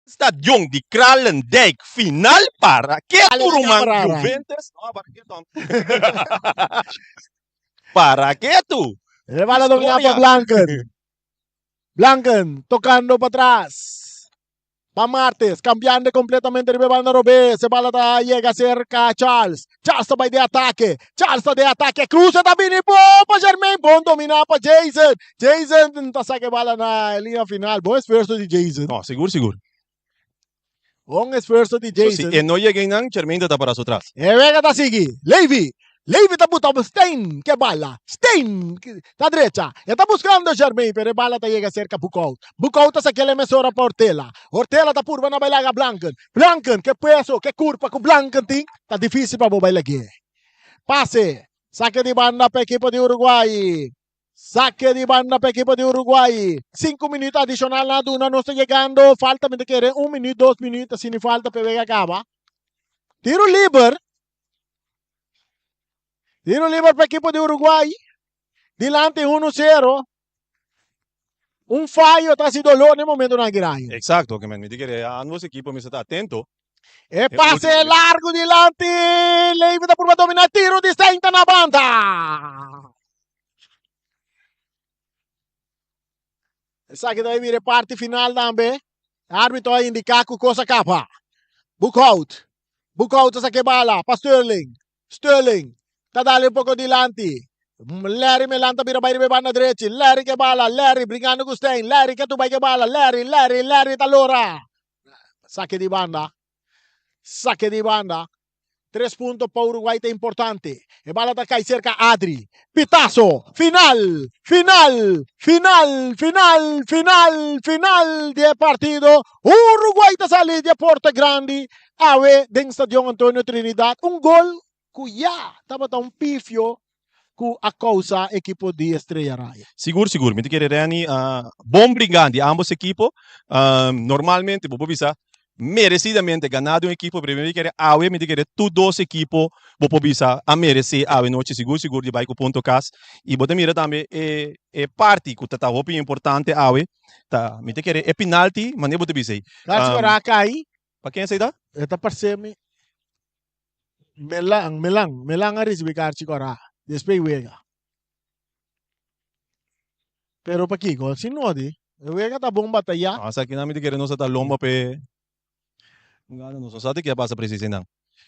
Stadion di Kralendijk final para ke Dale tu na ruman cámara, Ryan. Juventus no para ke tu para ke tu E bala domina pa Historia. Blanken. Blanken tocando pa tras. Pa Martes, cambiando completamente riba e banda robes. E bala ta yega cerca Charles. Charles ta bai de atake. Charles ta de atake. Cruza ta bini bon pa Jermaine. Bon domina pa Jason. Jason ta saca e bala na e linea final. Bon esfuerzo di Jason. No, sigur, sigur. Bon esfuerzo di So, si Jason. e no yega einan, Jermaine ta ta para su tras. E wega ta sigui. Levy. Levy ta buta op Stein ke bala. Stein ta drecha. E ta buscando Jermaine, pero e bala ta yega cerca Boekhout. Boekhout ta saquel e mesora pa Ortela. Ortela ta purba na bailaga Blanken. Blanken, ke peso, ke curpa cu Blanken tin, ta dificil pa bo bailag'e. Pase. Saque di banda pa ekipo di Uruguay. Saque di banda pa ekipo di Uruguay. Cinco minuut adicional na duna. Nos ta yegando. Falta mi ta kere un minuut, dos minuut asina falta pa e wega caba. Tiro liber. Tiro liber pa ekipo di Uruguay. Dilanti 1-0. Un fayo ta hasi dolor na e momentonan aki, Ryan. Exacto, ke men mi ta kere ambos ekipo mester ta atento. E pase largo dilanti. Levy ta purba domina. Tiro di Stein ta na banda. Esaki ta bira e parti final tambe. Arbitro a indica cu cos a caba. Boekhout. Boekhout ta saca e bala pa Sterling. Sterling ta dale un poco dilanti. Larry Melan ta bira bai riba e banda drechi. Larry ke bala. Larry brincando cu Stein. Larry ke tu bai ke bala. Larry, Larry, Larry ta lora. Saque di banda. Saque di banda. Tres punto pa Uruguay ta importante. E bala ta kai serka Adri. Pitazo! Final! Final! Final! Final! Final! Final di e partido. Uruguay ta sali di e porta grandi awe den Stadion Antonio Trinidad. Un gol ku ya tabata un pifio ku a kousa ekipo di Estrella Raya. Sigur sigur, mi ta kere Renny bon bringa di ambos ekipo. Normalmente bo por bisa merecidamente gana di un ekipo, pero mi ta kere awe mi ta kere tur dos ekipo bo por bisa a merece awe nochi sigur sigur di bai ku punto kas. I bo ta mira tambe e e parti ku ta ta hopi importante awe ta mi ta kere e pinalti manera bo ta bisa ei. Kach ora a kai. Pa ken esei ta? E ta parse mi. Melan, Melan, Melan a ricibi karchi kora despues wega. Pero pakiko? Si no di, e wega ta bon bataya. No, esaki nan mi ta kere nos a ta lomba p'e gana nos no sa di ke a pasa presis einan.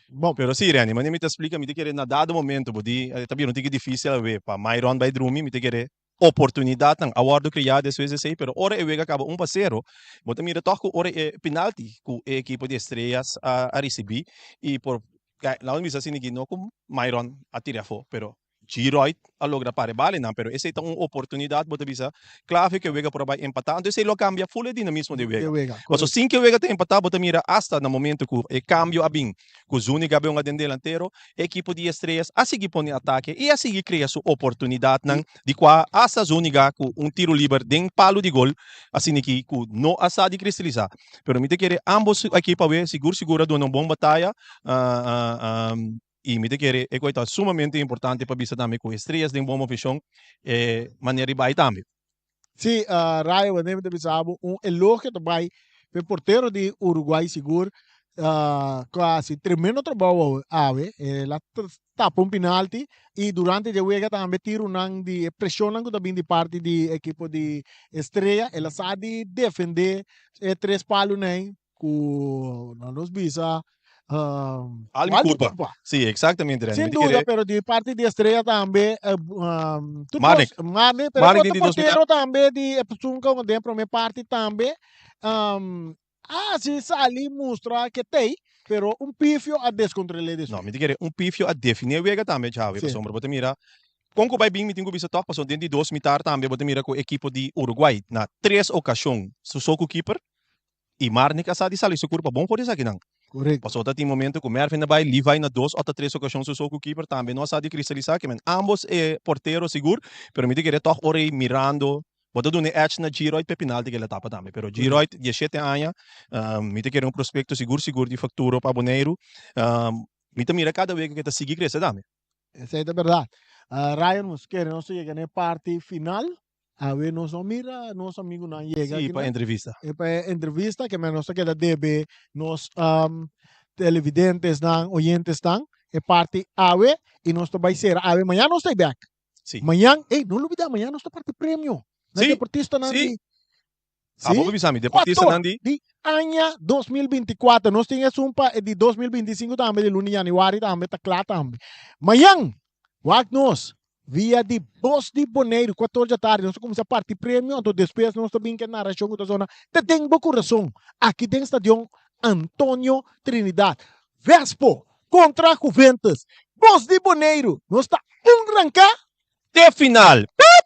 Bon. Pero si Renny, manera mi ta splika mi ta kere na dado momento bo di ta bira un tiki dificil awe pa Myron bai drumi, mi ta kere Oportunidatnan a wòrdu kreá despues di esei, pero ora e wega kaba un pa sero, bo ta mira tòg ku ora e penalti ku e ekipo di Estrellas a risibí i por laga mi bisa asina aki no ku Myron a tira afó, pero G-Royd a logra para e balinan, pero esei ta un oportunidat bo ta bisa klave ku e wega por a bai empatá, anto esei lo a kambia ful e dinamismo di e wega. Pasobra sin ku e wega ta empatá bo ta mira asta na momento ku e kambio a bin Ku Zuniga be un aden delantero, e ekipo di Estrellas a sigui pone atake i a sigui krea su oportunidatnan, di kua asta Zuniga ku un tiru liber den palu di gol, asina ki ku no a sa di kristalisá. Pero mi ta kere ambos ekipo awe sigur sigur a duna un bon bataya i mi ta kere e koi ta sumamente importante pa bisa tambe ku Estrellas den bon moveshon e manera di bai tambe. Sí, Rayo, wanneer mi ta bisa bo un elogio ta bai p'e portero di Uruguay sigur cu a haci tremendo trabou awe. El a tapa un penalti y durante dje wega tambe tironan di e presionnan cu ta bin di parti di ekipo di Estrella, el a sa di defende e tres palonan cu nos bisa. Al mi curpa. Si, exactamente, Randy. Sin duda, pero di parti di Estrella tambe, tur Marnik. cos, Marnik, pero Marnik otro di dos mitad. portero tambe di esun como den prome parti tambe, a si sali mustra ke tei, pero un pifio a descontrol'é No, despues. mi ta kere un pifio a definí e wega tambe, Xavi, Si. pasobra bo ta mira kon ku bai bin mi tin ku bisa tòg, pasobra den di dos mitar tambe bo ta mira ku ekipo di Uruguay na tres okashon su so ku kiper, I Marnik a sa di sali su kurpa bon for di esakinan. Korekto. Pasobra ta tin momento ku Mervin a bai, Levi na dos òf ta tres okashon su so ku kiper tambe no a sa di kristalisá. Ke men ambos e portero sigur, pero mi ta kere tòg ora ei mirando, bo ta duna e edge na Giroid p'e pinalti ku el a tapa tambe. Pero Giroid, dieshete aña, mi ta kere un prospekto sigur sigur di futuro pa Boneiru. Mi ta mira kada wega ku e ta sigui krese tambe. Esei ta bèrdat. Ryan Mosquera, nos ta yega na e parti final. Awe nos no mira nos amigunan yega Sí, pa akinan. entrevista. E pa e entrevista ke men nos ta keda debe nos televidentesnan, oyentesnan e parti awe i nos ta bai sera awe. Mañan nos ta bek. Sí. Mañan, ey, no lubida, mañan nos ta parti premio na Sí, deportistanan sí. di Ah, Sí. bo bisa mi, deportistanan di Di aña 2024. Nos tin esun pa di 2025 tambe, di luna di januari tambe ta kla tambe. Mañan, wak nos via di Bos di Boneiru, 4 djatardi, nos ta kuminsá parti premio, anto despues nos ta bin ku e narashon ku ta sona Te den bo kurason, aki den Stadion Antonio Trinidad. Vespo kontra Juventus. Bos di Boneiru, nos ta un ranká te final. Piu!